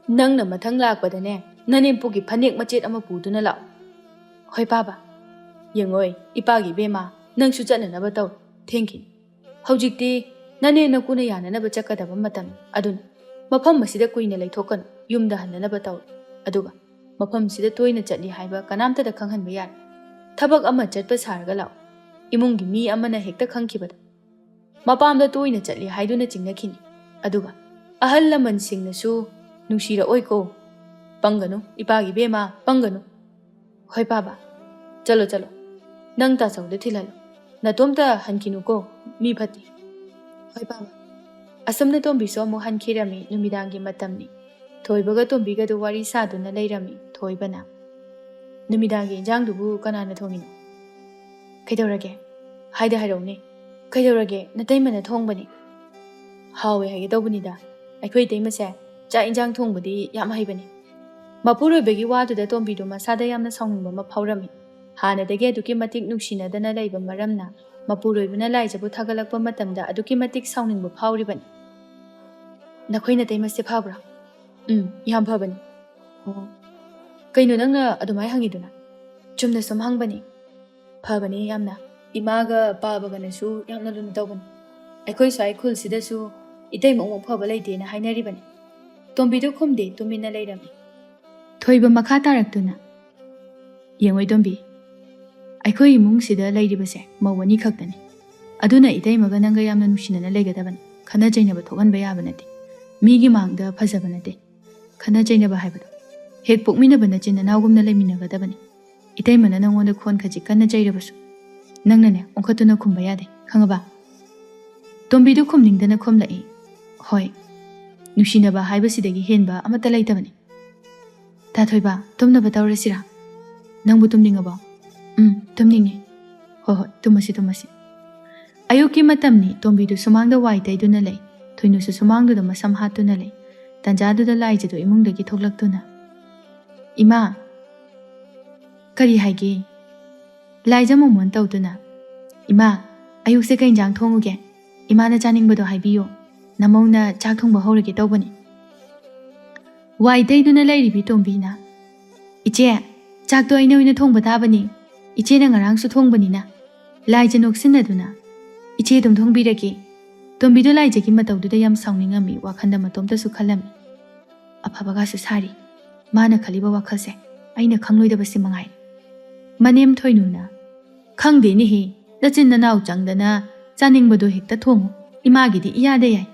ꯅꯪꯅ ꯃꯊꯪ ꯂꯥꯛꯄꯗꯅꯦ, ꯅꯅꯦꯝꯄꯣꯛꯀꯤ ꯐꯅꯦꯛ ꯃꯆꯦꯠ ꯑꯃ ꯄꯨꯗꯨꯅ ꯂꯥꯛꯑꯣ꯫ ꯍꯣꯏ ꯄꯥꯕ꯫ ꯌꯦꯡꯉꯣꯏ, ꯏꯄꯥꯒꯤ ꯏꯕꯦꯝꯃ, ꯅꯪꯁꯨ ꯆꯠꯅꯅꯕ ꯇꯧ꯫ ꯊꯦꯡꯈꯤꯅꯤ꯫ ꯍꯧꯖꯤꯛꯇꯤ ꯅꯅꯦꯝ ꯅꯀꯨꯅ ꯌꯥꯅꯅꯕ ꯆꯠꯀꯗꯕ ꯃꯇꯝꯅꯤ꯫ ꯑꯗꯨꯅ ꯃꯐꯝ ꯑꯁꯤꯗ ꯀꯨꯏꯅ ꯂꯩꯊꯣꯛꯀꯅꯨ, ꯌꯨꯝꯗ ꯍꯟꯅꯅꯕ ꯇꯧ꯫ ꯑꯗꯨꯒ ꯃꯐꯝꯁꯤꯗ ꯇꯣꯏꯅ ꯆꯠꯂꯤ ꯍꯥꯏꯕ ꯀꯅꯥꯝꯇꯗ ꯈꯪꯍꯟꯕ ꯌꯥꯔꯦ꯫ ꯊꯕꯛ ꯑꯃ ꯆꯠꯄ ꯁꯥꯔꯒ ꯂꯥꯛꯑꯣ꯫ ꯏꯃꯨꯡꯒꯤ ꯃꯤ ꯑꯃꯅ ꯍꯦꯛꯇ ꯈꯪꯈꯤꯕꯗ ꯃꯄꯥꯝꯗ ꯇꯣꯏꯅ ꯆꯠꯂꯤ ꯍꯥꯏꯗꯨꯅ ꯆꯤꯡꯅꯈꯤꯅꯤ꯫ ꯑꯗꯨꯒ ꯑꯍꯜ ꯂꯃꯟꯁꯤꯡꯅꯁꯨ ꯅꯨꯡꯁꯤꯔꯛꯑꯣꯏꯀꯣ꯫ ꯄꯪꯒꯅꯨ, ꯏꯄꯥꯒꯤ ꯏꯕꯦꯝꯃ, ꯄꯪꯒꯅꯨ꯫ ꯍꯣꯏ ꯄꯥꯕ, ꯆꯠꯂꯣ, ꯆꯠꯂꯣ꯫ ꯅꯪ ꯇꯥꯆꯧꯗ ꯊꯤꯜꯍꯜꯂꯣ꯫ ꯅꯇꯣꯝꯇ ꯍꯟꯈꯤꯅꯨꯀꯣ, ꯃꯤ ꯐꯠꯇꯦ꯫ ꯍꯣꯏ ꯄꯥꯕ꯫ ꯑꯁꯨꯝꯅ ꯇꯣꯝꯕꯤꯁꯨ ꯑꯃꯨꯛ ꯍꯟꯈꯤꯔꯝꯃꯤ꯫ ꯅꯨꯃꯤꯗꯥꯡꯒꯤ ꯃꯇꯝꯅꯤ꯫ ꯊꯣꯏꯕꯒ ꯇꯣꯝꯕꯤꯒꯗꯨ ꯋꯥꯔꯤ ꯁꯥꯗꯨꯅ ꯂꯩꯔꯝꯃꯤ꯫ ꯊꯣꯏꯕꯅ, "ꯅꯨꯃꯤꯗꯥꯡꯒꯤ ꯏꯟꯖꯥꯡꯗꯨꯕꯨ ꯀꯅꯥꯅ ꯊꯣꯡꯉꯤꯅꯣ?" "ꯀꯩꯗꯧꯔꯒꯦ? ꯍꯥꯏꯗ ꯍꯥꯏꯔꯛꯎꯅꯦ꯫ ꯀꯩꯗꯧꯔꯒꯦ? ꯅꯇꯩꯃꯅ ꯊꯣꯡꯕꯅꯤ꯫" "ꯍꯥꯎꯋꯦ ꯍꯥꯏꯒꯦ ꯇꯧꯕꯅꯤꯗ꯫ ꯑꯩꯈꯣꯏ ꯏꯇꯩꯃꯁꯦ ꯆꯥꯛ ꯏꯟꯖꯥꯡ ꯊꯣꯡꯕꯗꯤ ꯌꯥꯝ ꯍꯩꯕꯅꯤ꯫" ꯃꯄꯨꯔꯣꯏꯕꯒꯤ ꯋꯥꯗꯨꯗ ꯇꯣꯝꯕꯤꯗꯨ ꯃꯁꯥꯗ ꯌꯥꯝꯅ ꯁꯥꯎꯅꯤꯡꯕ ꯑꯃ ꯐꯥꯎꯔꯝꯃꯤ꯫ ꯍꯥꯟꯅꯗꯒꯤ ꯑꯗꯨꯛꯀꯤ ꯃꯇꯤꯛ ꯅꯨꯡꯁꯤꯅꯗꯅ ꯂꯩꯕ ꯃꯔꯝꯅ ꯃꯄꯨꯔꯣꯏꯕꯅ ꯂꯥꯏꯖꯕꯨ ꯊꯥꯒꯠꯂꯛꯄ ꯃꯇꯝꯗ ꯑꯗꯨꯛꯀꯤ ꯃꯇꯤꯛ ꯁꯥꯎꯅꯤꯡꯕ ꯐꯥꯎꯔꯤꯕꯅꯤ꯫ "ꯅꯈꯣꯏ ꯅꯇꯩꯃꯁꯦ ꯐꯕ꯭ꯔꯥ?" "ꯎꯝ, ꯌꯥꯝ ꯐꯕꯅꯤ꯫" "ꯑꯣ, ꯀꯩꯅꯣ ꯅꯪꯅ ꯑꯗꯨꯃꯥꯏ ꯍꯪꯉꯤꯗꯨꯅ?" "ꯆꯨꯝꯅ ꯁꯨꯝ ꯍꯪꯕꯅꯤ꯫" "ꯐꯕꯅꯤ ꯌꯥꯝꯅ꯫ ꯏꯃꯥꯒ ꯄꯥꯕꯒꯅꯁꯨ ꯌꯥꯝꯅ ꯂꯨꯅ ꯇꯧꯕꯅꯤ꯫ ꯑꯩꯈꯣꯏ ꯁ꯭ꯋꯥꯏ ꯈꯨꯜꯁꯤꯗꯁꯨ ꯏꯇꯩꯃꯃꯨꯛ ꯐꯕ ꯂꯩꯇꯦꯅ ꯍꯥꯏꯅꯔꯤꯕꯅꯤ꯫" ꯇꯣꯝꯕꯤꯗꯨ ꯈꯨꯝꯗꯦ, ꯇꯨꯃꯤꯟꯅ ꯂꯩꯔꯝꯃꯤ꯫ ꯊꯣꯏꯕ ꯃꯈꯥ ꯇꯥꯔꯛꯇꯨꯅ, "ꯌꯦꯡꯉꯣꯏ ꯇꯣꯝꯕꯤ, ꯑꯩꯈꯣꯏ ꯏꯃꯨꯡꯁꯤꯗ ꯂꯩꯔꯤꯕꯁꯦ ꯃꯧ ꯑꯅꯤ ꯈꯛꯇꯅꯤ꯫ ꯑꯗꯨꯅ ꯏꯇꯩꯃꯒ ꯅꯪꯒ ꯌꯥꯝꯅ ꯅꯨꯡꯁꯤꯅꯅ ꯂꯩꯒꯗꯕꯅꯤ꯫ ꯈꯠꯅ ꯆꯩꯅꯕ ꯊꯣꯛꯍꯟꯕ ꯌꯥꯕ ꯅꯠꯇꯦ꯫ ꯃꯤꯒꯤ ꯃꯥꯡꯗ ꯐꯖꯕ ꯅꯠꯇꯦ꯫ ꯈꯠꯅ ꯆꯩꯅꯕ ꯍꯥꯏꯕꯗꯣ ꯍꯦꯛ ꯄꯣꯛꯃꯤꯟꯅꯕ ꯅꯆꯤꯟ ꯅꯅꯥꯎꯒꯨꯝꯅ ꯂꯩꯃꯤꯟꯅꯒꯗꯕꯅꯤ꯫ ꯏꯇꯩꯃꯅ ꯅꯪꯉꯣꯟꯗ ꯈꯣꯟ ꯈꯖꯤꯛ ꯀꯟꯅ ꯆꯩꯔꯕꯁꯨ ꯅꯪꯅꯅꯦ ꯑꯣꯟꯈꯠꯇꯨꯅ ꯈꯨꯝꯕ ꯌꯥꯗꯦ, ꯈꯪꯉꯕ? ꯇꯣꯝꯕꯤꯗꯨ ꯈꯨꯝꯅꯤꯡꯗꯅ ꯈꯨꯝꯂꯛꯏ, "ꯍꯣꯏ, ꯅꯨꯡꯁꯤꯅꯕ ꯍꯥꯏꯕꯁꯤꯗꯒꯤ ꯍꯦꯟꯕ ꯑꯃꯠꯇ ꯂꯩꯇꯕꯅꯤ꯫ ꯇꯥꯊꯣꯏꯕ, ꯇꯨꯝꯅꯕ ꯇꯧꯔꯁꯤꯔꯥ? ꯅꯪꯕꯨ ꯇꯨꯝꯅꯤꯡꯉꯕꯣ?" "ꯎꯝ, ꯇꯨꯝꯅꯤꯡꯉꯦ꯫" "ꯍꯣꯏ ꯍꯣꯏ, ꯇꯨꯝꯃꯁꯤ ꯇꯨꯝꯃꯁꯤ꯫" ꯑꯌꯨꯛꯀꯤ ꯃꯇꯝꯅꯤ꯫ ꯇꯣꯝꯕꯤꯗꯨ ꯁꯨꯃꯥꯡꯗ ꯋꯥꯏ ꯇꯩꯗꯨꯅ ꯂꯩ꯫ ꯊꯣꯏꯅꯨꯁꯨ ꯁꯨꯃꯥꯡꯗꯨꯗ ꯃꯁꯝ ꯍꯥꯠꯇꯨꯅ ꯂꯩ꯫ ꯇꯟꯖꯥꯗꯨꯗ ꯂꯥꯏꯖꯗꯨ ꯏꯃꯨꯡꯗꯒꯤ ꯊꯣꯛꯂꯛꯇꯨꯅ, "ꯏꯃꯥ!" "ꯀꯔꯤ ꯍꯥꯏꯒꯦ?" ꯂꯥꯏꯖ ꯃꯣꯃꯣꯟ ꯇꯧꯗꯨꯅ, "ꯏꯃꯥ, ꯑꯌꯨꯛꯁꯦ ꯀꯩ ꯏꯟꯖꯥꯡ ꯊꯣꯡꯉꯨꯒꯦ? ꯏꯃꯥꯅ ꯆꯥꯅꯤꯡꯕꯗꯣ ꯍꯥꯏꯕꯤꯌꯣ꯫ ꯅꯃꯧꯅ ꯆꯥꯛ ꯊꯣꯡꯕ ꯍꯧꯔꯒꯦ ꯇꯧꯕꯅꯤ꯫" ꯋꯥꯏ ꯇꯩꯗꯨꯅ ꯂꯩꯔꯤꯕꯤ ꯇꯣꯝꯕꯤꯅ, "ꯏꯆꯦ, ꯆꯥꯛꯇꯣ ꯑꯩꯅ ꯑꯣꯏꯅ ꯊꯣꯡꯕ ꯇꯥꯕꯅꯤ꯫ ꯏꯆꯦꯅ ꯉꯔꯥꯡꯁꯨ ꯊꯣꯡꯕꯅꯤꯅ꯫" ꯂꯥꯏꯖ ꯅꯣꯛꯁꯤꯟꯅꯗꯨꯅ, "ꯏꯆꯦ ꯑꯗꯨꯝ ꯊꯣꯡꯕꯤꯔꯒꯦ꯫" ꯇꯣꯝꯕꯤꯗꯣ ꯂꯥꯏꯖꯒꯤ ꯃꯇꯧꯗꯨꯗ ꯌꯥꯝ ꯁꯥꯎꯅꯤꯡꯉꯝꯃꯤ, ꯋꯥꯈꯟꯗ ꯃꯇꯣꯝꯇꯁꯨ ꯈꯜꯂꯝꯃꯤ꯫ "ꯑꯐꯕꯒꯁꯨ ꯁꯥꯔꯤ꯫ ꯃꯥꯅ ꯈꯜꯂꯤꯕ ꯋꯥꯈꯜꯁꯦ ꯑꯩꯅ ꯈꯪꯂꯣꯏꯗꯕꯁꯤ ꯃꯉꯥꯏꯔꯦ꯫" ꯃꯅꯦꯝ ꯊꯣꯏꯅꯨꯅ, "ꯈꯪꯗꯦꯅꯦꯍꯦ, ꯅꯆꯤꯟ ꯅꯅꯥꯎ ꯆꯪꯗꯅ ꯆꯥꯅꯤꯡꯕꯗꯣ ꯍꯦꯛꯇ ꯊꯣꯡꯉꯨ꯫ ꯏꯃꯥꯒꯤꯗꯤ ꯏꯌꯥꯗ ꯌꯥꯏ꯫"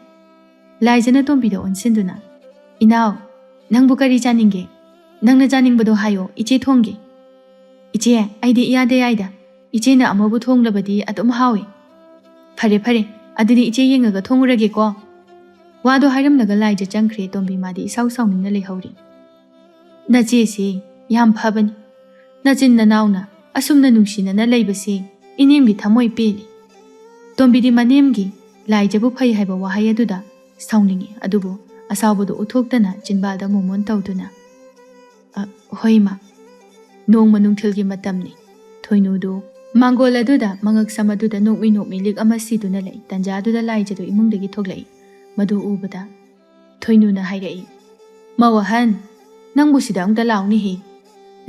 ꯂꯥꯏꯖꯅ ꯇꯣꯝꯕꯤꯗ ꯑꯣꯟꯁꯤꯟꯗꯨꯅ, "ꯏꯅꯥꯎ, ꯅꯪꯕꯨ ꯀꯔꯤ ꯆꯥꯅꯤꯡꯒꯦ? ꯅꯪꯅ ꯆꯥꯅꯤꯡꯕꯗꯣ ꯍꯥꯏꯌꯣ, ꯏꯆꯦ ꯊꯣꯡꯒꯦ꯫" "ꯏꯆꯦ, ꯑꯩꯗꯤ ꯏꯌꯥꯗ ꯌꯥꯏꯗ꯫ ꯏꯆꯦꯅ ꯑꯃꯕꯨ ꯊꯣꯡꯂꯕꯗꯤ ꯑꯗꯨꯝ ꯍꯥꯎꯏ꯫" "ꯐꯔꯦ ꯐꯔꯦ, ꯑꯗꯨꯗꯤ ꯏꯆꯦ ꯌꯦꯡꯉꯒ ꯊꯣꯡꯉꯨꯔꯒꯦꯀꯣ꯫" ꯋꯥꯗꯣ ꯍꯥꯏꯔꯝꯂꯒ ꯂꯥꯏꯖ ꯆꯪꯈ꯭ꯔꯦ꯫ ꯇꯣꯝꯕꯤ ꯃꯥꯗꯤ ꯏꯁꯥꯎ ꯁꯥꯎꯅꯤꯡꯅ ꯂꯩꯍꯧꯔꯤ꯫ "ꯅꯆꯦꯁꯤ ꯌꯥꯝ ꯐꯕꯅꯤ꯫ ꯅꯆꯤꯟ ꯅꯅꯥꯎꯅ ꯑꯁꯨꯝꯅ ꯅꯨꯡꯁꯤꯅꯅ ꯂꯩꯕꯁꯤ ꯏꯅꯦꯝꯒꯤ ꯊꯃꯣꯏ ꯄꯦꯜꯂꯤ꯫" ꯇꯣꯝꯕꯤꯗꯤ ꯃꯅꯦꯝꯒꯤ ꯂꯥꯏꯖꯕꯨ ꯐꯩ ꯍꯥꯏꯕ ꯋꯥꯍꯩ ꯑꯗꯨꯗ ꯁꯥꯎꯅꯤꯡꯏ, ꯑꯗꯨꯕꯨ ꯑꯁꯥꯎꯕꯗꯨ ꯎꯠꯊꯣꯛꯇꯅ ꯆꯤꯟꯕꯥꯜꯗ ꯃꯣꯃꯣꯟ ꯇꯧꯗꯨꯅ, "ꯑ, ꯍꯣꯏ, ꯏꯃꯥ꯫" ꯅꯣꯡꯃ ꯅꯨꯡꯊꯤꯜꯒꯤ ꯃꯇꯝꯅꯤ꯫ ꯊꯣꯏꯅꯨꯗꯨ ꯃꯥꯡꯒꯣꯜ ꯑꯗꯨꯗ ꯃꯉꯛ ꯁꯝ ꯑꯗꯨꯗ ꯅꯣꯛꯃꯤ ꯅꯣꯛꯃꯤ ꯂꯤꯛ ꯑꯃ ꯁꯤꯗꯨꯅ ꯂꯩ꯫ ꯇꯟꯖꯥꯗꯨꯗ ꯂꯥꯏꯖꯗꯨ ꯏꯃꯨꯡꯗꯒꯤ ꯊꯣꯛꯂꯛꯏ꯫ ꯃꯗꯨ ꯎꯕꯗ ꯊꯣꯏꯅꯨꯅ ꯍꯥꯏꯔꯛꯏ, "ꯃꯧ ꯑꯍꯟ, ꯅꯪꯕꯨ ꯁꯤꯗ ꯑꯝꯇ ꯂꯥꯎꯅꯦꯍꯦ꯫"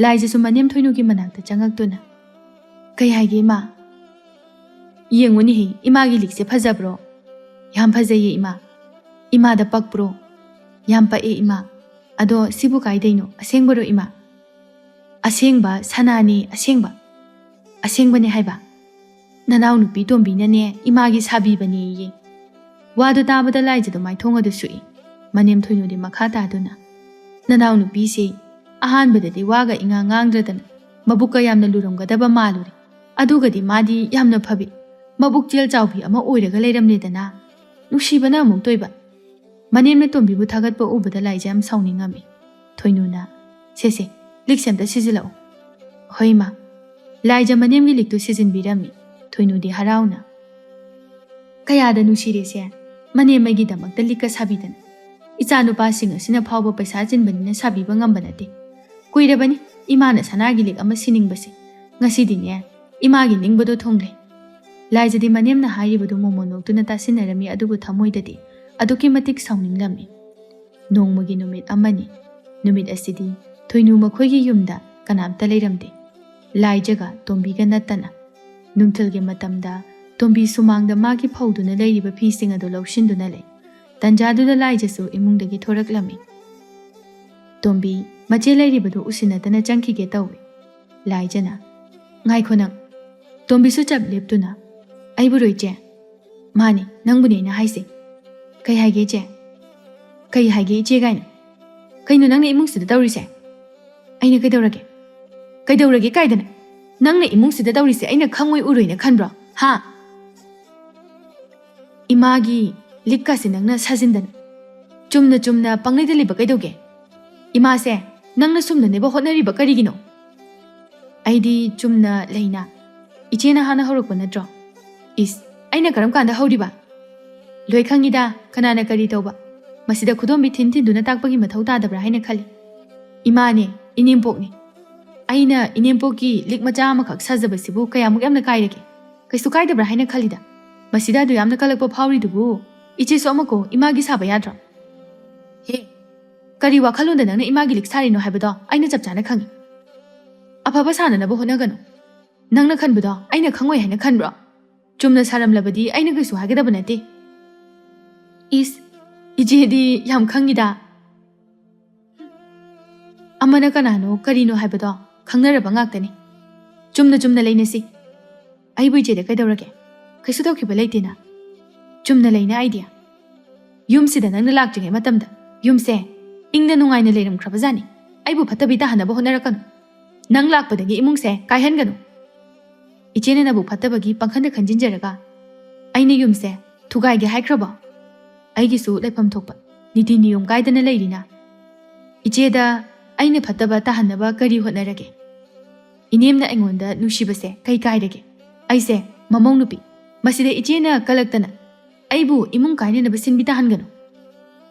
ꯂꯥꯏꯖꯁꯨ ꯃꯅꯦꯝ ꯊꯣꯏꯅꯨꯒꯤ ꯃꯅꯥꯛꯇ ꯆꯪꯉꯛꯇꯨꯅ, "ꯀꯩ ꯍꯥꯏꯒꯦ, ꯏꯃꯥ?" "ꯌꯦꯡꯉꯨꯅꯦꯍꯦ, ꯏꯃꯥꯒꯤ ꯂꯤꯛꯁꯦ ꯐꯖꯕ꯭ꯔꯣ?" "ꯌꯥꯝ ꯐꯖꯩꯌꯦ, ꯏꯃꯥ꯫" "ꯏꯃꯥꯗ ꯄꯛꯄ꯭ꯔꯣ?" "ꯌꯥꯝ ꯄꯛꯑꯦ, ꯏꯃꯥ꯫ ꯑꯗꯣ ꯁꯤꯕꯨ ꯀꯥꯏꯗꯩꯅꯣ? ꯑꯁꯦꯡꯕꯔꯣ, ꯏꯃꯥ?" "ꯑꯁꯦꯡꯕ ꯁꯅꯥꯅꯤ, ꯑꯁꯦꯡꯕ꯫" "ꯑꯁꯦꯡꯕꯅꯦ ꯍꯥꯏꯕ? ꯅꯅꯥꯎꯅꯨꯄꯤ ꯇꯣꯝꯕꯤꯅꯅꯦ ꯏꯃꯥꯒꯤ ꯁꯥꯕꯤꯕꯅꯦꯌꯦ"꯫ ꯋꯥꯗꯨ ꯇꯥꯕꯗ ꯂꯥꯏꯖꯗꯨ ꯃꯥꯏꯊꯣꯡ ꯑꯗꯨ ꯁꯨꯛꯏ꯫ ꯃꯅꯦꯝ ꯊꯣꯏꯅꯨꯗꯤ ꯃꯈꯥ ꯇꯥꯗꯨꯅ, "ꯅꯅꯥꯎꯅꯨꯄꯤꯁꯦ ꯑꯍꯥꯟꯕꯗꯗꯤ ꯋꯥꯒ ꯏꯉꯥꯡ ꯉꯥꯡꯗ꯭ꯔꯗꯅ ꯃꯕꯨꯛꯀ ꯌꯥꯝꯅ ꯂꯨꯔꯝꯒꯗꯕ ꯃꯥꯜꯂꯨꯔꯦ꯫ ꯑꯗꯨꯒꯗꯤ ꯃꯥꯗꯤ ꯌꯥꯝꯅ ꯐꯕꯤ, ꯃꯕꯨꯛ ꯆꯦꯜ ꯆꯥꯎꯕꯤ ꯑꯃ ꯑꯣꯏꯔꯒ ꯂꯩꯔꯝꯂꯦꯗꯅ꯫ ꯅꯨꯡꯁꯤꯕꯅ ꯑꯃꯨꯛ ꯇꯣꯏꯕ"꯫ ꯃꯅꯦꯝꯅ ꯇꯣꯝꯕꯤꯕꯨ ꯊꯥꯒꯠꯄ ꯎꯕꯗ ꯂꯥꯏꯖ ꯌꯥꯝ ꯁꯥꯎꯅꯤꯡꯉꯝꯃꯤ꯫ ꯊꯣꯏꯅꯨꯅ, "ꯁꯦ ꯁꯦ, ꯂꯤꯛꯁꯦ ꯑꯝꯇ ꯁꯤꯖꯤꯜꯂꯛꯎ"꯫ "ꯍꯣꯏ ꯏꯃꯥ"꯫ ꯂꯥꯏꯖ ꯃꯅꯦꯝꯒꯤ ꯂꯤꯛꯇꯨ ꯁꯤꯖꯤꯟꯕꯤꯔꯝꯃꯤ꯫ ꯊꯣꯏꯅꯨꯗꯤ ꯍꯔꯥꯎꯅ, "ꯀꯌꯥꯗ ꯅꯨꯡꯁꯤꯔꯦꯁꯦ, ꯃꯅꯦꯝ ꯑꯩꯒꯤꯗꯃꯛꯇ ꯂꯤꯛꯀ ꯁꯥꯕꯤꯗꯅ꯫ ꯏꯆꯥꯅꯨꯄꯥꯁꯤꯡ ꯑꯁꯤꯅ ꯐꯥꯎꯕ ꯄꯩꯁꯥ ꯆꯤꯟꯕꯅꯤꯅ ꯁꯥꯕꯤꯕ ꯉꯝꯕ ꯅꯠꯇꯦ꯫ ꯀꯨꯏꯔꯕꯅꯤ ꯏꯃꯥꯅ ꯁꯅꯥꯒꯤ ꯂꯤꯛ ꯑꯃ ꯁꯤꯅꯤꯡꯕꯁꯦ꯫ ꯉꯁꯤꯗꯤꯅꯦ ꯏꯃꯥꯒꯤ ꯅꯤꯡꯕꯗꯣ ꯊꯨꯡꯂꯦ"꯫ ꯂꯥꯏꯖꯗꯤ ꯃꯅꯦꯝꯅ ꯍꯥꯏꯔꯤꯕꯗꯨ ꯃꯣꯃꯣꯟ ꯅꯣꯛꯇꯨꯅ ꯇꯥꯁꯤꯟꯅꯔꯝꯃꯤ, ꯑꯗꯨꯕꯨ ꯊꯃꯣꯏꯗꯗꯤ ꯑꯗꯨꯛꯀꯤ ꯃꯇꯤꯛ ꯁꯥꯎꯅꯤꯡꯂꯝꯃꯤ꯫ ꯅꯣꯡꯃꯒꯤ ꯅꯨꯃꯤꯠ ꯑꯃꯅꯤ꯫ ꯅꯨꯃꯤꯠ ꯑꯁꯤꯗꯤ ꯊꯣꯏꯅꯨ ꯃꯈꯣꯏꯒꯤ ꯌꯨꯝꯗ ꯀꯅꯥꯝꯇ ꯂꯩꯔꯝꯗꯦ꯫ ꯂꯥꯏꯖꯒ ꯇꯣꯝꯕꯤꯒ ꯅꯠꯇꯅ꯫ ꯅꯨꯡꯊꯤꯜꯒꯤ ꯃꯇꯝꯗ ꯇꯣꯝꯕꯤ ꯁꯨꯃꯥꯡꯗ ꯃꯥꯒꯤ ꯐꯧꯗꯨꯅ ꯂꯩꯔꯤꯕ ꯐꯤꯁꯤꯡ ꯑꯗꯨ ꯂꯧꯁꯤꯟꯗꯨꯅ ꯂꯩ꯫ ꯇꯟꯖꯥꯗꯨꯗ ꯂꯥꯏꯖꯁꯨ ꯏꯃꯨꯡꯗꯒꯤ ꯊꯣꯔꯛꯂꯝꯃꯤ꯫ ꯇꯣꯝꯕꯤ ꯃꯆꯦ ꯂꯩꯔꯤꯕꯗꯨ ꯎꯁꯤꯟꯅꯗꯅ ꯆꯪꯈꯤꯒꯦ ꯇꯧꯏ꯫ ꯂꯥꯏꯖꯅ, "ꯉꯥꯏꯈꯣ ꯅꯪ"꯫ ꯇꯣꯝꯕꯤꯁꯨ ꯆꯞ ꯂꯦꯞꯇꯨꯅ, "ꯑꯩꯕꯨꯔꯣ ꯏꯆꯦ?" "ꯃꯥꯅꯤ, ꯅꯪꯕꯨꯅꯦ ꯑꯩꯅ ꯍꯥꯏꯁꯦ"꯫ "ꯀꯩ ꯍꯥꯏꯒꯦ ꯏꯆꯦ? ꯀꯩ ꯍꯥꯏꯒꯦ ꯏꯆꯦ ꯀꯥꯏꯅ? ꯀꯩꯅꯣ ꯅꯪꯅ ꯏꯃꯨꯡꯁꯤꯗ ꯇꯧꯔꯤꯁꯦ?" "ꯑꯩꯅ ꯀꯩꯗꯧꯔꯒꯦ? ꯀꯩꯗꯧꯔꯒꯦ ꯀꯥꯏꯗꯅ? ꯅꯪꯅ ꯏꯃꯨꯡꯁꯤꯗ ꯇꯧꯔꯤꯁꯦ ꯑꯩꯅ ꯈꯪꯉꯣꯏ ꯎꯔꯣꯏꯅ ꯈꯟꯕ꯭ꯔꯣ? ꯍꯥ? ꯏꯃꯥꯒꯤ ꯂꯤꯛꯀꯁꯦ ꯅꯪꯅ ꯁꯥꯖꯤꯟꯗꯅ ꯆꯨꯝꯅ ꯆꯨꯝꯅ ꯄꯪꯂꯩꯗ ꯂꯩꯕ ꯀꯩꯗꯧꯒꯦ? ꯏꯃꯥꯁꯦ ꯅꯪꯅ ꯁꯨꯝꯅꯅꯦꯕ ꯍꯣꯠꯅꯔꯤꯕ ꯀꯔꯤꯒꯤꯅꯣ?" "ꯑꯩꯗꯤ ꯆꯨꯝꯅ ꯂꯩꯅ꯫ ꯏꯆꯦꯅ ꯍꯥꯟꯅ ꯍꯧꯔꯛꯄ ꯅꯠꯇ꯭ꯔꯣ?" "ꯏꯁ, ꯑꯩꯅ ꯀꯔꯝ ꯀꯥꯟꯗ ꯍꯧꯔꯤꯕ?" "ꯂꯣꯏ ꯈꯪꯉꯤꯗ, ꯀꯅꯥꯅ ꯀꯔꯤ ꯇꯧꯕ꯫ ꯃꯁꯤꯗ ꯈꯨꯗꯣꯝꯕꯤ ꯊꯤꯟ ꯊꯤꯟꯗꯨꯅ ꯇꯥꯛꯄꯒꯤ ꯃꯊꯧ ꯇꯥꯗꯕ꯭ꯔꯥ ꯍꯥꯏꯅ ꯈꯜꯂꯤ꯫ ꯏꯃꯥꯅꯦ, ꯏꯅꯦꯝꯄꯣꯛꯅꯦ꯫ ꯑꯩꯅ ꯏꯅꯦꯝꯄꯣꯛꯀꯤ ꯂꯤꯛ ꯃꯆꯥ ꯑꯃꯈꯛ ꯁꯥꯖꯕꯁꯤꯕꯨ ꯀꯌꯥꯃꯨꯛ ꯌꯥꯝꯅ ꯀꯥꯏꯔꯒꯦ? ꯀꯩꯁꯨ ꯀꯥꯏꯗꯕ꯭ꯔꯥ ꯍꯥꯏꯅ ꯈꯜꯂꯤꯗ꯫ ꯃꯁꯤꯗ ꯑꯗꯨ ꯌꯥꯝꯅ ꯀꯜꯂꯛꯄ ꯐꯥꯎꯔꯤꯗꯨꯕꯨ ꯏꯆꯦꯁꯨ ꯑꯃꯀꯣ ꯏꯃꯥꯒꯤ ꯁꯥꯕ ꯌꯥꯗ꯭ꯔꯣ?" "ꯍꯦ, ꯀꯔꯤ ꯋꯥꯈꯜꯂꯣꯟꯗ ꯅꯪꯅ ꯏꯃꯥꯒꯤ ꯂꯤꯛ ꯁꯥꯔꯤꯅꯣ ꯍꯥꯏꯕꯗꯣ ꯑꯩꯅ ꯆꯞ ꯆꯥꯅ ꯈꯪꯉꯤ꯫ ꯑꯐꯕ ꯁꯥꯅꯅꯕ ꯍꯣꯠꯅꯒꯅꯨ꯫ ꯅꯪꯅ ꯈꯟꯕꯗꯣ ꯑꯩꯅ ꯈꯪꯉꯣꯏ ꯍꯥꯏꯅ ꯈꯟꯕ꯭ꯔꯣ? ꯆꯨꯝꯅ ꯁꯥꯔꯝꯂꯕꯗꯤ ꯑꯩꯅ ꯀꯩꯁꯨ ꯍꯥꯏꯒꯗꯕ ꯅꯠꯇꯦ"꯫ "ꯏꯁ, ꯏꯆꯦꯗꯤ ꯌꯥꯝ ꯈꯪꯉꯤꯗ"꯫ ꯑꯃꯅ ꯀꯅꯥꯅꯣ ꯀꯔꯤꯅꯣ ꯍꯥꯏꯕꯗꯣ ꯈꯪꯅꯔꯕ ꯉꯥꯛꯇꯅꯤ꯫ ꯆꯨꯝꯅ ꯆꯨꯝꯅ ꯂꯩꯅꯁꯤ꯫ ꯑꯩꯕꯨ ꯏꯆꯦꯗ ꯀꯩꯗꯧꯔꯒꯦ? ꯀꯩꯁꯨ ꯇꯧꯈꯤꯕ ꯂꯩꯇꯦꯅ꯫ ꯆꯨꯝꯅ ꯂꯩꯅ ꯑꯥꯏꯗꯤꯌꯥ꯫ ꯌꯨꯝꯁꯤꯗ ꯅꯪꯅ ꯂꯥꯛꯇ꯭ꯔꯤꯉꯩ ꯃꯇꯝꯗ ꯌꯨꯝꯁꯦ ꯏꯪꯅ ꯅꯨꯡꯉꯥꯏꯅ ꯂꯩꯔꯝꯈ꯭ꯔꯕꯖꯥꯠꯅꯤ꯫ ꯑꯩꯕꯨ ꯐꯠꯇꯕꯤ ꯇꯥꯍꯟꯅꯕ ꯍꯣꯠꯅꯔꯛꯀꯅꯨ꯫ ꯅꯪ ꯂꯥꯛꯄꯗꯒꯤ ꯏꯃꯨꯡꯁꯦ ꯀꯥꯏꯍꯟꯒꯅꯨ꯫ ꯏꯆꯦꯅ ꯅꯕꯨ ꯐꯠꯇꯕꯒꯤ ꯄꯪꯈꯟꯗ ꯈꯟꯖꯤꯟꯖꯔꯒ ꯑꯩꯅ ꯌꯨꯝꯁꯦ ꯊꯨꯒꯥꯏꯒꯦ ꯍꯥꯏꯈ꯭ꯔꯕꯣ? ꯑꯩꯒꯤꯁꯨ ꯂꯩꯐꯝ ꯊꯣꯛꯄ ꯅꯤꯇꯤ ꯅꯤꯌꯣꯝ ꯀꯥꯏꯗꯅ ꯂꯩꯔꯤꯅ꯫ ꯏꯆꯦꯗ ꯑꯩꯅ ꯐꯠꯇꯕ ꯇꯥꯍꯟꯅꯕ ꯀꯔꯤ ꯍꯣꯠꯅꯔꯒꯦ? ꯏꯅꯦꯝꯅ ꯑꯩꯉꯣꯟꯗ ꯅꯨꯡꯁꯤꯕꯁꯦ ꯀꯩ ꯀꯥꯏꯔꯒꯦ? ꯑꯩꯁꯦ ꯃꯃꯧ ꯅꯨꯄꯤ꯫ ꯃꯁꯤꯗ ꯏꯆꯦꯅ ꯀꯂꯛꯇꯅ ꯑꯩꯕꯨ ꯏꯃꯨꯡ ꯀꯥꯏꯅꯅꯕ ꯁꯤꯟꯕꯤ ꯇꯥꯍꯟꯒꯅꯨ꯫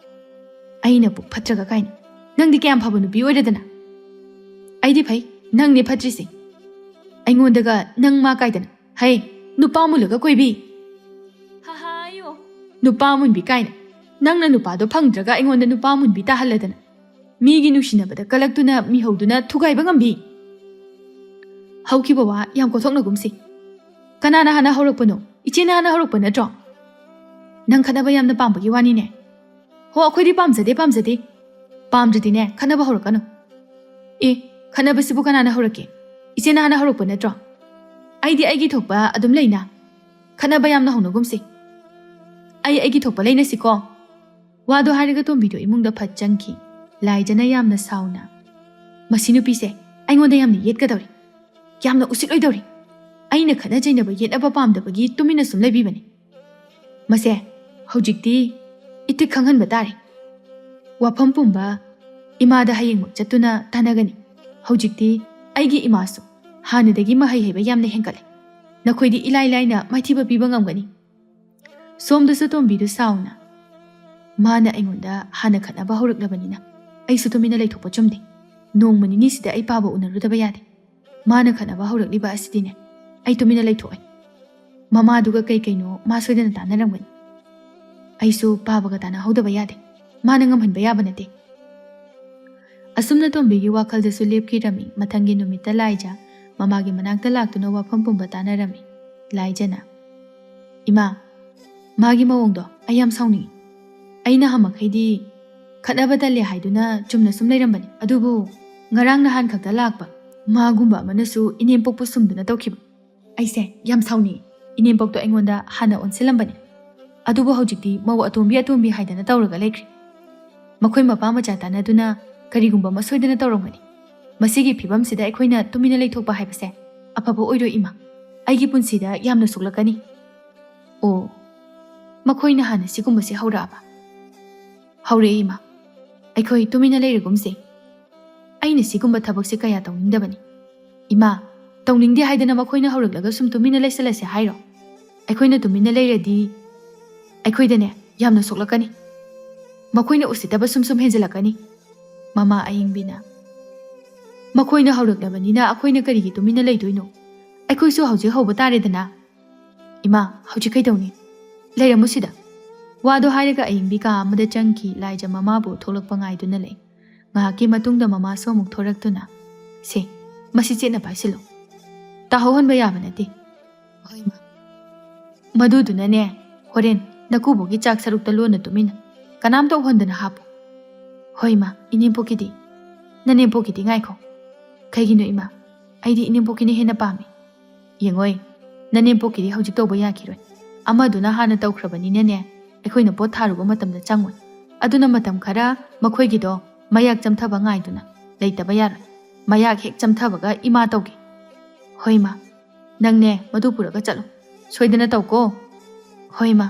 ꯑꯩꯅ ꯄꯨꯛ ꯐꯠꯇ꯭ꯔꯒ ꯀꯥꯏꯅ꯫ ꯅꯪꯗꯤ ꯀꯌꯥꯝ ꯐꯕ ꯅꯨꯄꯤ ꯑꯣꯏꯔꯗꯅ? ꯑꯩꯗꯤ ꯐꯩ, ꯅꯪꯅꯦ ꯐꯠꯇ꯭ꯔꯤꯁꯦ꯫ ꯑꯩꯉꯣꯟꯗꯒ ꯅꯪ ꯃꯥ ꯀꯥꯏꯗꯅ꯫ ꯍꯩ, ꯅꯨꯄꯥ ꯃꯨꯜꯂꯒ ꯀꯣꯏꯕꯤ꯫ ꯍꯥꯍꯥ, ꯑꯌꯣ꯫ ꯅꯨꯄꯥ ꯃꯨꯟꯕꯤ ꯀꯥꯏꯅ꯫ ꯅꯪꯅ ꯅꯨꯄꯥꯗꯣ ꯐꯪꯗ꯭ꯔꯒ ꯑꯩꯉꯣꯟꯗ ꯅꯨꯄꯥ ꯃꯨꯟꯕꯤ ꯇꯥꯍꯜꯂꯗꯅ꯫ ꯃꯤꯒꯤ ꯅꯨꯡꯁꯤꯅꯕꯗ ꯀꯂꯛꯇꯨꯅ ꯃꯤꯍꯧꯗꯨꯅ ꯊꯨꯒꯥꯏꯕ ꯉꯝꯕꯤ꯫ ꯍꯧꯈꯤꯕ ꯋꯥ ꯌꯥꯝ ꯀꯣꯊꯣꯛꯅꯒꯨꯝꯁꯤ꯫ ꯀꯅꯥꯅ ꯍꯥꯟꯅ ꯍꯧꯔꯛꯄꯅꯣ? ꯏꯆꯦꯅ ꯍꯥꯟꯅ ꯍꯧꯔꯛꯄ ꯅꯠꯇ꯭ꯔꯣ? ꯅꯪ ꯈꯠꯅꯕ ꯌꯥꯝꯅ ꯄꯥꯝꯕꯒꯤ ꯋꯥꯅꯤꯅꯦ꯫ ꯍꯣ, ꯑꯩꯈꯣꯏꯗꯤ ꯄꯥꯝꯖꯗꯦ, ꯄꯥꯝꯖꯗꯦ꯫ ꯄꯥꯝꯗ꯭ꯔꯗꯤꯅꯦ, ꯈꯠꯅꯕ ꯍꯧꯔꯛꯀꯅꯨ꯫ ꯑꯦ, ꯈꯠꯅꯕꯁꯤꯕꯨ ꯀꯅꯥꯅ ꯍꯧꯔꯛꯀꯦ? ꯏꯆꯦꯅ ꯍꯥꯟꯅ ꯍꯧꯔꯛꯄ ꯅꯠꯇ꯭ꯔꯣ? ꯑꯩꯗꯤ ꯑꯩꯒꯤ ꯊꯣꯛꯄ ꯑꯗꯨꯝ ꯂꯩꯅ꯫ ꯈꯠꯅꯕ ꯌꯥꯝꯅ ꯍꯧꯅꯒꯨꯝꯁꯤ꯫ ꯑꯩ ꯑꯩꯒꯤ ꯊꯣꯛꯄ ꯂꯩꯅꯁꯤꯀꯣ꯫ ꯋꯥꯗꯣ ꯍꯥꯏꯔꯒ ꯇꯣꯝꯕꯤꯗꯣ ꯏꯃꯨꯡꯗ ꯐꯠ ꯆꯪꯈꯤ꯫ ꯂꯥꯏꯖꯅ ꯌꯥꯝꯅ ꯁꯥꯎꯅ, "ꯃꯁꯤ ꯅꯨꯄꯤꯁꯦ ꯑꯩꯉꯣꯟꯗ ꯌꯥꯝꯅ ꯌꯦꯠꯀꯗꯧꯔꯤ, ꯌꯥꯝꯅ ꯎꯁꯤꯠꯂꯣꯏꯗꯧꯔꯤ꯫ ꯑꯩꯅ ꯈꯠꯅ ꯆꯩꯅꯕ ꯌꯦꯠꯅꯕ ꯄꯥꯝꯗꯕꯒꯤ ꯇꯨꯃꯤꯟꯅ ꯁꯨꯝ ꯂꯩꯕꯤꯕꯅꯤ꯫ ꯃꯁꯦ ꯍꯧꯖꯤꯛꯇꯤ ꯏꯇꯤꯛ ꯈꯪꯍꯟꯕ ꯇꯥꯔꯦ꯫ ꯋꯥꯐꯝ ꯄꯨꯝꯕ ꯏꯃꯥꯗ ꯍꯌꯦꯡꯃꯛ ꯆꯠꯇꯨꯅ ꯇꯥꯟꯅꯒꯅꯤ꯫ ꯍꯧꯖꯤꯛꯇꯤ ꯑꯩꯒꯤ ꯏꯃꯥꯁꯨ ꯍꯥꯟꯅꯗꯒꯤ ꯃꯍꯩ ꯍꯩꯕ ꯌꯥꯝꯅ ꯍꯦꯟꯒꯠꯂꯦ꯫ ꯅꯈꯣꯏꯗꯤ ꯏꯂꯥꯏ ꯂꯥꯏꯅ ꯃꯥꯏꯊꯤꯕ ꯄꯤꯕ ꯉꯝꯒꯅꯤ꯫" ꯁꯣꯝꯗꯁꯨ ꯇꯣꯝꯕꯤꯗꯨ ꯁꯥꯎꯅ, "ꯃꯥꯅ ꯑꯩꯉꯣꯟꯗ ꯍꯥꯟꯅ ꯈꯠꯅꯕ ꯍꯧꯔꯛꯂꯕꯅꯤꯅ ꯑꯩꯁꯨ ꯇꯨꯃꯤꯟꯅ ꯂꯩꯊꯣꯛꯄ ꯆꯨꯝꯗꯦ꯫ ꯅꯣꯡꯃ ꯅꯤꯅꯤꯁꯤꯗ ꯑꯩ ꯄꯥꯕ ꯎꯅꯔꯨꯗꯕ ꯌꯥꯗꯦ꯫ ꯃꯥꯅ ꯈꯠꯅꯕ ꯍꯧꯔꯛꯂꯤꯕ ꯑꯁꯤꯗꯤꯅꯦ, ꯑꯩ ꯇꯨꯃꯤꯟꯅ ꯂꯩꯊꯣꯛꯑꯣꯏ꯫ ꯃꯃꯥꯗꯨꯒ ꯀꯩ ꯀꯩꯅꯣ ꯃꯥ ꯁꯣꯏꯗꯅ ꯇꯥꯟꯅꯔꯝꯒꯅꯤ꯫ ꯑꯩꯁꯨ ꯄꯥꯕꯒ ꯇꯥꯟꯅꯍꯧꯗꯕ ꯌꯥꯗꯦ꯫ ꯃꯥꯅ ꯉꯝꯍꯟꯕ ꯌꯥꯕ ꯅꯠꯇꯦ꯫" ꯑꯁꯨꯝꯅ ꯇꯣꯝꯕꯤꯒꯤ ꯋꯥꯈꯜꯗꯁꯨ ꯂꯦꯞꯈꯤꯔꯝꯃꯤ꯫ ꯃꯊꯪꯒꯤ ꯅꯨꯃꯤꯠꯇ ꯂꯥꯏꯖ ꯃꯃꯥꯒꯤ ꯃꯅꯥꯛꯇ ꯂꯥꯛꯇꯨꯅ ꯋꯥꯐꯝ ꯄꯨꯝꯕ ꯇꯥꯟꯅꯔꯝꯃꯤ꯫ ꯂꯥꯏꯖꯅ, "ꯏꯃꯥ, ꯃꯥꯒꯤ ꯃꯑꯣꯡꯗꯣ ꯑꯩ ꯌꯥꯝ ꯁꯥꯎꯅꯤꯡꯉꯤ꯫ ꯑꯩ ꯅꯍꯥꯟꯃꯈꯩꯗꯤ ꯈꯠꯅꯕ ꯇꯜꯂꯦ ꯍꯥꯏꯗꯨꯅ ꯆꯨꯝꯅ ꯁꯨꯝ ꯂꯩꯔꯝꯕꯅꯤ꯫ ꯑꯗꯨꯕꯨ ꯉꯔꯥꯡ ꯅꯍꯥꯟ ꯈꯛꯇ ꯂꯥꯛꯄ ꯃꯥꯒꯨꯝꯕ ꯑꯃꯅꯁꯨ ꯏꯅꯦꯝꯄꯣꯛꯄꯨ ꯁꯨꯝꯗꯨꯅ ꯇꯧꯈꯤꯕ꯫ ꯑꯩꯁꯦ ꯌꯥꯝ ꯁꯥꯎꯅꯤꯡꯏ꯫ ꯏꯅꯦꯝꯄꯣꯛꯇꯣ ꯑꯩꯉꯣꯟꯗ ꯍꯥꯟꯅ ꯑꯣꯟꯁꯤꯜꯂꯝꯕꯅꯤ꯫ ꯑꯗꯨꯕꯨ ꯍꯧꯖꯤꯛꯇꯤ ꯃꯧ ꯑꯇꯣꯝꯕꯤ ꯑꯇꯣꯝꯕꯤ ꯍꯥꯏꯗꯅ ꯇꯧꯔꯒ ꯂꯩꯈ꯭ꯔꯦ꯫ ꯃꯈꯣꯏ ꯃꯄꯥ ꯃꯆꯥ ꯇꯥꯟꯅꯗꯨꯅ ꯀꯔꯤꯒꯨꯝꯕ ꯑꯃ ꯁꯣꯏꯗꯅ ꯇꯧꯔꯝꯒꯅꯤ꯫ ꯃꯁꯤꯒꯤ ꯐꯤꯕꯝꯁꯤꯗ ꯑꯩꯈꯣꯏꯅ ꯇꯨꯃꯤꯟꯅ ꯂꯩꯊꯣꯛꯄ ꯍꯥꯏꯕꯁꯦ ꯑꯐꯕ ꯑꯣꯏꯔꯣꯏ ꯏꯃꯥ꯫ ꯑꯩꯒꯤ ꯄꯨꯟꯁꯤꯗ ꯌꯥꯝꯅ ꯁꯣꯛꯂꯛꯀꯅꯤ꯫ ꯑꯣ, ꯃꯈꯣꯏꯅ ꯍꯥꯟꯅ ꯁꯤꯒꯨꯝꯕꯁꯦ ꯍꯧꯔꯛꯑꯕ? ꯍꯧꯔꯛꯑꯦ ꯏꯃꯥ꯫ ꯑꯩꯈꯣꯏ ꯇꯨꯃꯤꯟꯅ ꯂꯩꯔꯒꯨꯝꯁꯦ꯫ ꯑꯩꯅ ꯁꯤꯒꯨꯝꯕ ꯊꯕꯛꯁꯦ ꯀꯌꯥ ꯇꯧꯅꯤꯡꯗꯕꯅꯤ꯫ ꯏꯃꯥ, ꯇꯧꯅꯤꯡꯗꯦ ꯍꯥꯏꯗꯅ ꯃꯈꯣꯏꯅ ꯍꯧꯔꯛꯂꯒ ꯁꯨꯝ ꯇꯨꯃꯤꯟꯅ ꯂꯩꯁꯜꯂꯁꯦ ꯍꯥꯏꯔꯣ? ꯑꯩꯈꯣꯏꯅ ꯇꯨꯃꯤꯟꯅ ꯂꯩꯔꯗꯤ ꯑꯩꯈꯣꯏꯗꯅꯦ ꯌꯥꯝꯅ ꯁꯣꯛꯂꯛꯀꯅꯤ꯫ ꯃꯈꯣꯏꯅ ꯎꯁꯤꯠꯇꯕ ꯁꯨꯝ ꯁꯨꯝ ꯍꯦꯟꯖꯜꯂꯛꯀꯅꯤ꯫ ꯃꯃꯥ ꯑꯌꯤꯡꯕꯤꯅ, ꯃꯈꯣꯏꯅ ꯍꯧꯔꯛꯂꯕꯅꯤꯅ ꯑꯩꯈꯣꯏꯅ ꯀꯔꯤꯒꯤ ꯇꯨꯃꯤꯟꯅ ꯂꯩꯗꯣꯏꯅꯣ? ꯑꯩꯈꯣꯏꯁꯨ ꯍꯧꯖꯤꯛ ꯍꯧꯕ ꯇꯥꯔꯦꯗꯅ꯫ ꯏꯃꯥ, ꯍꯧꯖꯤꯛ ꯀꯩꯗꯧꯅꯤ? ꯂꯩꯔꯝꯃꯨ ꯁꯤꯗ꯫ ꯋꯥꯗꯣ ꯍꯥꯏꯔꯒ ꯑꯌꯤꯡꯕꯤ ꯀꯥ ꯑꯃꯗ ꯆꯪꯈꯤ꯫ ꯂꯥꯏꯖ ꯃꯃꯥꯕꯨ ꯊꯣꯛꯂꯛꯄ ꯉꯥꯏꯗꯨꯅ ꯂꯩ꯫ ꯉꯥꯏꯍꯥꯛꯀꯤ ꯃꯇꯨꯡꯗ ꯃꯃꯥꯁꯨ ꯑꯃꯨꯛ ꯊꯣꯔꯛꯇꯨꯅ, "ꯁꯦ, ꯃꯁꯤ ꯆꯦꯠꯅ ꯄꯥꯏꯁꯤꯜꯂꯨ꯫ ꯇꯥꯍꯧꯍꯟꯕ ꯌꯥꯕ ꯅꯠꯇꯦ꯫" "ꯍꯣꯏ, ꯃꯥ꯫" "ꯃꯗꯨꯗꯨꯅꯅꯦ, ꯍꯣꯔꯦꯟ ꯅꯀꯨꯕꯣꯛꯀꯤ ꯆꯥꯛ ꯁꯔꯨꯛꯇ ꯂꯣꯟꯅ ꯇꯨꯃꯤꯟꯅ, ꯀꯅꯥꯝꯇ ꯎꯍꯟꯗꯅ ꯍꯥꯞꯄꯨ꯫" "ꯍꯣꯏ, ꯃꯥ꯫ ꯏꯅꯦꯝꯄꯣꯛꯀꯤꯗꯤ?" "ꯅꯅꯦꯝꯄꯣꯛꯀꯤꯗꯤ ꯉꯥꯏꯈꯣ꯫" "ꯀꯩꯒꯤꯅꯣ, ꯏꯃꯥ? ꯑꯩꯗꯤ ꯏꯅꯦꯝꯄꯣꯛꯀꯤꯅ ꯍꯦꯟꯅ ꯄꯥꯝꯃꯤ꯫" "ꯌꯦꯡꯉꯣꯏ, ꯅꯅꯦꯝꯄꯣꯛꯀꯤꯗꯤ ꯍꯧꯖꯤꯛ ꯇꯧꯕ ꯌꯥꯈꯤꯔꯣꯏ꯫ ꯑꯃꯗꯨꯅ ꯍꯥꯟꯅ ꯇꯧꯈ꯭ꯔꯕꯅꯤꯅꯅꯦ, ꯑꯩꯈꯣꯏꯅ ꯄꯣꯠ ꯊꯥꯔꯨꯕ ꯃꯇꯝꯗ ꯆꯪꯉꯣꯏ꯫ ꯑꯗꯨꯅ ꯃꯇꯝ ꯈꯔ ꯃꯈꯣꯏꯒꯤꯗꯣ ꯃꯌꯥꯛ ꯆꯝꯊꯕ ꯉꯥꯏꯗꯨꯅ ꯂꯩꯇꯕ ꯌꯥꯔꯣꯏ꯫ ꯃꯌꯥꯛ ꯍꯦꯛ ꯆꯝꯊꯕꯒ ꯏꯃꯥ ꯇꯧꯒꯦ꯫" "ꯍꯣꯏ, ꯃꯥ꯫ ꯅꯪꯅꯦ, ꯃꯗꯨ ꯄꯨꯔꯒ ꯆꯠꯂꯨ꯫ ꯁꯣꯏꯗꯅ ꯇꯧꯀꯣ꯫" "ꯍꯣꯏ, ꯃꯥ꯫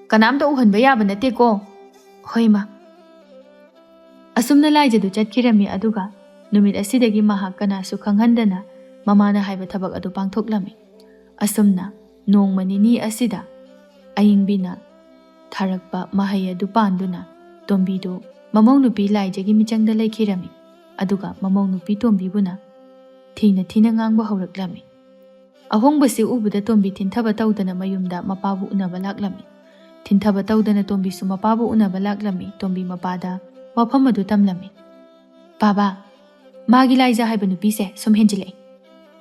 ꯀꯅꯥꯝꯇ ꯎꯍꯟꯕ ꯌꯥꯕ ꯅꯠꯇꯦꯀꯣ꯫" "ꯍꯣꯏ, ꯃꯥ꯫" ꯑꯁꯨꯝꯅ ꯂꯥꯏꯖꯗꯨ ꯆꯠꯈꯤꯔꯝꯃꯤ꯫ ꯑꯗꯨꯒ ꯅꯨꯃꯤꯠ ꯑꯁꯤꯗꯒꯤ ꯃꯍꯥꯛ ꯀꯅꯥꯁꯨ ꯈꯪꯍꯟꯗꯅ ꯃꯃꯥꯅ ꯍꯥꯏꯕ ꯊꯕꯛ ꯑꯗꯨ ꯄꯥꯡꯊꯣꯛꯂꯝꯃꯤ꯫ ꯑꯁꯨꯝꯅ ꯅꯣꯡꯃ ꯅꯤꯅꯤ ꯑꯁꯤꯗ ꯑꯌꯤꯡꯕꯤꯅ ꯊꯥꯔꯛꯄ ꯃꯍꯩ ꯑꯗꯨ ꯄꯥꯟꯗꯨꯅ ꯇꯣꯝꯕꯤꯗꯨ ꯃꯃꯧ ꯅꯨꯄꯤ ꯂꯥꯏꯖꯒꯤ ꯃꯤꯆꯪꯗ ꯂꯩꯈꯤꯔꯝꯃꯤ꯫ ꯑꯗꯨꯒ ꯃꯃꯧ ꯅꯨꯄꯤ ꯇꯣꯝꯕꯤꯕꯨꯅ ꯊꯤꯅ ꯊꯤꯅ ꯉꯥꯡꯕ ꯍꯧꯔꯛꯂꯝꯃꯤ꯫ ꯑꯍꯣꯡꯕꯁꯤ ꯎꯕꯗ ꯇꯣꯝꯕꯤ ꯊꯤꯟꯊꯕ ꯇꯧꯗꯅ ꯃꯌꯨꯝꯗ ꯃꯄꯥꯕꯨ ꯎꯅꯕ ꯂꯥꯛꯂꯝꯃꯤ꯫ ꯊꯤꯟꯊꯕ ꯇꯧꯗꯅ ꯇꯣꯝꯕꯤꯁꯨ ꯃꯄꯥꯕꯨ ꯎꯅꯕ ꯂꯥꯛꯂꯝꯃꯤ꯫ ꯇꯣꯝꯕꯤ ꯃꯄꯥꯗ ꯋꯥꯐꯝ ꯑꯗꯨ ꯇꯝꯂꯝꯃꯤ꯫ "ꯕꯥꯕꯥ, ꯃꯥꯒꯤ ꯂꯥꯏꯖ ꯍꯥꯏꯕ ꯅꯨꯄꯤꯁꯦ ꯁꯨꯝ ꯍꯦꯟꯖꯤꯜꯂꯛꯏ꯫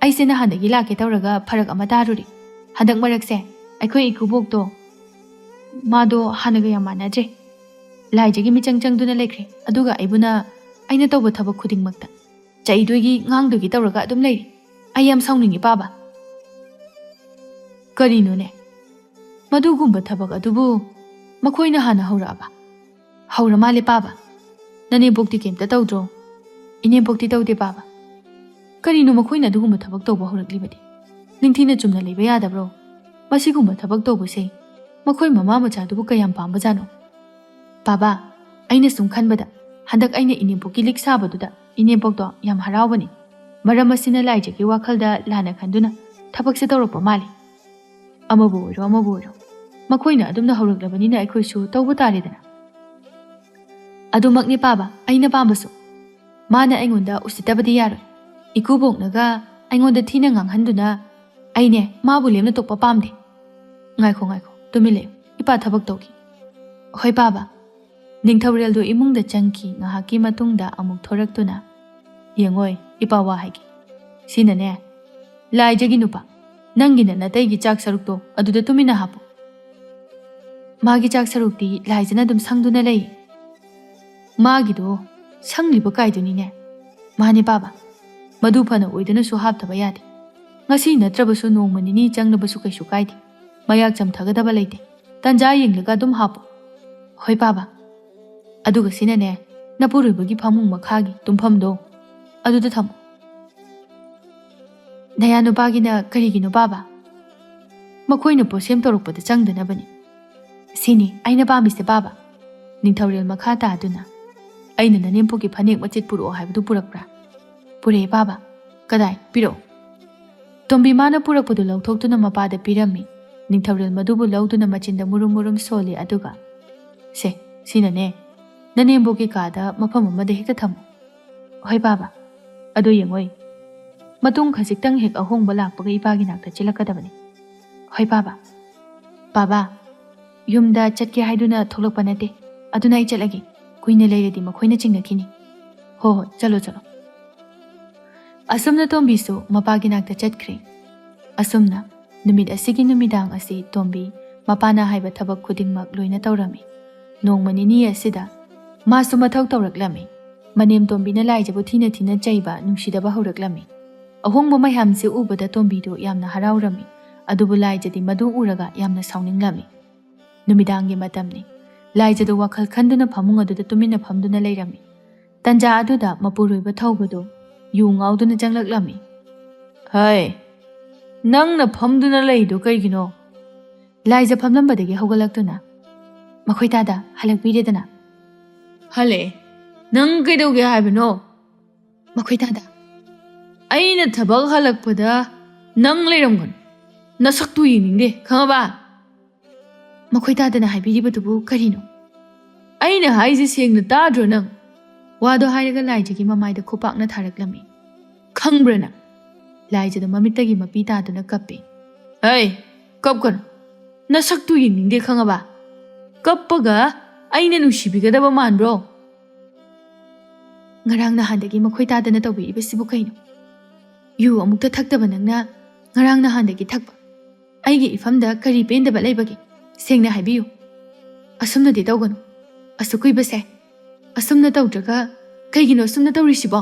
ꯑꯩꯁꯦ ꯅꯍꯥꯟꯗꯒꯤ ꯂꯥꯛꯀꯦ ꯇꯧꯔꯒ ꯐꯔꯛ ꯑꯃ ꯇꯥꯔꯨꯔꯦ꯫ ꯍꯟꯗꯛ ꯃꯔꯛꯁꯦ ꯑꯩꯈꯣꯏ ꯏꯀꯨꯕꯣꯛꯇꯣ, ꯃꯥꯗꯣ ꯍꯥꯟꯅꯒ ꯌꯥꯝ ꯃꯥꯟꯅꯗ꯭ꯔꯦ꯫ ꯂꯥꯏꯖꯒꯤ ꯃꯤꯆꯪ ꯆꯪꯗꯨꯅ ꯂꯩꯈ꯭ꯔꯦ꯫ ꯑꯗꯨꯒ ꯑꯩꯕꯨꯅ, ꯑꯩꯅ ꯇꯧꯕ ꯊꯕꯛ ꯈꯨꯗꯤꯡꯃꯛꯇ ꯆꯩꯗꯣꯏꯒꯤ ꯉꯥꯡꯗꯣꯏꯒꯤ ꯇꯧꯔꯒ ꯑꯗꯨꯝ ꯂꯩꯔꯤ꯫ ꯑꯩ ꯌꯥꯝ ꯁꯥꯎꯅꯤꯡꯉꯤ, ꯄꯥꯕ꯫ ꯀꯔꯤꯅꯣꯅꯦ? ꯃꯗꯨꯒꯨꯝꯕ ꯊꯕꯛ ꯑꯗꯨꯕꯨ ꯃꯈꯣꯏꯅ ꯍꯥꯟꯅ ꯍꯧꯔꯛꯑꯕ? ꯍꯧꯔ ꯃꯥꯜꯂꯦ, ꯄꯥꯕ꯫ ꯅꯅꯦꯝꯕꯣꯛꯇꯤ ꯀꯩꯝꯇ ꯇꯧꯗ꯭ꯔꯣ? ꯏꯅꯦꯝꯕꯣꯛꯇꯤ ꯇꯧꯗꯦ, ꯄꯥꯕ꯫ ꯀꯔꯤꯅꯣ ꯃꯈꯣꯏꯅ ꯑꯗꯨꯒꯨꯝꯕ ꯊꯕꯛ ꯇꯧꯕ ꯍꯧꯔꯛꯂꯤꯕꯗꯤ? ꯅꯤꯡꯊꯤꯅ ꯆꯨꯝꯅ ꯂꯩꯕ ꯌꯥꯗꯕ꯭ꯔꯣ? ꯃꯁꯤꯒꯨꯝꯕ ꯊꯕꯛ ꯇꯧꯕꯁꯦ ꯃꯈꯣꯏ ꯃꯃꯥ ꯃꯆꯥꯗꯨꯕꯨ ꯀꯌꯥꯝ ꯄꯥꯝꯕꯖꯥꯠꯅꯣ? ꯄꯥꯕ, ꯑꯩꯅ ꯁꯨꯝ ꯈꯟꯕꯗ, ꯍꯟꯗꯛ ꯑꯩꯅ ꯏꯅꯦꯝꯕꯣꯛꯀꯤ ꯂꯤꯛ ꯁꯥꯕꯗꯨꯗ ꯏꯅꯦꯝꯕꯣꯛꯇꯣ ꯌꯥꯝ ꯍꯔꯥꯎꯕꯅꯤ꯫ ꯃꯔꯝ ꯑꯁꯤꯅ ꯂꯥꯏꯖꯒꯤ ꯋꯥꯈꯜꯗ ꯂꯥꯟꯅ ꯈꯟꯗꯨꯅ ꯊꯕꯛꯁꯦ ꯇꯧꯔꯛꯄ ꯃꯥꯜꯂꯤ꯫ ꯑꯃꯕꯨ ꯑꯣꯏꯔꯣ, ꯑꯃꯕꯨ ꯑꯣꯏꯔꯣ, ꯃꯈꯣꯏꯅ ꯑꯗꯨꯝꯅ ꯍꯧꯔꯛꯂꯕꯅꯤꯅ ꯑꯩꯈꯣꯏꯁꯨ ꯇꯧꯕ ꯇꯥꯔꯦꯗꯅ꯫ ꯑꯗꯨꯃꯛꯅꯤ, ꯄꯥꯕ, ꯑꯩꯅ ꯄꯥꯝꯕꯁꯨ꯫ ꯃꯥꯅ ꯑꯩꯉꯣꯟꯗ ꯎꯁꯤꯠꯇꯕꯗꯤ ꯌꯥꯔꯣꯏ꯫ ꯏꯀꯨꯕꯣꯛꯅꯒ ꯑꯩꯉꯣꯟꯗ ꯊꯤꯅ ꯉꯥꯡꯍꯟꯗꯨꯅ ꯑꯩꯅꯦ ꯃꯥꯕꯨ ꯂꯦꯝꯅ ꯇꯣꯛꯄ ꯄꯥꯝꯗꯦ꯫ ꯉꯥꯏꯈꯣ, ꯉꯥꯏꯈꯣ, ꯇꯨꯃꯤꯟ ꯂꯩꯌꯨ꯫ ꯏꯄꯥ ꯊꯕꯛ ꯇꯧꯈꯤ꯫ ꯍꯣꯏ, ꯄꯥꯕ꯫ ꯅꯤꯡꯊꯧꯔꯦꯜꯗꯨ ꯏꯃꯨꯡꯗ ꯆꯪꯈꯤ꯫ ꯉꯥꯏꯍꯥꯛꯀꯤ ꯃꯇꯨꯡꯗ ꯑꯃꯨꯛ ꯊꯣꯔꯛꯇꯨꯅ, "ꯌꯦꯡꯉꯣꯏ, ꯏꯄꯥ ꯋꯥ ꯍꯥꯏꯒꯦ꯫ ꯁꯤꯅꯅꯦ, ꯂꯥꯏꯖꯒꯤ ꯅꯨꯄꯥ, ꯅꯪꯒꯤꯅ ꯅꯇꯩꯒꯤ ꯆꯥꯛ ꯁꯔꯨꯛꯇꯣ ꯑꯗꯨꯗ ꯇꯨꯃꯤꯟꯅ ꯍꯥꯞꯄꯨ꯫ ꯃꯥꯒꯤ ꯆꯥꯛ ꯁꯔꯨꯛꯇꯤ ꯂꯥꯏꯖꯅ ꯑꯗꯨꯝ ꯁꯪꯗꯨꯅ ꯂꯩ꯫ ꯃꯥꯒꯤꯗꯣ ꯁꯪꯂꯤꯕ ꯀꯥꯏꯗꯨꯅꯤꯅꯦ꯫" "ꯃꯥꯅꯦ, ꯄꯥꯕ꯫ ꯃꯗꯨ ꯐꯅ ꯑꯣꯏꯗꯨꯅꯁꯨ ꯍꯥꯞꯇꯕ ꯌꯥꯗꯦ꯫ ꯉꯁꯤ ꯅꯠꯇ꯭ꯔꯕꯁꯨ ꯅꯣꯡꯃ ꯅꯤꯅꯤ ꯆꯪꯂꯕꯁꯨ ꯀꯩꯁꯨ ꯀꯥꯏꯗꯦ꯫ ꯃꯌꯥꯛ ꯆꯝꯊꯒꯗꯕ ꯂꯩꯇꯦ꯫ ꯇꯟꯖꯥ ꯌꯦꯡꯂꯒ ꯑꯗꯨꯝ ꯍꯥꯞꯄꯨ꯫" "ꯍꯣꯏ, ꯄꯥꯕ꯫ ꯑꯗꯨꯒ ꯁꯤꯅꯅꯦ, ꯅꯄꯨꯔꯣꯏꯕꯒꯤ ꯐꯃꯨꯡ ꯃꯈꯥꯒꯤ ꯇꯨꯝꯐꯝꯗꯣ ꯑꯗꯨꯗ ꯊꯝꯃꯨ꯫" "ꯅꯌꯥ ꯅꯨꯄꯥꯒꯤꯅ ꯀꯔꯤꯒꯤꯅꯣ, ꯄꯥꯕ?" "ꯃꯈꯣꯏꯅ ꯄꯣꯠꯁꯦꯝ ꯇꯧꯔꯛꯄꯗ ꯆꯪꯗꯅꯕꯅꯤ꯫" "ꯁꯤꯅꯤ ꯑꯩꯅ ꯄꯥꯝꯃꯤꯁꯦ, ꯄꯥꯕ꯫" ꯅꯤꯡꯊꯧꯔꯦꯜ ꯃꯈꯥ ꯇꯥꯗꯨꯅ, "ꯑꯩꯅ ꯅꯅꯦꯝꯄꯣꯛꯀꯤ ꯐꯅꯦꯛ ꯃꯆꯦꯠ ꯄꯨꯔꯛꯑꯣ ꯍꯥꯏꯕꯗꯨ ꯄꯨꯔꯛꯄ꯭ꯔꯥ?" "ꯄꯨꯔꯛꯑꯦ, ꯄꯥꯕ꯫" "ꯀꯗꯥꯏ? ꯄꯤꯔꯛꯑꯣ꯫" ꯇꯣꯝꯕꯤ ꯃꯥꯅ ꯄꯨꯔꯛꯄꯗꯨ ꯂꯧꯊꯣꯛꯇꯨꯅ ꯃꯄꯥꯗ ꯄꯤꯔꯝꯃꯤ꯫ ꯅꯤꯡꯊꯧꯔꯦꯜ ꯃꯗꯨꯕꯨ ꯂꯧꯗꯨꯅ ꯃꯆꯤꯟꯗ ꯃꯨꯔꯨꯝ ꯃꯨꯔꯨꯝ ꯁꯣꯜꯂꯤ, ꯑꯗꯨꯒ, "ꯁꯦ, ꯁꯤꯅꯅꯦ, ꯅꯅꯦꯝꯕꯣꯛꯀꯤ ꯀꯥꯗ ꯃꯐꯝ ꯑꯃꯗ ꯍꯦꯛꯇ ꯊꯝꯃꯨ꯫" "ꯍꯣꯏ, ꯄꯥꯕ꯫" "ꯑꯗꯨ ꯌꯦꯡꯉꯣꯏ, ꯃꯇꯨꯡ ꯈꯖꯤꯛꯇꯪ ꯍꯦꯛ ꯑꯍꯣꯡꯕ ꯂꯥꯛꯄꯒ ꯏꯄꯥꯒꯤ ꯅꯥꯛꯇ ꯆꯦꯜꯂꯛꯀꯗꯕꯅꯤ꯫" "ꯍꯣꯏ, ꯄꯥꯕ꯫" "ꯄꯥꯕ, ꯌꯨꯝꯗ ꯆꯠꯀꯦ ꯍꯥꯏꯗꯨꯅ ꯊꯣꯛꯂꯛꯄ ꯅꯠꯇꯦ, ꯑꯗꯨꯅ ꯑꯩ ꯆꯠꯂꯒꯦ꯫ ꯀꯨꯏꯅ ꯂꯩꯔꯗꯤ ꯃꯈꯣꯏꯅ ꯆꯤꯡꯅꯈꯤꯅꯤ꯫" "ꯍꯣ ꯍꯣꯏ, ꯆꯠꯂꯣ, ꯆꯠꯂꯣ꯫" ꯑꯁꯨꯝꯅ ꯇꯣꯝꯕꯤꯁꯨ ꯃꯄꯥꯒꯤ ꯅꯥꯛꯇ ꯆꯠꯈ꯭ꯔꯦ꯫ ꯑꯁꯨꯝꯅ ꯅꯨꯃꯤꯠ ꯑꯁꯤꯒꯤ ꯅꯨꯃꯤꯗꯥꯡ ꯑꯁꯤ ꯇꯣꯝꯕꯤ ꯃꯄꯥꯅ ꯍꯥꯏꯕ ꯊꯕꯛ ꯈꯨꯗꯤꯡꯃꯛ ꯂꯣꯏꯅ ꯇꯧꯔꯝꯃꯤ꯫ ꯅꯣꯡꯃ ꯅꯤꯅꯤ ꯑꯁꯤꯗ ꯃꯥꯁꯨ ꯃꯊꯧ ꯇꯧꯔꯛꯂꯝꯃꯤ꯫ ꯃꯅꯦꯝ ꯇꯣꯝꯕꯤꯅ ꯂꯥꯏꯖꯕꯨ ꯊꯤꯅ ꯊꯤꯅ ꯆꯩꯕ, ꯅꯨꯡꯁꯤꯗꯕ ꯍꯧꯔꯛꯂꯝꯃꯤ꯫ ꯑꯍꯣꯡꯕ ꯃꯌꯥꯝꯁꯤ ꯎꯕꯗ ꯇꯣꯝꯕꯤꯗꯨ ꯌꯥꯝꯅ ꯍꯔꯥꯎꯔꯝꯃꯤ꯫ ꯑꯗꯨꯕꯨ ꯂꯥꯏꯖꯗꯤ ꯃꯗꯨ ꯎꯔꯒ ꯌꯥꯝꯅ ꯁꯥꯎꯅꯤꯡꯂꯝꯃꯤ꯫ ꯅꯨꯃꯤꯗꯥꯡꯒꯤ ꯃꯇꯝꯅꯤ꯫ ꯂꯥꯏꯖꯗꯨ ꯋꯥꯈꯜ ꯈꯟꯗꯨꯅ ꯐꯃꯨꯡ ꯑꯗꯨꯗ ꯇꯨꯃꯤꯟꯅ ꯐꯝꯗꯨꯅ ꯂꯩꯔꯝꯃꯤ꯫ ꯇꯟꯖꯥ ꯑꯗꯨꯗ ꯃꯄꯨꯔꯣꯏꯕ ꯊꯧꯕꯗꯨ ꯌꯨ ꯉꯥꯎꯗꯨꯅ ꯆꯪꯂꯛꯂꯝꯃꯤ꯫ "ꯍꯩ, ꯅꯪꯅ ꯐꯝꯗꯨꯅ ꯂꯩꯗꯨ ꯀꯩꯒꯤꯅꯣ?" ꯂꯥꯏꯖ ꯐꯝꯂꯝꯕꯗꯒꯤ ꯍꯧꯒꯠꯂꯛꯇꯨꯅ, "ꯃꯈꯣꯏ ꯇꯥꯗ ꯍꯜꯂꯛꯄꯤꯔꯦꯗꯅ?" "ꯍꯜꯂꯛꯑꯦ꯫ ꯅꯪ ꯀꯩꯗꯧꯒꯦ ꯍꯥꯏꯕꯅꯣ?" "ꯃꯈꯣꯏ ꯇꯥꯗ?" "ꯑꯩꯅ ꯊꯕꯛ ꯍꯜꯂꯛꯄꯗ ꯅꯪ ꯂꯩꯔꯝꯒꯅꯨ꯫ ꯅꯁꯛꯇꯨ ꯌꯦꯡꯅꯤꯡꯗꯦ, ꯈꯪꯉꯕ?" "ꯃꯈꯣꯏ ꯇꯥꯗꯅ ꯍꯥꯏꯕꯤꯔꯤꯕꯗꯨꯕꯨ ꯀꯔꯤꯅꯣ?" "ꯑꯩꯅ ꯍꯥꯏꯁꯦ ꯁꯦꯡꯅ ꯇꯥꯗ꯭ꯔꯣ ꯅꯪ?" ꯋꯥꯗꯣ ꯍꯥꯏꯔꯒ ꯂꯥꯏꯖꯒꯤ ꯃꯃꯥꯏꯗ ꯈꯨꯄꯥꯛꯅ ꯊꯥꯔꯛꯂꯝꯃꯤ꯫ "ꯈꯪꯕ꯭ꯔꯥ ꯅꯪ?" ꯂꯥꯏꯖꯗ ꯃꯃꯤꯠꯇꯒꯤ ꯃꯄꯤ ꯇꯥꯗꯨꯅ ꯀꯞꯄꯤ꯫ "ꯍꯩ, ꯀꯞꯀꯅꯨ꯫ ꯅꯁꯛꯇꯨ ꯌꯦꯡꯅꯤꯡꯗꯦ, ꯈꯪꯉꯕ? ꯀꯞꯄꯒ ꯑꯩꯅ ꯅꯨꯡꯁꯤꯕꯤꯒꯗꯕ ꯃꯥꯟꯕ꯭ꯔꯣ? ꯉꯔꯥꯡ ꯅꯍꯥꯟꯗꯒꯤ ꯃꯈꯣꯏ ꯇꯥꯗꯅ ꯇꯧꯕꯤꯔꯤꯕꯁꯤꯕꯨ ꯀꯩꯅꯣ? ꯌꯨ ꯑꯃꯨꯛꯇ ꯊꯛꯇꯕ ꯅꯪꯅ ꯉꯔꯥꯡ ꯅꯍꯥꯟꯗꯒꯤ ꯊꯛꯄ꯫ ꯑꯩꯒꯤ ꯏꯐꯝꯗ ꯀꯔꯤ ꯄꯦꯟꯗꯕ ꯂꯩꯕꯒꯦ? ꯁꯦꯡꯅ ꯍꯥꯏꯕꯤꯌꯨ꯫ ꯑꯁꯨꯝꯅꯗꯤ ꯇꯧꯒꯅꯨ꯫ ꯑꯁꯨꯛ ꯀꯨꯏꯕꯁꯦ ꯑꯁꯨꯝꯅ ꯇꯧꯗ꯭ꯔꯒ ꯀꯩꯒꯤꯅꯣ ꯑꯁꯨꯝꯅ ꯇꯧꯔꯤꯁꯤꯕꯣ?"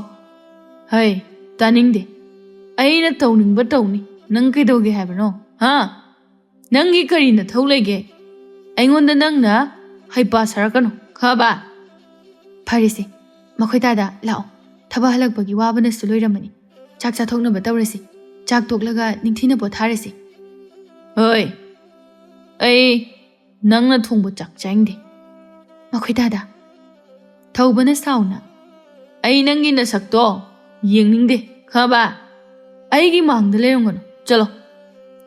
"ꯍꯩ, ꯇꯥꯅꯤꯡꯗꯦ꯫ ꯑꯩꯅ ꯇꯧꯅꯤꯡꯕ ꯇꯧꯅꯤ꯫ ꯅꯪ ꯀꯩꯗꯧꯒꯦ ꯍꯥꯏꯕꯅꯣ? ꯍꯥ? ꯅꯪꯒꯤ ꯀꯔꯤ ꯅꯊꯧ ꯂꯩꯒꯦ? ꯑꯩꯉꯣꯟꯗ ꯅꯪꯅ ꯍꯩꯄꯥ ꯁꯥꯔꯛꯀꯅꯨ, ꯈꯪꯉꯕ?" "ꯐꯔꯦꯁꯦ, ꯃꯈꯣꯏ ꯇꯥꯗ ꯂꯥꯛꯑꯣ꯫ ꯊꯕꯛ ꯍꯜꯂꯛꯄꯒꯤ ꯋꯥꯕꯅꯁꯨ ꯂꯣꯏꯔꯝꯃꯅꯤ꯫ ꯆꯥꯛ ꯆꯥꯊꯣꯛꯅꯕ ꯇꯧꯔꯁꯤ꯫ ꯆꯥꯛ ꯇꯣꯛꯂꯒ ꯅꯤꯡꯊꯤꯅ ꯄꯣꯊꯥꯔꯁꯤ꯫" "ꯍꯣꯏ, ꯑꯩ ꯅꯪꯅ ꯊꯣꯡꯕ ꯆꯥꯛ ꯆꯥꯅꯤꯡꯗꯦ꯫" "ꯃꯈꯣꯏ ꯇꯥꯗ?" ꯊꯧꯕꯅ ꯁꯥꯎꯅ, "ꯑꯩ ꯅꯪꯒꯤ ꯅꯁꯛꯇꯣ ꯌꯦꯡꯅꯤꯡꯗꯦ, ꯈꯪꯉꯕ? ꯑꯩꯒꯤ ꯃꯥꯡꯗ ꯂꯩꯔꯝꯒꯅꯨ꯫ ꯆꯠꯂꯣ,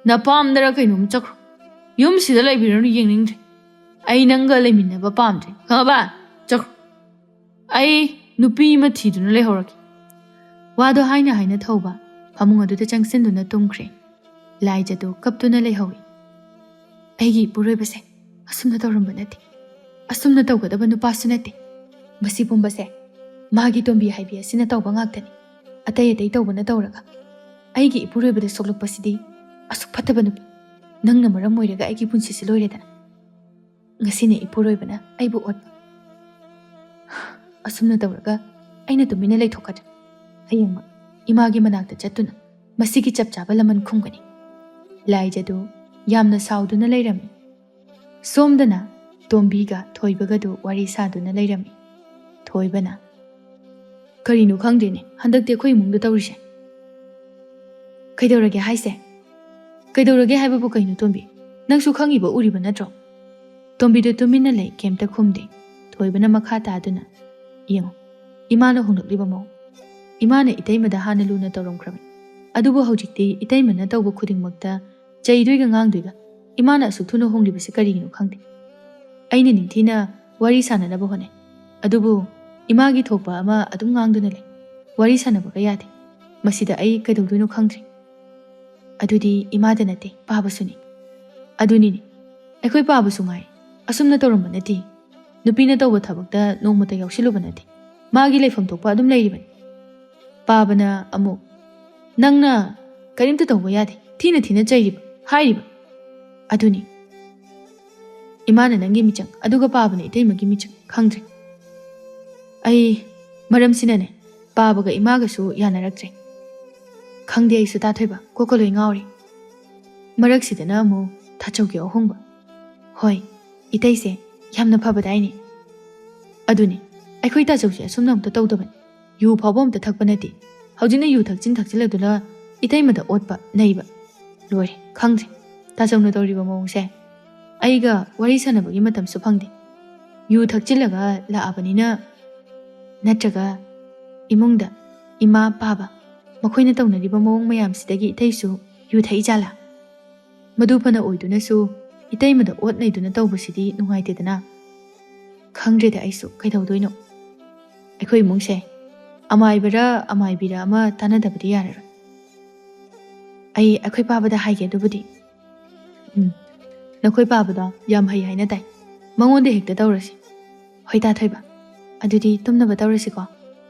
ꯅꯄꯥꯝꯗꯔ ꯀꯩꯅꯣꯝ ꯆꯠꯈ꯭ꯔꯣ꯫ ꯌꯨꯝꯁꯤꯗ ꯂꯩꯕꯤꯔꯅꯨ, ꯌꯦꯡꯅꯤꯡꯗ꯭ꯔꯦ꯫ ꯑꯩ ꯅꯪꯒ ꯂꯩꯃꯤꯟꯅꯕ ꯄꯥꯝꯗ꯭ꯔꯦ, ꯈꯪꯉꯕ? ꯆꯠꯈ꯭ꯔꯣ꯫ ꯑꯩ ꯅꯨꯄꯤ ꯑꯃ ꯊꯤꯗꯨꯅ ꯂꯩꯍꯧꯔꯒꯦ꯫" ꯋꯥꯗꯣ ꯍꯥꯏꯅ ꯍꯥꯏꯅ ꯊꯧꯕ ꯐꯃꯨꯡ ꯑꯗꯨꯗ ꯆꯪꯁꯤꯟꯗꯨꯅ ꯇꯨꯝꯈ꯭ꯔꯦ꯫ ꯂꯥꯏꯖꯗꯨ ꯀꯞꯇꯨꯅ ꯂꯩꯍꯧꯏ꯫ "ꯑꯩꯒꯤ ꯏꯄꯨꯔꯣꯏꯕꯁꯦ ꯑꯁꯨꯝꯅ ꯇꯧꯔꯝꯕ ꯅꯠꯇꯦ꯫ ꯑꯁꯨꯝꯅ ꯇꯧꯒꯗꯕ ꯅꯨꯄꯥꯁꯨ ꯅꯠꯇꯦ꯫ ꯃꯁꯤ ꯄꯨꯝꯕꯁꯦ ꯃꯥꯒꯤ ꯇꯣꯝꯕꯤ ꯍꯥꯏꯕꯤ ꯑꯁꯤꯅ ꯇꯧꯕ ꯉꯥꯛꯇꯅꯤ꯫ ꯑꯇꯩ ꯑꯇꯩ ꯇꯧꯕꯅ ꯇꯧꯔꯒ ꯑꯩꯒꯤ ꯏꯄꯨꯔꯣꯏꯕꯗ ꯁꯣꯛꯂꯛꯄꯁꯤꯗꯤ ꯑꯁꯨꯛ ꯐꯠꯇꯕ ꯅꯨꯄꯤ꯫ ꯅꯪꯅ ꯃꯔꯝ ꯑꯣꯏꯔꯒ ꯑꯩꯒꯤ ꯄꯨꯟꯁꯤꯁꯤ ꯂꯣꯏꯔꯦꯗꯅ꯫ ꯉꯁꯤꯅ ꯏꯄꯨꯔꯣꯏꯕꯅ ꯑꯩꯕꯨ ꯑꯣꯠꯄ꯫ ꯑꯁꯨꯝꯅ ꯇꯧꯔꯒ ꯑꯩꯅ ꯇꯨꯃꯤꯟꯅ ꯂꯩꯊꯣꯛꯀꯗ꯭ꯔꯥ? ꯍꯌꯦꯡꯃꯛ ꯏꯃꯥꯒꯤ ꯃꯅꯥꯛꯇ ꯆꯠꯇꯨꯅ ꯃꯁꯤꯒꯤ ꯆꯞ ꯆꯥꯕ ꯂꯃꯟ ꯈꯨꯝꯒꯅꯤ꯫ ꯂꯥꯏꯖꯗꯨ ꯌꯥꯝꯅ ꯁꯥꯎꯗꯨꯅ ꯂꯩꯔꯝꯃꯤ꯫ ꯁꯣꯝꯗꯅ ꯇꯣꯝꯕꯤꯒ ꯊꯣꯏꯕꯒꯗꯨ ꯋꯥꯔꯤ ꯁꯥꯗꯨꯅ ꯂꯩꯔꯝꯃꯤ꯫ ꯊꯣꯏꯕꯅ, "ꯀꯔꯤꯅꯣ ꯈꯪꯗꯦꯅꯦ ꯍꯟꯗꯛꯇꯤ ꯑꯩꯈꯣꯏ ꯏꯃꯨꯡꯗ ꯇꯧꯔꯤꯁꯦ꯫ ꯀꯩꯗꯧꯔꯒꯦ ꯍꯥꯏꯁꯦ?" "ꯀꯩꯗꯧꯔꯒꯦ ꯍꯥꯏꯕꯕꯨ ꯀꯩꯅꯣ ꯇꯣꯝꯕꯤ? ꯅꯪꯁꯨ ꯈꯪꯉꯤꯕ ꯎꯔꯤꯕ ꯅꯠꯇ꯭ꯔꯣ?" ꯇꯣꯝꯕꯤꯗꯨ ꯇꯨꯃꯤꯟꯅ ꯂꯩ, ꯀꯩꯝꯇ ꯈꯨꯝꯗꯦ꯫ ꯊꯣꯏꯕꯅ ꯃꯈꯥ ꯇꯥꯗꯨꯅ, "ꯌꯦꯡꯉꯣ, ꯏꯃꯥꯅ ꯍꯣꯡꯂꯛꯂꯤꯕ ꯃꯑꯣꯡ꯫ ꯏꯃꯥꯅ ꯏꯇꯩꯃꯗ ꯍꯥꯟꯅ ꯂꯨꯅ ꯇꯧꯔꯝꯈ꯭ꯔꯕꯅꯤ꯫ ꯑꯗꯨꯕꯨ ꯍꯧꯖꯤꯛꯇꯤ ꯏꯇꯩꯃꯅ ꯇꯧꯕ ꯈꯨꯗꯤꯡꯃꯛꯇ ꯆꯩꯗꯣꯏꯒ ꯉꯥꯡꯗꯣꯏꯒ꯫ ꯏꯃꯥꯅ ꯑꯁꯨꯛ ꯊꯨꯅ ꯍꯣꯡꯂꯤꯕꯁꯤ ꯀꯔꯤꯒꯤꯅꯣ ꯈꯪꯗꯦ꯫ ꯑꯩꯅ ꯅꯤꯡꯊꯤꯅ ꯋꯥꯔꯤ ꯁꯥꯟꯅꯅꯕ ꯍꯣꯠꯅꯩ, ꯑꯗꯨꯕꯨ ꯏꯃꯥꯒꯤ ꯊꯣꯛꯄ ꯑꯃ ꯑꯗꯨꯝ ꯉꯥꯡꯗꯨꯅ ꯂꯩ꯫ ꯋꯥꯔꯤ ꯁꯥꯟꯅꯕꯒ ꯌꯥꯗꯦ꯫ ꯃꯁꯤꯗ ꯑꯩ ꯀꯩꯗꯧꯗꯣꯏꯅꯣ ꯈꯪꯗ꯭ꯔꯦ꯫ ꯑꯗꯨꯗꯤ ꯏꯃꯥꯗ ꯅꯠꯇꯦ, ꯄꯥꯕꯁꯨꯅꯤ꯫ ꯑꯗꯨꯅꯤꯅꯦ, ꯑꯩꯈꯣꯏ ꯄꯥꯕꯁꯨ ꯉꯥꯏ꯫ ꯑꯁꯨꯝꯅ ꯇꯧꯔꯝꯕ ꯅꯠꯇꯦ꯫ ꯅꯨꯄꯤꯅ ꯇꯧꯕ ꯊꯕꯛꯇ ꯅꯣꯡꯃꯇ ꯌꯥꯎꯁꯤꯜꯂꯨꯕ ꯅꯠꯇꯦ꯫ ꯃꯥꯒꯤ ꯂꯩꯐꯝ ꯊꯣꯛꯄ ꯑꯗꯨꯝ ꯂꯩꯔꯤꯕꯅꯤ꯫" ꯄꯥꯕꯅ ꯑꯃꯨꯛ, "ꯅꯪꯅ ꯀꯔꯤꯝꯇ ꯇꯧꯕ ꯌꯥꯗꯦ, ꯊꯤꯅ ꯊꯤꯅ ꯆꯩꯔꯤꯕ, ꯍꯥꯏꯔꯤꯕ꯫ ꯑꯗꯨꯅꯤ, ꯏꯃꯥꯅ ꯅꯪꯒꯤ ꯃꯤꯆꯪ, ꯑꯗꯨꯒ ꯄꯥꯕꯅ ꯏꯇꯩꯃꯒꯤ ꯃꯤꯆꯪ, ꯈꯪꯗ꯭ꯔꯦ꯫ ꯑꯩ ꯃꯔꯝꯁꯤꯅꯅꯦ, ꯄꯥꯕꯒ ꯏꯃꯥꯒꯁꯨ ꯌꯥꯅꯔꯛꯇ꯭ꯔꯦ꯫ ꯈꯪꯗꯦ ꯑꯩꯁꯨ ꯇꯥꯊꯣꯏꯕ, ꯀꯣꯛꯀ ꯂꯣꯏ ꯉꯥꯎꯔꯦ꯫" ꯃꯔꯛꯁꯤꯗꯅ ꯑꯃꯨꯛ ꯇꯥꯆꯧꯒꯤ ꯑꯍꯣꯡꯕ꯫ "ꯍꯣꯏ, ꯏꯇꯩꯁꯦ ꯌꯥꯝꯅ ꯐꯕꯗꯥꯏꯅꯦ꯫ ꯑꯗꯨꯅꯤ, ꯑꯩꯈꯣꯏ ꯇꯥꯆꯧꯁꯦ ꯑꯁꯨꯝꯅ ꯑꯝꯇ ꯇꯧꯗꯕꯅꯤ꯫ ꯌꯨ ꯐꯥꯎꯕ ꯑꯝꯇ ꯊꯛꯄ ꯅꯠꯇꯦ꯫ ꯍꯧꯖꯤꯛꯅ ꯌꯨ ꯊꯛꯆꯤꯟ ꯊꯛꯆꯤꯜꯂꯗꯨꯅ ꯏꯇꯩꯃꯗ ꯑꯣꯠꯄ, ꯅꯩꯕ꯫ ꯂꯣꯏꯔꯦ, ꯈꯪꯗ꯭ꯔꯦ ꯇꯥꯆꯧꯅ ꯇꯧꯔꯤꯕ ꯃꯑꯣꯡꯁꯦ꯫ ꯑꯩꯒ ꯋꯥꯔꯤ ꯁꯥꯟꯅꯕꯒꯤ ꯃꯇꯝꯁꯨ ꯐꯪꯗꯦ꯫ ꯌꯨ ꯊꯛꯆꯤꯜꯂꯒ ꯂꯥꯛꯑꯕꯅꯤꯅ꯫ ꯅꯠꯇ꯭ꯔꯒ ꯏꯃꯨꯡꯗ ꯏꯃꯥ, ꯄꯥꯕ ꯃꯈꯣꯏꯅ ꯇꯧꯅꯔꯤꯕ ꯃꯑꯣꯡ ꯃꯌꯥꯝꯁꯤꯗꯒꯤ ꯏꯇꯩꯁꯨ ꯌꯨ ꯊꯛꯏ ꯖꯥꯠꯂꯥ? ꯃꯗꯨ ꯐꯅ ꯑꯣꯏꯗꯨꯅꯁꯨ ꯏꯇꯩꯃꯗ ꯑꯣꯠ ꯅꯩꯗꯨꯅ ꯇꯧꯕꯁꯤꯗꯤ ꯅꯨꯡꯉꯥꯏꯇꯦꯗꯅ꯫ ꯈꯪꯗ꯭ꯔꯦꯗ ꯑꯩꯁꯨ ꯀꯩꯗꯧꯗꯣꯏꯅꯣ꯫ ꯑꯩꯈꯣꯏ ꯏꯃꯨꯡꯁꯦ ꯑꯃꯥꯏꯕꯔ ꯑꯃꯥꯏꯕꯤꯔ ꯑꯃ ꯇꯥꯟꯅꯗꯕꯗꯤ ꯌꯥꯔꯔꯣꯏ꯫ ꯑꯩ ꯑꯩꯈꯣꯏ ꯄꯥꯕꯗ ꯍꯥꯏꯒꯦ ꯑꯗꯨꯕꯨꯗꯤ꯫ ꯎꯝ, ꯅꯈꯣꯏ ꯄꯥꯕꯗꯣ ꯌꯥꯝ ꯍꯩ ꯍꯥꯏꯅ ꯇꯥꯏ꯫ ꯃꯉꯣꯟꯗ ꯍꯦꯛꯇ ꯇꯧꯔꯁꯤ꯫ ꯍꯣꯏ ꯇꯥ ꯊꯣꯏꯕ, ꯑꯗꯨꯗꯤ ꯇꯨꯝꯅꯕ ꯇꯧꯔꯁꯤꯀꯣ꯫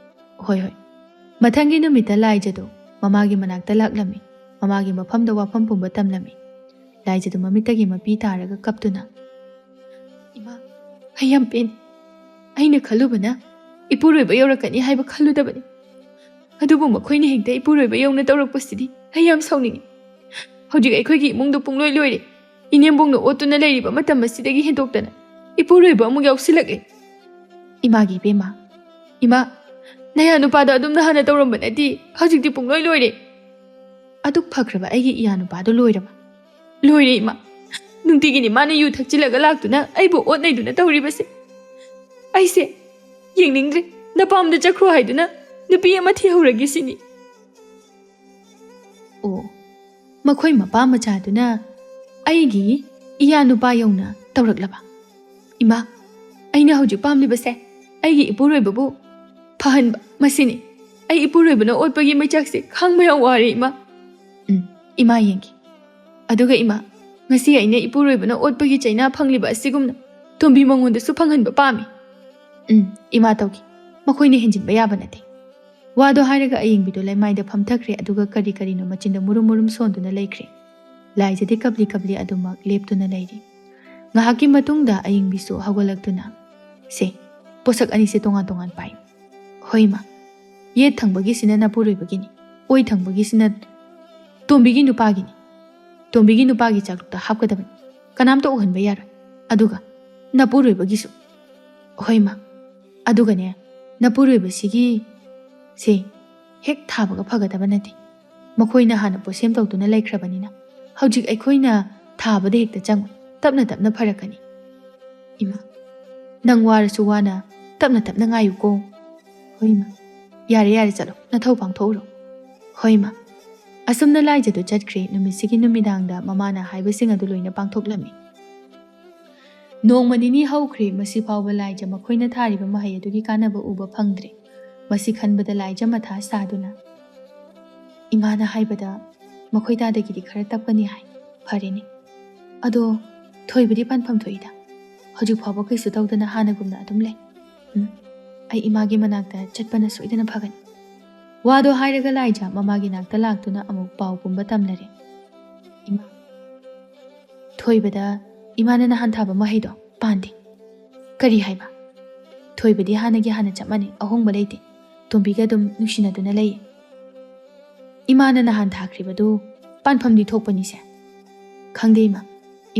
ꯍꯣꯏ, ꯍꯣꯏ꯫ ꯃꯊꯪꯒꯤ ꯅꯨꯃꯤꯠꯇ ꯂꯥꯏꯖꯗꯨ ꯃꯃꯥꯒꯤ ꯃꯅꯥꯛꯇ ꯂꯥꯛꯂꯝꯃꯤ꯫ ꯃꯃꯥꯒꯤ ꯃꯐꯝꯗ ꯋꯥꯐꯝ ꯄꯨꯝꯕ ꯇꯝꯂꯝꯃꯤ꯫ ꯂꯥꯏꯖꯗꯨ ꯃꯃꯤꯠꯇꯒꯤ ꯃꯄꯤ ꯇꯥꯔꯒ ꯀꯞꯇꯨꯅ, "ꯏꯃꯥ, ꯑꯩ ꯌꯥꯝ ꯄꯦꯟꯗꯦ꯫ ꯑꯩꯅ ꯈꯜꯂꯨꯕꯅ ꯏꯄꯨꯔꯣꯏꯕ ꯌꯧꯔꯛꯀꯅꯤ ꯍꯥꯏꯕ ꯈꯜꯂꯨꯗꯕꯅꯤ꯫ ꯑꯗꯨꯕꯨ ꯃꯈꯣꯏꯅ ꯍꯦꯛꯇ ꯏꯄꯨꯔꯣꯏꯕ ꯌꯧꯅ ꯇꯧꯔꯛꯄꯁꯤꯗꯤ ꯑꯩ ꯌꯥꯝ ꯁꯥꯎꯅꯤꯡꯉꯤ꯫ ꯍꯧꯖꯤꯛ ꯑꯩꯈꯣꯏꯒꯤ ꯏꯃꯨꯡꯗꯣ ꯄꯨꯡꯂꯣꯏ ꯂꯣꯏꯔꯦ꯫ ꯏꯅꯦꯝꯕꯣꯛꯅ ꯑꯣꯠꯇꯨꯅ ꯂꯩꯔꯤꯕ ꯃꯇꯝ ꯑꯁꯤꯗꯒꯤ ꯍꯦꯟꯗꯣꯛꯇꯅ ꯏꯄꯨꯔꯣꯏꯕ ꯑꯃꯨꯛ ꯌꯥꯎꯁꯤꯜꯂꯛꯂꯦ꯫ ꯏꯃꯥꯒꯤ ꯏꯕꯦꯝꯃ, ꯏꯃꯥ, ꯅꯌꯥ ꯅꯨꯄꯥꯗꯣ ꯑꯗꯨꯝꯅ ꯍꯥꯟꯅ ꯇꯧꯔꯝꯕ ꯅꯠꯇꯦ, ꯍꯧꯖꯤꯛꯇꯤ ꯄꯨꯡꯂꯣꯏ ꯂꯣꯏꯔꯦ꯫ ꯑꯗꯨꯛ ꯐꯈ꯭ꯔꯕ ꯑꯩꯒꯤ ꯏꯌꯥ ꯅꯨꯄꯥꯗꯣ ꯂꯣꯏꯔꯕ? ꯂꯣꯏꯔꯦ ꯏꯃꯥ꯫ ꯅꯨꯡꯇꯤꯒꯤꯅꯤ ꯃꯥꯅ ꯌꯨ ꯊꯛꯆꯤꯜꯂꯒ ꯂꯥꯛꯇꯨꯅ ꯑꯩꯕꯨ ꯑꯣꯠꯅꯩꯗꯨꯅ ꯇꯧꯔꯤꯕꯁꯦ꯫ ꯑꯩꯁꯦ ꯌꯦꯡꯅꯤꯡꯗ꯭ꯔꯦ꯫ ꯅꯄꯥꯝꯗ ꯆꯠꯈ꯭ꯔꯣ ꯍꯥꯏꯗꯨꯅ ꯅꯨꯄꯤ ꯑꯃ ꯊꯤꯍꯧꯔꯒꯦ ꯁꯤꯅꯤ꯫ ꯑꯣ, ꯃꯈꯣꯏ ꯃꯄꯥ ꯃꯆꯥꯗꯨꯅ ꯑꯩꯒꯤ ꯏꯌꯥ ꯅꯨꯄꯥ ꯌꯧꯅ ꯇꯧꯔꯛꯂꯕ? ꯏꯃꯥ, ꯑꯩꯅ ꯍꯧꯖꯤꯛ ꯄꯥꯝꯂꯤꯕꯁꯦ ꯑꯩꯒꯤ ꯏꯄꯨꯔꯣꯏꯕꯕꯨ ꯐꯍꯟꯕ, ꯃꯁꯤꯅꯤ꯫ ꯑꯩ ꯏꯄꯨꯔꯣꯏꯕꯅ ꯑꯣꯠꯄꯒꯤ ꯃꯩꯆꯥꯛꯁꯦ ꯈꯥꯡꯕ ꯌꯥꯝ ꯋꯥꯔꯦ ꯏꯃꯥ꯫ ꯎꯝ, ꯏꯃꯥ ꯌꯦꯡꯒꯦ꯫ ꯑꯗꯨꯒ ꯏꯃꯥ, ꯉꯁꯤ ꯑꯩꯅ ꯏꯄꯨꯔꯣꯏꯕꯅ ꯑꯣꯠꯄꯒꯤ ꯆꯩꯅꯥ ꯐꯪꯂꯤꯕ ꯑꯁꯤꯒꯨꯝꯅ ꯇꯣꯝꯕꯤ ꯃꯉꯣꯟꯗꯁꯨ ꯐꯪꯍꯟꯕ ꯄꯥꯝꯃꯤ꯫ ꯎꯝ, ꯏꯃꯥ ꯇꯧꯒꯦ꯫ ꯃꯈꯣꯏꯅ ꯍꯦꯟꯖꯤꯟꯕ ꯌꯥꯕ ꯅꯠꯇꯦ꯫ ꯋꯥꯗꯣ ꯍꯥꯏꯔꯒ ꯑꯌꯦꯡꯕꯤꯗꯣ ꯂꯩꯃꯥꯏꯗ ꯐꯝꯊꯈ꯭ꯔꯦ, ꯑꯗꯨꯒ ꯀꯔꯤ ꯀꯔꯤꯅꯣ ꯃꯆꯤꯟꯗ ꯃꯨꯔꯨꯝ ꯃꯨꯔꯨꯝ ꯁꯣꯟꯗꯨꯅ ꯂꯩꯈ꯭ꯔꯦ꯫ ꯂꯥꯏꯖꯗꯤ ꯀꯞꯂꯤ ꯀꯞꯂꯤ ꯑꯗꯨꯃꯛ ꯂꯦꯞꯇꯨꯅ ꯂꯩꯔꯤ꯫ ꯉꯥꯏꯍꯥꯛꯀꯤ ꯃꯇꯨꯡꯗ ꯑꯌꯦꯡꯕꯤꯁꯨ ꯍꯧꯒꯠꯂꯛꯇꯨꯅ, "ꯁꯦ, ꯄꯣꯠꯁꯛ ꯑꯅꯤꯁꯦ ꯇꯣꯉꯥꯟ ꯇꯣꯉꯥꯟ ꯄꯥꯏꯌꯨ꯫" "ꯍꯣꯏ, ꯏꯃꯥ꯫ ꯌꯦꯠ ꯊꯪꯕꯒꯤꯁꯤꯅ ꯅꯄꯨꯔꯣꯏꯕꯒꯤꯅꯤ, ꯑꯣꯏ ꯊꯪꯕꯒꯤꯁꯤꯅ ꯇꯣꯝꯕꯤꯒꯤ ꯅꯨꯄꯥꯒꯤꯅꯤ꯫ ꯇꯣꯝꯕꯤꯒꯤ ꯅꯨꯄꯥꯒꯤ ꯆꯥꯛꯂꯨꯛꯇ ꯍꯥꯞꯀꯗꯕꯅꯤ꯫ ꯀꯅꯥꯝꯇ ꯎꯍꯟꯕ ꯌꯥꯔꯣꯏ꯫ ꯑꯗꯨꯒ ꯅꯄꯨꯔꯣꯏꯕꯒꯤꯁꯨ꯫" "ꯍꯣꯏ, ꯏꯃꯥ꯫ ꯑꯗꯨꯒꯅꯦ, ꯅꯄꯨꯔꯣꯏꯕꯁꯤꯒꯤ ꯁꯦ ꯍꯦꯛ ꯊꯥꯕꯒ ꯐꯒꯗꯕ ꯅꯠꯇꯦ꯫ ꯃꯈꯣꯏꯅ ꯍꯥꯟꯅ ꯄꯣꯠꯁꯦꯝ ꯇꯧꯗꯨꯅ ꯂꯩꯈ꯭ꯔꯕꯅꯤꯅ ꯍꯧꯖꯤꯛ ꯑꯩꯈꯣꯏꯅ ꯊꯥꯕꯗ ꯍꯦꯛꯇ ꯆꯪꯉꯣꯏ꯫ ꯇꯞꯅ ꯇꯞꯅ ꯐꯔꯛꯀꯅꯤ꯫" "ꯏꯃꯥ, ꯅꯪ ꯋꯥꯔꯁꯨ ꯋꯥꯅ ꯇꯞꯅ ꯇꯞꯅ ꯉꯥꯏꯌꯨꯀꯣ꯫" "ꯍꯣꯏ, ꯏꯃꯥ꯫ ꯌꯥꯔꯦ, ꯌꯥꯔꯦ, ꯆꯠꯂꯣ꯫ ꯅꯊꯧ ꯄꯥꯡꯊꯣꯛꯎꯔꯣ꯫" "ꯍꯣꯏ, ꯏꯃꯥ꯫" ꯑꯁꯨꯝꯅ ꯂꯥꯏꯖꯗꯨ ꯆꯠꯈ꯭ꯔꯦ꯫ ꯅꯨꯃꯤꯠꯁꯤꯒꯤ ꯅꯨꯃꯤꯗꯥꯡꯗ ꯃꯃꯥꯅ ꯍꯥꯏꯕꯁꯤꯡ ꯑꯗꯨ ꯂꯣꯏꯅ ꯄꯥꯡꯊꯣꯛꯂꯝꯃꯤ꯫ ꯅꯣꯡꯃ ꯅꯤꯅꯤ ꯍꯧꯈ꯭ꯔꯦ꯫ ꯃꯁꯤ ꯐꯥꯎꯕ ꯂꯥꯏꯖ ꯃꯈꯣꯏꯅ ꯊꯥꯔꯤꯕ ꯃꯍꯩ ꯑꯗꯨꯒꯤ ꯀꯥꯟꯅꯕ ꯎꯕ ꯐꯪꯗ꯭ꯔꯦ꯫ ꯃꯁꯤ ꯈꯟꯕꯗ ꯂꯥꯏꯖ ꯃꯊꯥ ꯁꯥꯗꯨꯅ, "ꯏꯃꯥꯅ ꯍꯥꯏꯕꯗ ꯃꯈꯣꯏ ꯇꯥꯗꯒꯤꯗꯤ ꯈꯔ ꯇꯞꯀꯅꯤ ꯍꯥꯏ꯫ ꯐꯔꯦꯅꯦ꯫ ꯑꯗꯣ ꯊꯣꯏꯕꯗꯤ ꯄꯥꯟꯐꯝ ꯊꯣꯛꯏꯗ꯫ ꯍꯧꯖꯤꯛ ꯐꯥꯎꯕ ꯀꯩꯁꯨ ꯇꯧꯗꯅ ꯍꯥꯟꯅꯒꯨꯝꯅ ꯑꯗꯨꯝ ꯂꯩ꯫ ꯎꯝ, ꯑꯩ ꯏꯃꯥꯒꯤ ꯃꯅꯥꯛꯇ ꯆꯠꯄꯅ ꯁꯣꯏꯗꯅ ꯐꯒꯅꯤ꯫" ꯋꯥꯗꯣ ꯍꯥꯏꯔꯒ ꯂꯥꯏꯖ ꯃꯃꯥꯒꯤ ꯅꯥꯛꯇ ꯂꯥꯛꯇꯨꯅ ꯑꯃꯨꯛ ꯄꯥꯎ ꯄꯨꯝꯕ ꯇꯝꯂꯔꯦ꯫ "ꯏꯃꯥ, ꯊꯣꯏꯕꯗ ꯏꯃꯥꯅ ꯅꯍꯥꯟ ꯊꯥꯕ ꯃꯍꯩꯗꯣ ꯄꯥꯟꯗꯦ꯫" "ꯀꯔꯤ ꯍꯥꯏꯕ?" ꯊꯣꯏꯕꯗꯤ ꯍꯥꯟꯅꯒꯤ ꯍꯥꯟꯅ ꯆꯞ ꯃꯥꯟꯅꯩ, ꯑꯍꯣꯡꯕ ꯂꯩꯇꯦ꯫ ꯇꯣꯝꯕꯤꯒ ꯑꯗꯨꯝ ꯅꯨꯡꯁꯤꯅꯗꯨꯅ ꯂꯩꯌꯦ꯫ ꯏꯃꯥꯅ ꯅꯍꯥꯟ ꯊꯥꯈ꯭ꯔꯤꯕꯗꯨ ꯄꯥꯟꯐꯝꯗꯤ ꯊꯣꯛꯄꯅꯤꯁꯦ꯫ ꯈꯪꯗꯦ ꯏꯃꯥ,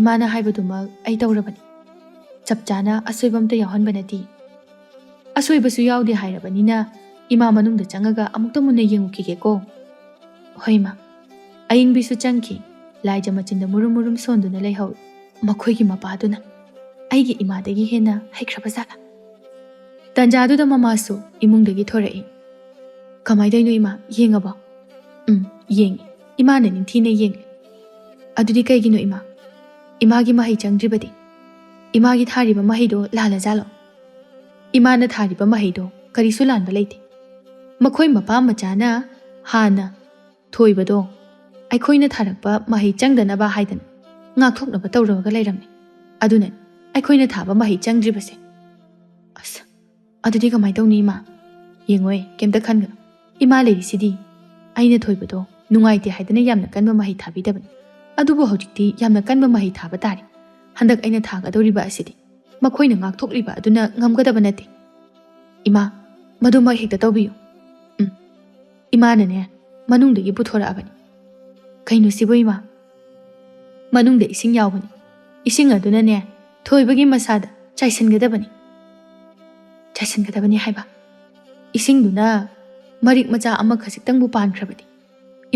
ꯏꯃꯥꯅ ꯍꯥꯏꯕꯗꯨꯃꯛ ꯑꯩ ꯇꯧꯔꯕꯅꯤ꯫ ꯆꯞ ꯆꯥꯅ ꯑꯁꯣꯏꯕ ꯑꯝꯇ ꯌꯥꯎꯍꯟꯕ ꯅꯠꯇꯦ꯫ ꯑꯁꯣꯏꯕꯁꯨ ꯌꯥꯎꯗꯦ ꯍꯥꯏꯔꯕꯅꯤꯅ ꯏꯃꯥ ꯃꯅꯨꯡꯗ ꯆꯪꯉꯒ ꯑꯃꯨꯛꯇ ꯃꯨꯟꯅ ꯌꯦꯡꯉꯨꯈꯤꯒꯦꯀꯣ꯫ ꯍꯣꯏ ꯏꯃꯥ꯫ ꯑꯌꯤꯡꯕꯤꯁꯨ ꯆꯪꯈꯤ꯫ ꯂꯥꯏꯖ ꯃꯆꯤꯟꯗ ꯃꯨꯔꯨꯝ ꯃꯨꯔꯨꯝ ꯁꯣꯟꯗꯨꯅ ꯂꯩꯍꯧꯏ꯫ ꯃꯈꯣꯏꯒꯤ ꯃꯄꯥꯗꯨꯅ ꯑꯩꯒꯤ ꯏꯃꯥꯗꯒꯤ ꯍꯦꯟꯅ ꯍꯩꯈ꯭ꯔꯕ ꯖꯥꯠꯂꯥ? ꯇꯟꯖꯥꯗꯨꯗ ꯃꯃꯥꯁꯨ ꯏꯃꯨꯡꯗꯒꯤ ꯊꯣꯔꯛꯏ꯫ "ꯀꯃꯥꯏ ꯇꯧꯔꯤꯅꯣ ꯏꯃꯥ, ꯌꯦꯡꯉꯕꯣ?" "ꯎꯝ, ꯌꯦꯡꯉꯦ꯫ ꯏꯃꯥꯅ ꯅꯤꯡꯊꯤꯅ ꯌꯦꯡꯉꯦ꯫" "ꯑꯗꯨꯗꯤ ꯀꯩꯒꯤꯅꯣ ꯏꯃꯥ? ꯏꯃꯥꯒꯤ ꯃꯍꯩ ꯆꯪꯗ꯭ꯔꯤꯕꯗꯤ? ꯏꯃꯥꯒꯤ ꯊꯥꯔꯤꯕ ꯃꯍꯩꯗꯣ ꯂꯥꯜꯂꯖꯥꯠꯂꯣ?" "ꯏꯃꯥꯅ ꯊꯥꯔꯤꯕ ꯃꯍꯩꯗꯣ ꯀꯔꯤꯁꯨ ꯂꯥꯟꯕ ꯂꯩꯇꯦ꯫ ꯃꯈꯣꯏ ꯃꯄꯥ ꯃꯆꯥꯅ ꯍꯥꯟꯅ ꯊꯣꯏꯕꯗꯣ ꯑꯩꯈꯣꯏꯅ ꯊꯥꯔꯛꯄ ꯃꯍꯩ ꯆꯪꯗꯅꯕ ꯍꯥꯏꯗꯅ ꯉꯥꯛꯊꯣꯛꯅꯕ ꯇꯧꯔꯒ ꯂꯩꯔꯝꯃꯤ꯫ ꯑꯗꯨꯅꯅꯤ ꯑꯩꯈꯣꯏꯅ ꯊꯥꯕ ꯃꯍꯩ ꯆꯪꯗ꯭ꯔꯤꯕꯁꯦ꯫" "ꯑꯁ, ꯑꯗꯨꯗꯤ ꯀꯃꯥꯏ ꯇꯧꯅꯤ ꯏꯃꯥ?" "ꯌꯦꯡꯉꯣꯏ, ꯀꯩꯝꯇ ꯈꯟꯒꯅꯨ꯫ ꯏꯃꯥ ꯂꯩꯔꯤꯁꯤꯗꯤ꯫ ꯑꯩꯅ ꯊꯣꯏꯕꯗꯣ ꯅꯨꯡꯉꯥꯏꯇꯦ ꯍꯥꯏꯗꯅ ꯌꯥꯝꯅ ꯀꯟꯕ ꯃꯍꯩ ꯊꯥꯕꯤꯗꯕꯅꯤ꯫ ꯑꯗꯨꯕꯨ ꯍꯧꯖꯤꯛꯇꯤ ꯌꯥꯝꯅ ꯀꯟꯕ ꯃꯍꯩ ꯊꯥꯕ ꯇꯥꯔꯦ꯫ ꯍꯟꯗꯛ ꯑꯩꯅ ꯊꯥꯒꯗꯧꯔꯤꯕ ꯑꯁꯤꯗꯤ ꯃꯈꯣꯏꯅ ꯉꯥꯛꯊꯣꯛꯂꯤꯕ ꯑꯗꯨꯅ ꯉꯝꯒꯗꯕ ꯅꯠꯇꯦ꯫ ꯏꯃꯥ, ꯃꯗꯨꯃꯛ ꯍꯦꯛꯇ ꯇꯧꯕꯤꯌꯨ꯫" "ꯎꯝ꯫" ꯏꯃꯥꯅꯅꯦ ꯃꯅꯨꯡꯗꯒꯤ ꯄꯨꯊꯣꯔꯛꯑꯕꯅꯤ꯫ "ꯀꯩꯅꯣ ꯁꯤꯕꯨ ꯏꯃꯥ?" "ꯃꯅꯨꯡꯗ ꯏꯁꯤꯡ ꯌꯥꯎꯕꯅꯤ꯫ ꯏꯁꯤꯡ ꯑꯗꯨꯅꯅꯦ ꯊꯣꯏꯕꯒꯤ ꯃꯁꯥꯗ ꯆꯥꯏꯁꯤꯟꯒꯗꯕꯅꯤ꯫" "ꯆꯥꯏꯁꯤꯟꯒꯗꯕꯅꯤ ꯍꯥꯏꯕ?" "ꯏꯁꯤꯡꯗꯨꯅ ꯃꯔꯤꯛ ꯃꯆꯥ ꯑꯃ ꯈꯖꯤꯛꯇꯪꯕꯨ ꯄꯥꯟꯈ꯭ꯔꯕꯗꯤ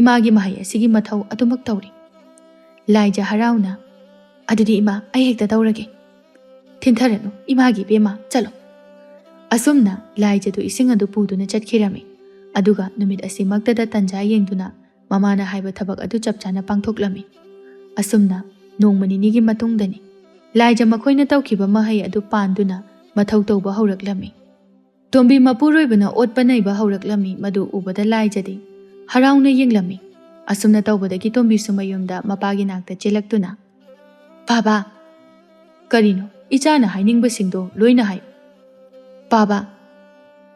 ꯏꯃꯥꯒꯤ ꯃꯍꯩ ꯑꯁꯤꯒꯤ ꯃꯊꯧ ꯑꯗꯨꯃꯛ ꯇꯧꯔꯤ꯫" ꯂꯥꯏꯖ ꯍꯔꯥꯎꯅ, "ꯑꯗꯨꯗꯤ ꯏꯃꯥ, ꯑꯩ ꯍꯦꯛꯇ ꯇꯧꯔꯒꯦ꯫" "ꯊꯤꯟꯊꯔꯅꯨ, ꯏꯃꯥꯒꯤ ꯏꯕꯦꯝꯃ, ꯆꯠꯂꯣ꯫" ꯑꯁꯨꯝꯅ ꯂꯥꯏꯖꯗꯨ ꯏꯁꯤꯡ ꯑꯗꯨ ꯄꯨꯗꯨꯅ ꯆꯠꯈꯤꯔꯝꯃꯤ꯫ ꯑꯗꯨꯒ ꯅꯨꯃꯤꯠ ꯑꯁꯤꯃꯛꯇꯗ ꯇꯟꯖꯥ ꯌꯦꯡꯗꯨꯅ ꯃꯃꯥꯅ ꯍꯥꯏꯕ ꯊꯕꯛ ꯑꯗꯨ ꯆꯞ ꯆꯥꯅ ꯄꯥꯡꯊꯣꯛꯂꯝꯃꯤ꯫ ꯑꯁꯨꯝꯅ ꯅꯣꯡꯃ ꯅꯤꯅꯤꯒꯤ ꯃꯇꯨꯡꯗꯅꯤ ꯂꯥꯏꯖ ꯃꯈꯣꯏꯅ ꯇꯧꯈꯤꯕ ꯃꯍꯩ ꯑꯗꯨ ꯄꯥꯟꯗꯨꯅ ꯃꯊꯧ ꯇꯧꯕ ꯍꯧꯔꯛꯂꯝꯃꯤ꯫ ꯇꯣꯝꯕꯤ ꯃꯄꯨꯔꯣꯏꯕꯅ ꯑꯣꯠꯄ ꯅꯩꯕ ꯍꯧꯔꯛꯂꯝꯃꯤ꯫ ꯃꯗꯨ ꯎꯕꯗ ꯂꯥꯏꯖꯗꯤ ꯍꯔꯥꯎꯅ ꯌꯦꯡꯂꯝꯃꯤ꯫ ꯑꯁꯨꯝꯅ ꯇꯧꯕꯗꯒꯤ ꯇꯣꯝꯕꯤꯁꯨ ꯃꯌꯨꯝꯗ ꯃꯄꯥꯒꯤ ꯅꯥꯛꯇ ꯆꯦꯜꯂꯛꯇꯨꯅ, "ꯄꯥꯕꯥ, ꯀꯔꯤꯅꯣ? ꯏꯆꯥꯅ ꯍꯥꯏꯅꯤꯡꯕꯁꯤꯡꯗꯣ ꯂꯣꯏꯅ ꯍꯥꯏꯌꯨ꯫" "ꯄꯥꯕꯥ,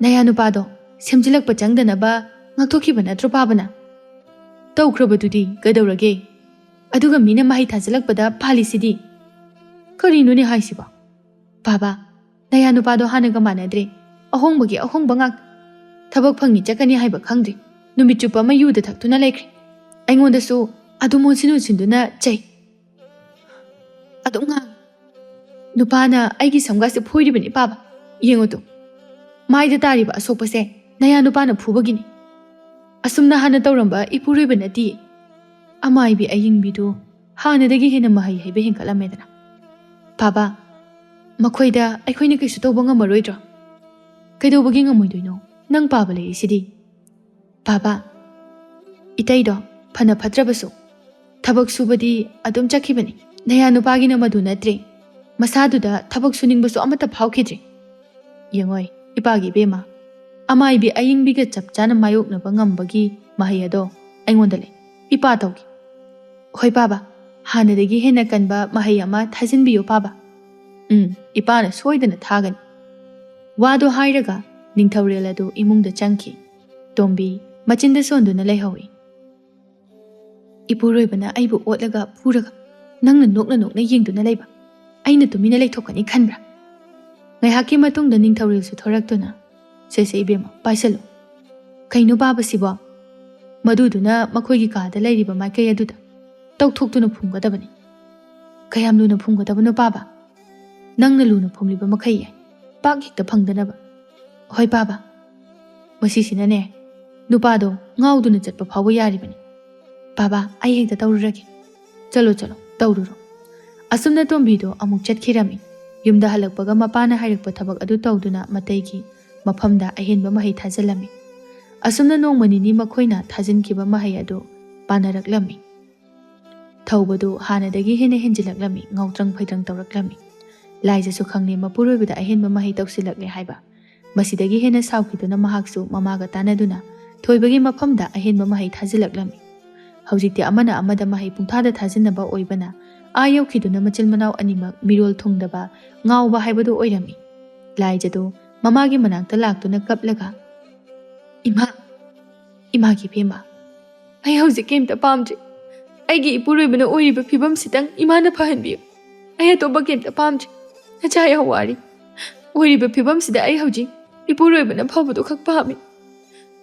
ꯅꯌꯥ ꯅꯨꯄꯥꯗꯣ ꯁꯦꯝꯖꯤꯜꯂꯛꯄ ꯆꯪꯗꯅꯕ ꯉꯥꯛꯊꯣꯛꯈꯤꯕ ꯅꯠꯇ꯭ꯔꯣ ꯄꯥꯕꯅ?" "ꯇꯧꯈ꯭ꯔꯕꯗꯨꯗꯤ ꯀꯩꯗꯧꯔꯒꯦ? ꯑꯗꯨꯒ ꯃꯤꯅ ꯃꯍꯩ ꯊꯥꯖꯤꯜꯂꯛꯄꯗ ꯐꯥꯜꯂꯤꯁꯤꯗꯤ꯫ ꯀꯔꯤꯅꯣꯅꯦ ꯍꯥꯏꯁꯤꯕꯣ? ꯄꯥꯕꯥ, ꯅꯌꯥ ꯅꯨꯄꯥꯗꯣ ꯍꯥꯟꯅꯒ ꯃꯥꯟꯅꯗ꯭ꯔꯦ꯫ ꯑꯍꯣꯡꯕꯒꯤ ꯑꯍꯣꯡꯕ ꯉꯥꯛꯇ꯫ ꯊꯕꯛ ꯐꯪꯉꯤ ꯆꯠꯀꯅꯤ ꯍꯥꯏꯕ ꯈꯪꯗ꯭ꯔꯦ꯫ ꯅꯨꯃꯤꯠ ꯆꯨꯞꯄ ꯑꯃ ꯌꯨꯗ ꯊꯛꯇꯨꯅ ꯂꯩꯈ꯭ꯔꯦ꯫ ꯑꯩꯉꯣꯟꯗꯁꯨ ꯑꯗꯨꯝ ꯑꯣꯟꯁꯤꯟ ꯑꯣꯟꯁꯤꯟꯗꯨꯅ ꯆꯩ꯫ ꯑꯗꯨꯝ ꯉꯥꯡ꯫ ꯅꯨꯄꯥꯅ ꯑꯩꯒꯤ ꯁꯝꯒꯥꯁꯦ ꯐꯣꯏꯔꯤꯕꯅꯤ ꯄꯥꯕ꯫ ꯌꯦꯡꯉꯨ ꯇꯨ꯫ ꯃꯥꯏꯗ ꯇꯥꯔꯤꯕ ꯑꯁꯣꯛꯄꯁꯦ ꯅꯌꯥ ꯅꯨꯄꯥꯅ ꯐꯨꯕꯒꯤꯅꯤ꯫ ꯑꯁꯨꯝꯅ ꯍꯥꯟꯅ ꯇꯧꯔꯝꯕ ꯏꯄꯨꯔꯣꯏꯕ ꯅꯠꯇꯤꯌꯦ꯫ ꯑꯃꯥꯏꯕꯤ ꯑꯌꯤꯡꯕꯤꯗꯨ ꯍꯥꯟꯅꯗꯒꯤ ꯍꯦꯟꯅ ꯃꯍꯩ ꯍꯩꯕ ꯍꯦꯟꯒꯠꯂꯝꯃꯦꯗꯅ꯫ ꯄꯥꯕ, ꯃꯈꯣꯏꯗ ꯑꯩꯈꯣꯏꯅ ꯀꯩꯁꯨ ꯇꯧꯕ ꯉꯝꯃꯔꯣꯏꯗ꯭ꯔꯣ? ꯀꯩꯗꯧꯕꯒꯤ ꯉꯝꯃꯣꯏꯗꯣꯏꯅꯣ? ꯅꯪ ꯄꯥꯕ ꯂꯩꯔꯤꯁꯤꯗꯤ꯫ ꯄꯥꯕ, ꯏꯇꯩꯗꯣ ꯐꯅ ꯐꯠꯇ꯭ꯔꯕꯁꯨ ꯊꯕꯛ ꯁꯨꯕꯗꯤ ꯑꯗꯨꯝ ꯆꯠꯈꯤꯕꯅꯤ꯫ ꯅꯌꯥ ꯅꯨꯄꯥꯒꯤꯅ ꯃꯗꯨ ꯅꯠꯇ꯭ꯔꯦ꯫ ꯃꯁꯥꯗꯨꯗ ꯊꯕꯛ ꯁꯨꯅꯤꯡꯕꯁꯨ ꯑꯃꯠꯇ ꯐꯥꯎꯈꯤꯗ꯭ꯔꯦ꯫ ꯌꯦꯡꯉꯣꯏ, ꯏꯄꯥꯒꯤ ꯏꯕꯦꯝꯃ, ꯑꯃꯥꯏꯕꯤ ꯑꯌꯤꯡꯕꯤꯒ ꯆꯞ ꯆꯥꯅ ꯃꯥꯌꯣꯛꯅꯕ ꯉꯝꯕꯒꯤ ꯃꯍꯩ ꯑꯗꯣ ꯑꯩꯉꯣꯟꯗ ꯂꯩ꯫ ꯏꯄꯥ ꯇꯧꯒꯦ꯫ ꯍꯣꯏ ꯄꯥꯕ, ꯍꯥꯟꯅꯗꯒꯤ ꯍꯦꯟꯅ ꯀꯟꯕ ꯃꯍꯩ ꯑꯃ ꯊꯥꯖꯤꯟꯕꯤꯌꯨ ꯄꯥꯕ꯫ ꯎꯝ, ꯏꯄꯥꯅ ꯁꯣꯏꯗꯅ ꯊꯥꯒꯅꯤ꯫ ꯋꯥꯗꯣ ꯍꯥꯏꯔꯒ ꯅꯤꯡꯊꯧꯔꯦꯜ ꯑꯗꯨ ꯏꯃꯨꯡꯗ ꯆꯪꯈꯤ꯫ ꯇꯣꯝꯕꯤ ꯃꯆꯤꯟꯗ ꯁꯣꯟꯗꯨꯅ ꯂꯩꯍꯧꯏ꯫ ꯏꯄꯨꯔꯣꯏꯕꯅ ꯑꯩꯕꯨ ꯑꯣꯠꯂꯒ ꯐꯨꯔꯒ ꯅꯪꯅ ꯅꯣꯛꯅ ꯅꯣꯛꯅ ꯌꯦꯡꯗꯨꯅ ꯂꯩꯕ꯫ ꯑꯩꯅ ꯇꯨꯃꯤꯟꯅ ꯂꯩꯊꯣꯛꯀꯅꯤ ꯈꯟꯕ꯭ꯔꯥ? ꯉꯥꯏꯍꯥꯛꯀꯤ ꯃꯇꯨꯡꯗ ꯅꯤꯡꯊꯧꯔꯦꯜꯁꯨ ꯊꯣꯔꯛꯇꯨꯅ, "ꯁꯦ ꯁꯦ ꯏꯕꯦꯝꯃ, ꯄꯥꯏꯁꯜꯂꯨ꯫ ꯀꯩꯅꯣ ꯄꯥꯕꯁꯤꯕꯣ?" ꯃꯗꯨꯗꯨꯅ ꯃꯈꯣꯏꯒꯤ ꯀꯥꯗ ꯂꯩꯔꯤꯕ ꯃꯥꯏꯀꯩ ꯑꯗꯨꯗ ꯇꯧꯊꯣꯛꯇꯨꯅ ꯐꯨꯝꯒꯗꯕꯅꯤ꯫ "ꯀꯌꯥꯝ ꯂꯨꯅ ꯐꯨꯝꯒꯗꯕꯅꯣ ꯄꯥꯕ? ꯅꯪꯅ ꯂꯨꯅ ꯐꯨꯝꯂꯤꯕ ꯃꯈꯩ ꯌꯥꯏ, ꯄꯥꯛ ꯍꯦꯛꯇ ꯐꯪꯗꯅꯕ꯫" "ꯍꯣꯏ ꯄꯥꯕ꯫ ꯃꯁꯤꯁꯤꯅꯅꯦ, ꯅꯨꯄꯥꯗꯣ ꯉꯥꯎꯗꯨꯅ ꯆꯠꯄ ꯐꯥꯎꯕ ꯌꯥꯔꯤꯕꯅꯤ꯫ ꯄꯥꯕ, ꯑꯩ ꯍꯦꯛꯇ ꯇꯧꯔꯨꯔꯒꯦ꯫ ꯆꯠꯂꯣ, ꯆꯠꯂꯣ, ꯇꯧꯔꯨꯔꯣ꯫" ꯑꯁꯨꯝꯅ ꯇꯣꯝꯕꯤꯗꯣ ꯑꯃꯨꯛ ꯆꯠꯈꯤꯔꯝꯃꯤ꯫ ꯌꯨꯝꯗ ꯍꯜꯂꯛꯄꯒ ꯃꯄꯥꯅ ꯍꯥꯏꯔꯛꯄ ꯊꯕꯛ ꯑꯗꯨ ꯇꯧꯗꯨꯅ ꯃꯇꯩꯒꯤ ꯃꯐꯝꯗ ꯑꯍꯦꯟꯕ ꯃꯍꯩ ꯊꯥꯖꯤꯜꯂꯝꯃꯤ꯫ ꯑꯁꯨꯝꯅ ꯅꯣꯡꯃ ꯅꯤꯅꯤ ꯃꯈꯣꯏꯅ ꯊꯥꯖꯤꯟꯈꯤꯕ ꯃꯍꯩ ꯑꯗꯨ ꯄꯥꯅꯔꯛꯂꯝꯃꯤ꯫ ꯊꯧꯕꯗꯨ ꯍꯥꯟꯅꯗꯒꯤ ꯍꯦꯟꯅ ꯍꯦꯟꯖꯤꯜꯂꯛꯂꯝꯃꯤ, ꯉꯥꯎꯇ꯭ꯔꯪ ꯐꯩꯗ꯭ꯔꯪ ꯇꯧꯔꯛꯂꯝꯃꯤ꯫ ꯂꯥꯏꯖꯁꯨ ꯈꯪꯂꯦ ꯃꯄꯨꯔꯣꯏꯕꯗ ꯑꯍꯦꯟꯕ ꯃꯍꯩ ꯇꯧꯁꯤꯜꯂꯛꯂꯦ ꯍꯥꯏꯕ꯫ ꯃꯁꯤꯗꯒꯤ ꯍꯦꯟꯅ ꯁꯥꯎꯈꯤꯗꯨꯅ ꯃꯍꯥꯛꯁꯨ ꯃꯃꯥꯒ ꯇꯥꯟꯅꯗꯨꯅ ꯊꯣꯏꯕꯒꯤ ꯃꯐꯝꯗ ꯑꯍꯦꯟꯕ ꯃꯍꯩ ꯊꯥꯖꯤꯜꯂꯛꯂꯝꯃꯤ꯫ ꯍꯧꯖꯤꯛꯇꯤ ꯑꯃꯅ ꯑꯃꯗ ꯃꯍꯩ ꯄꯨꯡꯊꯥꯗ ꯊꯥꯖꯤꯟꯅꯕ ꯑꯣꯏꯕꯅ ꯑꯥ ꯌꯧꯈꯤꯗꯨꯅ ꯃꯆꯤꯟ ꯃꯅꯥꯎ ꯑꯅꯤꯃꯛ ꯃꯤꯔꯣꯜ ꯊꯨꯡꯗꯕ, ꯉꯥꯎꯕ ꯍꯥꯏꯕꯗꯨ ꯑꯣꯏꯔꯝꯃꯤ꯫ ꯂꯥꯏꯖꯗꯨ ꯃꯃꯥꯒꯤ ꯃꯅꯥꯛꯇ ꯂꯥꯛꯇꯨꯅ ꯀꯞꯂꯒ, "ꯏꯃꯥ, ꯏꯃꯥꯒꯤ ꯏꯕꯦꯝꯃ, ꯑꯩ ꯍꯧꯖꯤꯛ ꯀꯩꯝꯇ ꯄꯥꯝꯗ꯭ꯔꯤ꯫ ꯑꯩꯒꯤ ꯏꯄꯨꯔꯣꯏꯕꯅ ꯑꯣꯏꯔꯤꯕ ꯐꯤꯕꯝꯁꯤꯇꯪ ꯏꯃꯥꯅ ꯐꯍꯟꯕꯤꯌꯨ꯫ ꯑꯩ ꯑꯇꯣꯞꯄ ꯀꯩꯝꯇ ꯄꯥꯝꯗ꯭ꯔꯤ꯫ ꯅꯆꯥ ꯌꯥꯝ ꯋꯥꯔꯤ꯫" ꯑꯣꯏꯔꯤꯕ ꯐꯤꯕꯝꯁꯤꯗ ꯑꯩ ꯍꯧꯖꯤꯛ ꯏꯄꯨꯔꯣꯏꯕꯅ ꯐꯕꯗꯨ ꯈꯛ ꯄꯥꯝꯃꯤ꯫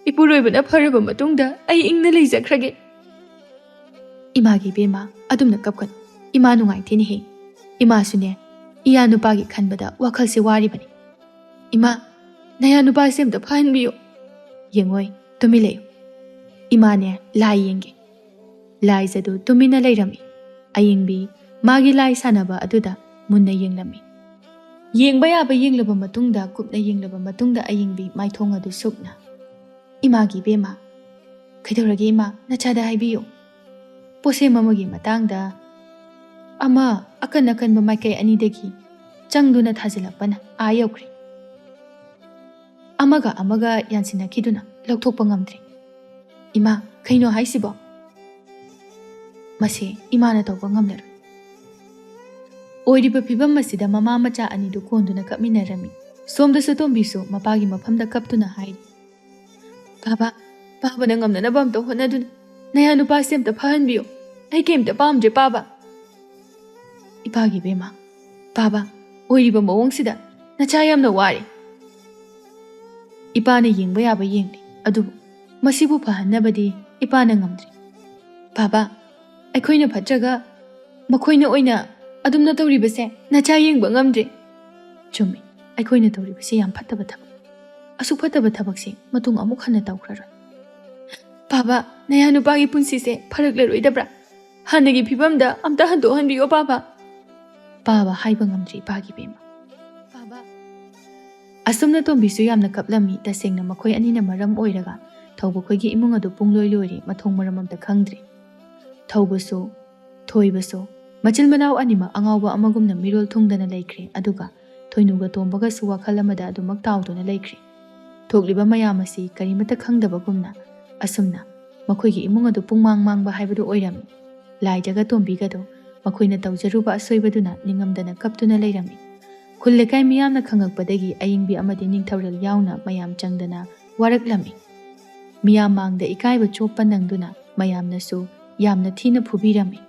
ꯏꯄꯨꯔꯣꯏꯕꯅ ꯐꯔꯕ ꯃꯇꯨꯡꯗ ꯑꯩ ꯏꯪꯅ ꯂꯩꯖꯈ꯭ꯔꯒꯦ꯫ ꯏꯃꯥꯒꯤ ꯏꯕꯦꯝꯃ, ꯑꯗꯨꯝꯅ ꯀꯞꯀꯅꯨ꯫ ꯏꯃꯥ ꯅꯨꯡꯉꯥꯏꯇꯦꯅꯦꯍꯦ꯫ ꯏꯃꯥꯁꯨꯅꯦ, ꯏꯌꯥ ꯅꯨꯄꯥꯒꯤ ꯈꯟꯕꯗ ꯋꯥꯈꯜꯁꯦ ꯋꯥꯔꯤꯕꯅꯤ꯫ "ꯏꯃꯥ, ꯅꯌꯥ ꯅꯨꯄꯥꯁꯦ ꯑꯝꯇ ꯐꯍꯟꯕꯤꯌꯨ꯫" "ꯌꯦꯡꯉꯣꯏ, ꯇꯨꯃꯤꯟ ꯂꯩꯌꯨ꯫" ꯏꯃꯥꯅꯦ, ꯂꯥꯏ ꯌꯦꯡꯒꯦ꯫ ꯂꯥꯏꯖꯗꯨ ꯇꯨꯃꯤꯟꯅ ꯂꯩꯔꯝꯃꯤ꯫ ꯑꯌꯦꯡꯕꯤ ꯃꯥꯒꯤ ꯂꯥꯏ ꯁꯥꯟꯅꯕ ꯑꯗꯨꯗ ꯃꯨꯟꯅ ꯌꯦꯡꯂꯝꯃꯤ꯫ ꯌꯦꯡꯕ ꯌꯥꯕ ꯌꯦꯡꯂꯕ ꯃꯇꯨꯡꯗ, ꯀꯨꯞꯅ ꯌꯦꯡꯂꯕ ꯃꯇꯨꯡꯗ ꯑꯌꯦꯡꯕꯤ ꯃꯥꯏꯊꯣꯡ ꯑꯗꯨ ꯁꯨꯛꯅ, "ꯏꯃꯥꯒꯤ ꯏꯕꯦꯝꯃ꯫" "ꯀꯩꯗꯧꯔꯒꯦ ꯏꯃꯥ? ꯅꯆꯥꯗ ꯍꯥꯏꯕꯤꯌꯨ꯫" "ꯄꯣꯠꯁꯦꯝ ꯑꯃꯒꯤ ꯃꯇꯥꯡꯗ ꯑꯃ ꯑꯀꯟ ꯑꯀꯟꯕ ꯃꯥꯏꯀꯩ ꯑꯅꯤꯗꯒꯤ ꯆꯪꯗꯨꯅ ꯊꯥꯖꯤꯜꯂꯛꯄꯅ ꯑꯥ ꯌꯧꯈ꯭ꯔꯦ꯫ ꯑꯃꯒ ꯑꯃꯒ ꯌꯥꯟꯁꯤꯟꯅꯈꯤꯗꯨꯅ ꯂꯧꯊꯣꯛꯄ ꯉꯝꯗ꯭ꯔꯦ꯫" "ꯏꯃꯥ, ꯀꯩꯅꯣ ꯍꯥꯏꯁꯤꯕꯣ?" "ꯃꯁꯤ ꯏꯃꯥꯅ ꯇꯧꯕ ꯉꯝꯂꯔꯣꯏ꯫" ꯑꯣꯏꯔꯤꯕ ꯐꯤꯕꯝ ꯑꯁꯤꯗ ꯃꯃꯥ ꯃꯆꯥ ꯑꯅꯤꯗꯨ ꯀꯣꯟꯗꯨꯅ ꯀꯞꯃꯤꯟꯅꯔꯝꯃꯤ꯫ ꯁꯣꯝꯗꯁꯨ ꯇꯣꯝꯕꯤꯁꯨ ꯃꯄꯥꯒꯤ ꯃꯐꯝꯗ ꯀꯞꯇꯨꯅ ꯍꯥꯏꯔꯤ, "ꯄꯥꯕ, ꯄꯥꯕꯅ ꯉꯝꯅꯅꯕ ꯑꯝꯇ ꯍꯣꯠꯅꯗꯨꯅ ꯅꯌꯥ ꯅꯨꯄꯥꯁꯦ ꯑꯝꯇ ꯐꯍꯟꯕꯤꯌꯨ꯫ ꯑꯩ ꯀꯩꯝꯇ ꯄꯥꯝꯗ꯭ꯔꯦ ꯄꯥꯕ꯫" "ꯏꯄꯥꯒꯤ ꯏꯕꯦꯝꯃ, ꯄꯥꯕ, ꯑꯣꯏꯔꯤꯕ ꯃꯑꯣꯡꯁꯤꯗ ꯅꯆꯥ ꯌꯥꯝꯅ ꯋꯥꯔꯦ꯫" "ꯏꯄꯥꯅ ꯌꯦꯡꯕ ꯌꯥꯕ ꯌꯦꯡꯂꯤ, ꯑꯗꯨꯕꯨ ꯃꯁꯤꯕꯨ ꯐꯍꯟꯅꯕꯗꯤ ꯏꯄꯥꯅ ꯉꯝꯗ꯭ꯔꯤ꯫ ꯄꯥꯕ, ꯑꯩꯈꯣꯏꯅ ꯐꯠꯇ꯭ꯔꯒ ꯃꯈꯣꯏꯅ ꯑꯣꯏꯅ ꯑꯗꯨꯝꯅ ꯇꯧꯔꯤꯕꯁꯦ ꯅꯆꯥ ꯌꯦꯡꯕ ꯉꯝꯗ꯭ꯔꯦ꯫" "ꯆꯨꯝꯃꯤ, ꯑꯩꯈꯣꯏꯅ ꯇꯧꯔꯤꯕꯁꯤ ꯌꯥꯝ ꯐꯠꯇꯕ ꯊꯕꯛ꯫ ꯑꯁꯨꯛ ꯐꯠꯇꯕ ꯊꯕꯛꯁꯤ ꯃꯇꯨꯡ ꯑꯃꯨꯛ ꯍꯟꯅ ꯇꯧꯈ꯭ꯔꯔꯣꯏ꯫" "ꯄꯥꯕ, ꯅꯌꯥ ꯅꯨꯄꯥꯒꯤ ꯄꯨꯟꯁꯤꯁꯦ ꯐꯔꯛꯂꯔꯣꯏꯗꯕ꯭ꯔꯥ? ꯍꯥꯟꯅꯒꯤ ꯐꯤꯕꯝꯗ ꯑꯝꯇ ꯍꯟꯗꯣꯛꯍꯟꯕꯤꯌꯣ ꯄꯥꯕ꯫" "ꯄꯥꯕ ꯍꯥꯏꯕ ꯉꯝꯗ꯭ꯔꯤ ꯏꯄꯥꯒꯤ ꯏꯕꯦꯝꯃ꯫" "ꯄꯥꯕ꯫" ꯑꯁꯨꯝꯅ ꯇꯣꯝꯕꯤꯁꯨ ꯌꯥꯝꯅ ꯀꯞꯂꯝꯃꯤ꯫ ꯇꯁꯦꯡꯅ ꯃꯈꯣꯏ ꯑꯅꯤꯅ ꯃꯔꯝ ꯑꯣꯏꯔꯒ ꯊꯧꯕꯈꯣꯏꯒꯤ ꯏꯃꯨꯡ ꯑꯗꯨ ꯄꯨꯡꯂꯣꯏ ꯂꯣꯏꯔꯦ, ꯃꯊꯣꯡ ꯃꯔꯝ ꯑꯝꯇ ꯈꯪꯗ꯭ꯔꯦ꯫ ꯊꯧꯕꯁꯨ, ꯊꯣꯏꯕꯁꯨ ꯃꯆꯤꯟ ꯃꯅꯥꯎ ꯑꯅꯤꯃꯛ ꯑꯉꯥꯎꯕ ꯑꯃꯒꯨꯝꯅ ꯃꯤꯔꯣꯜ ꯊꯨꯡꯗꯅ ꯂꯩꯈ꯭ꯔꯦ꯫ ꯑꯗꯨꯒ ꯊꯣꯏꯅꯨꯒ ꯇꯣꯝꯕꯒꯁꯨ ꯋꯥꯈꯜ ꯑꯃꯗ ꯑꯗꯨꯃꯛ ꯇꯥꯎꯗꯨꯅ ꯂꯩꯈ꯭ꯔꯦ꯫ ꯊꯣꯛꯂꯤꯕ ꯃꯌꯥꯝ ꯑꯁꯤ ꯀꯔꯤꯃꯠꯇ ꯈꯪꯗꯕꯒꯨꯝꯅ ꯑꯁꯨꯝꯅ ꯃꯈꯣꯏꯒꯤ ꯏꯃꯨꯡ ꯑꯗꯨ ꯄꯨꯡꯃꯥꯡ ꯃꯥꯡꯕ ꯍꯥꯏꯕꯗꯨ ꯑꯣꯏꯔꯝꯃꯤ꯫ ꯂꯥꯏꯖꯒ ꯇꯣꯝꯕꯤꯒꯗꯣ ꯃꯈꯣꯏꯅ ꯇꯧꯖꯔꯨꯕ ꯑꯁꯣꯏꯕꯗꯨꯅ ꯅꯤꯡꯉꯝꯗꯅ ꯀꯞꯇꯨꯅ ꯂꯩꯔꯝꯃꯤ꯫ ꯈꯨꯜ ꯂꯩꯀꯥꯏ ꯃꯤꯌꯥꯝꯅ ꯈꯪꯉꯛꯄꯗꯒꯤ ꯑꯌꯤꯡꯕꯤ ꯑꯃꯗꯤ ꯅꯤꯡꯊꯧꯔꯦꯜ ꯌꯥꯎꯅ ꯃꯌꯥꯝ ꯆꯪꯗꯅ ꯋꯥꯔꯛꯂꯝꯃꯤ꯫ ꯃꯤꯌꯥꯝ ꯃꯥꯡꯗ ꯏꯀꯥꯏꯕ ꯆꯣꯞꯄ ꯅꯪꯗꯨꯅ ꯃꯌꯥꯝꯅꯁꯨ ꯌꯥꯝꯅ ꯊꯤꯅ ꯐꯨꯕꯤꯔꯝꯃꯤ꯫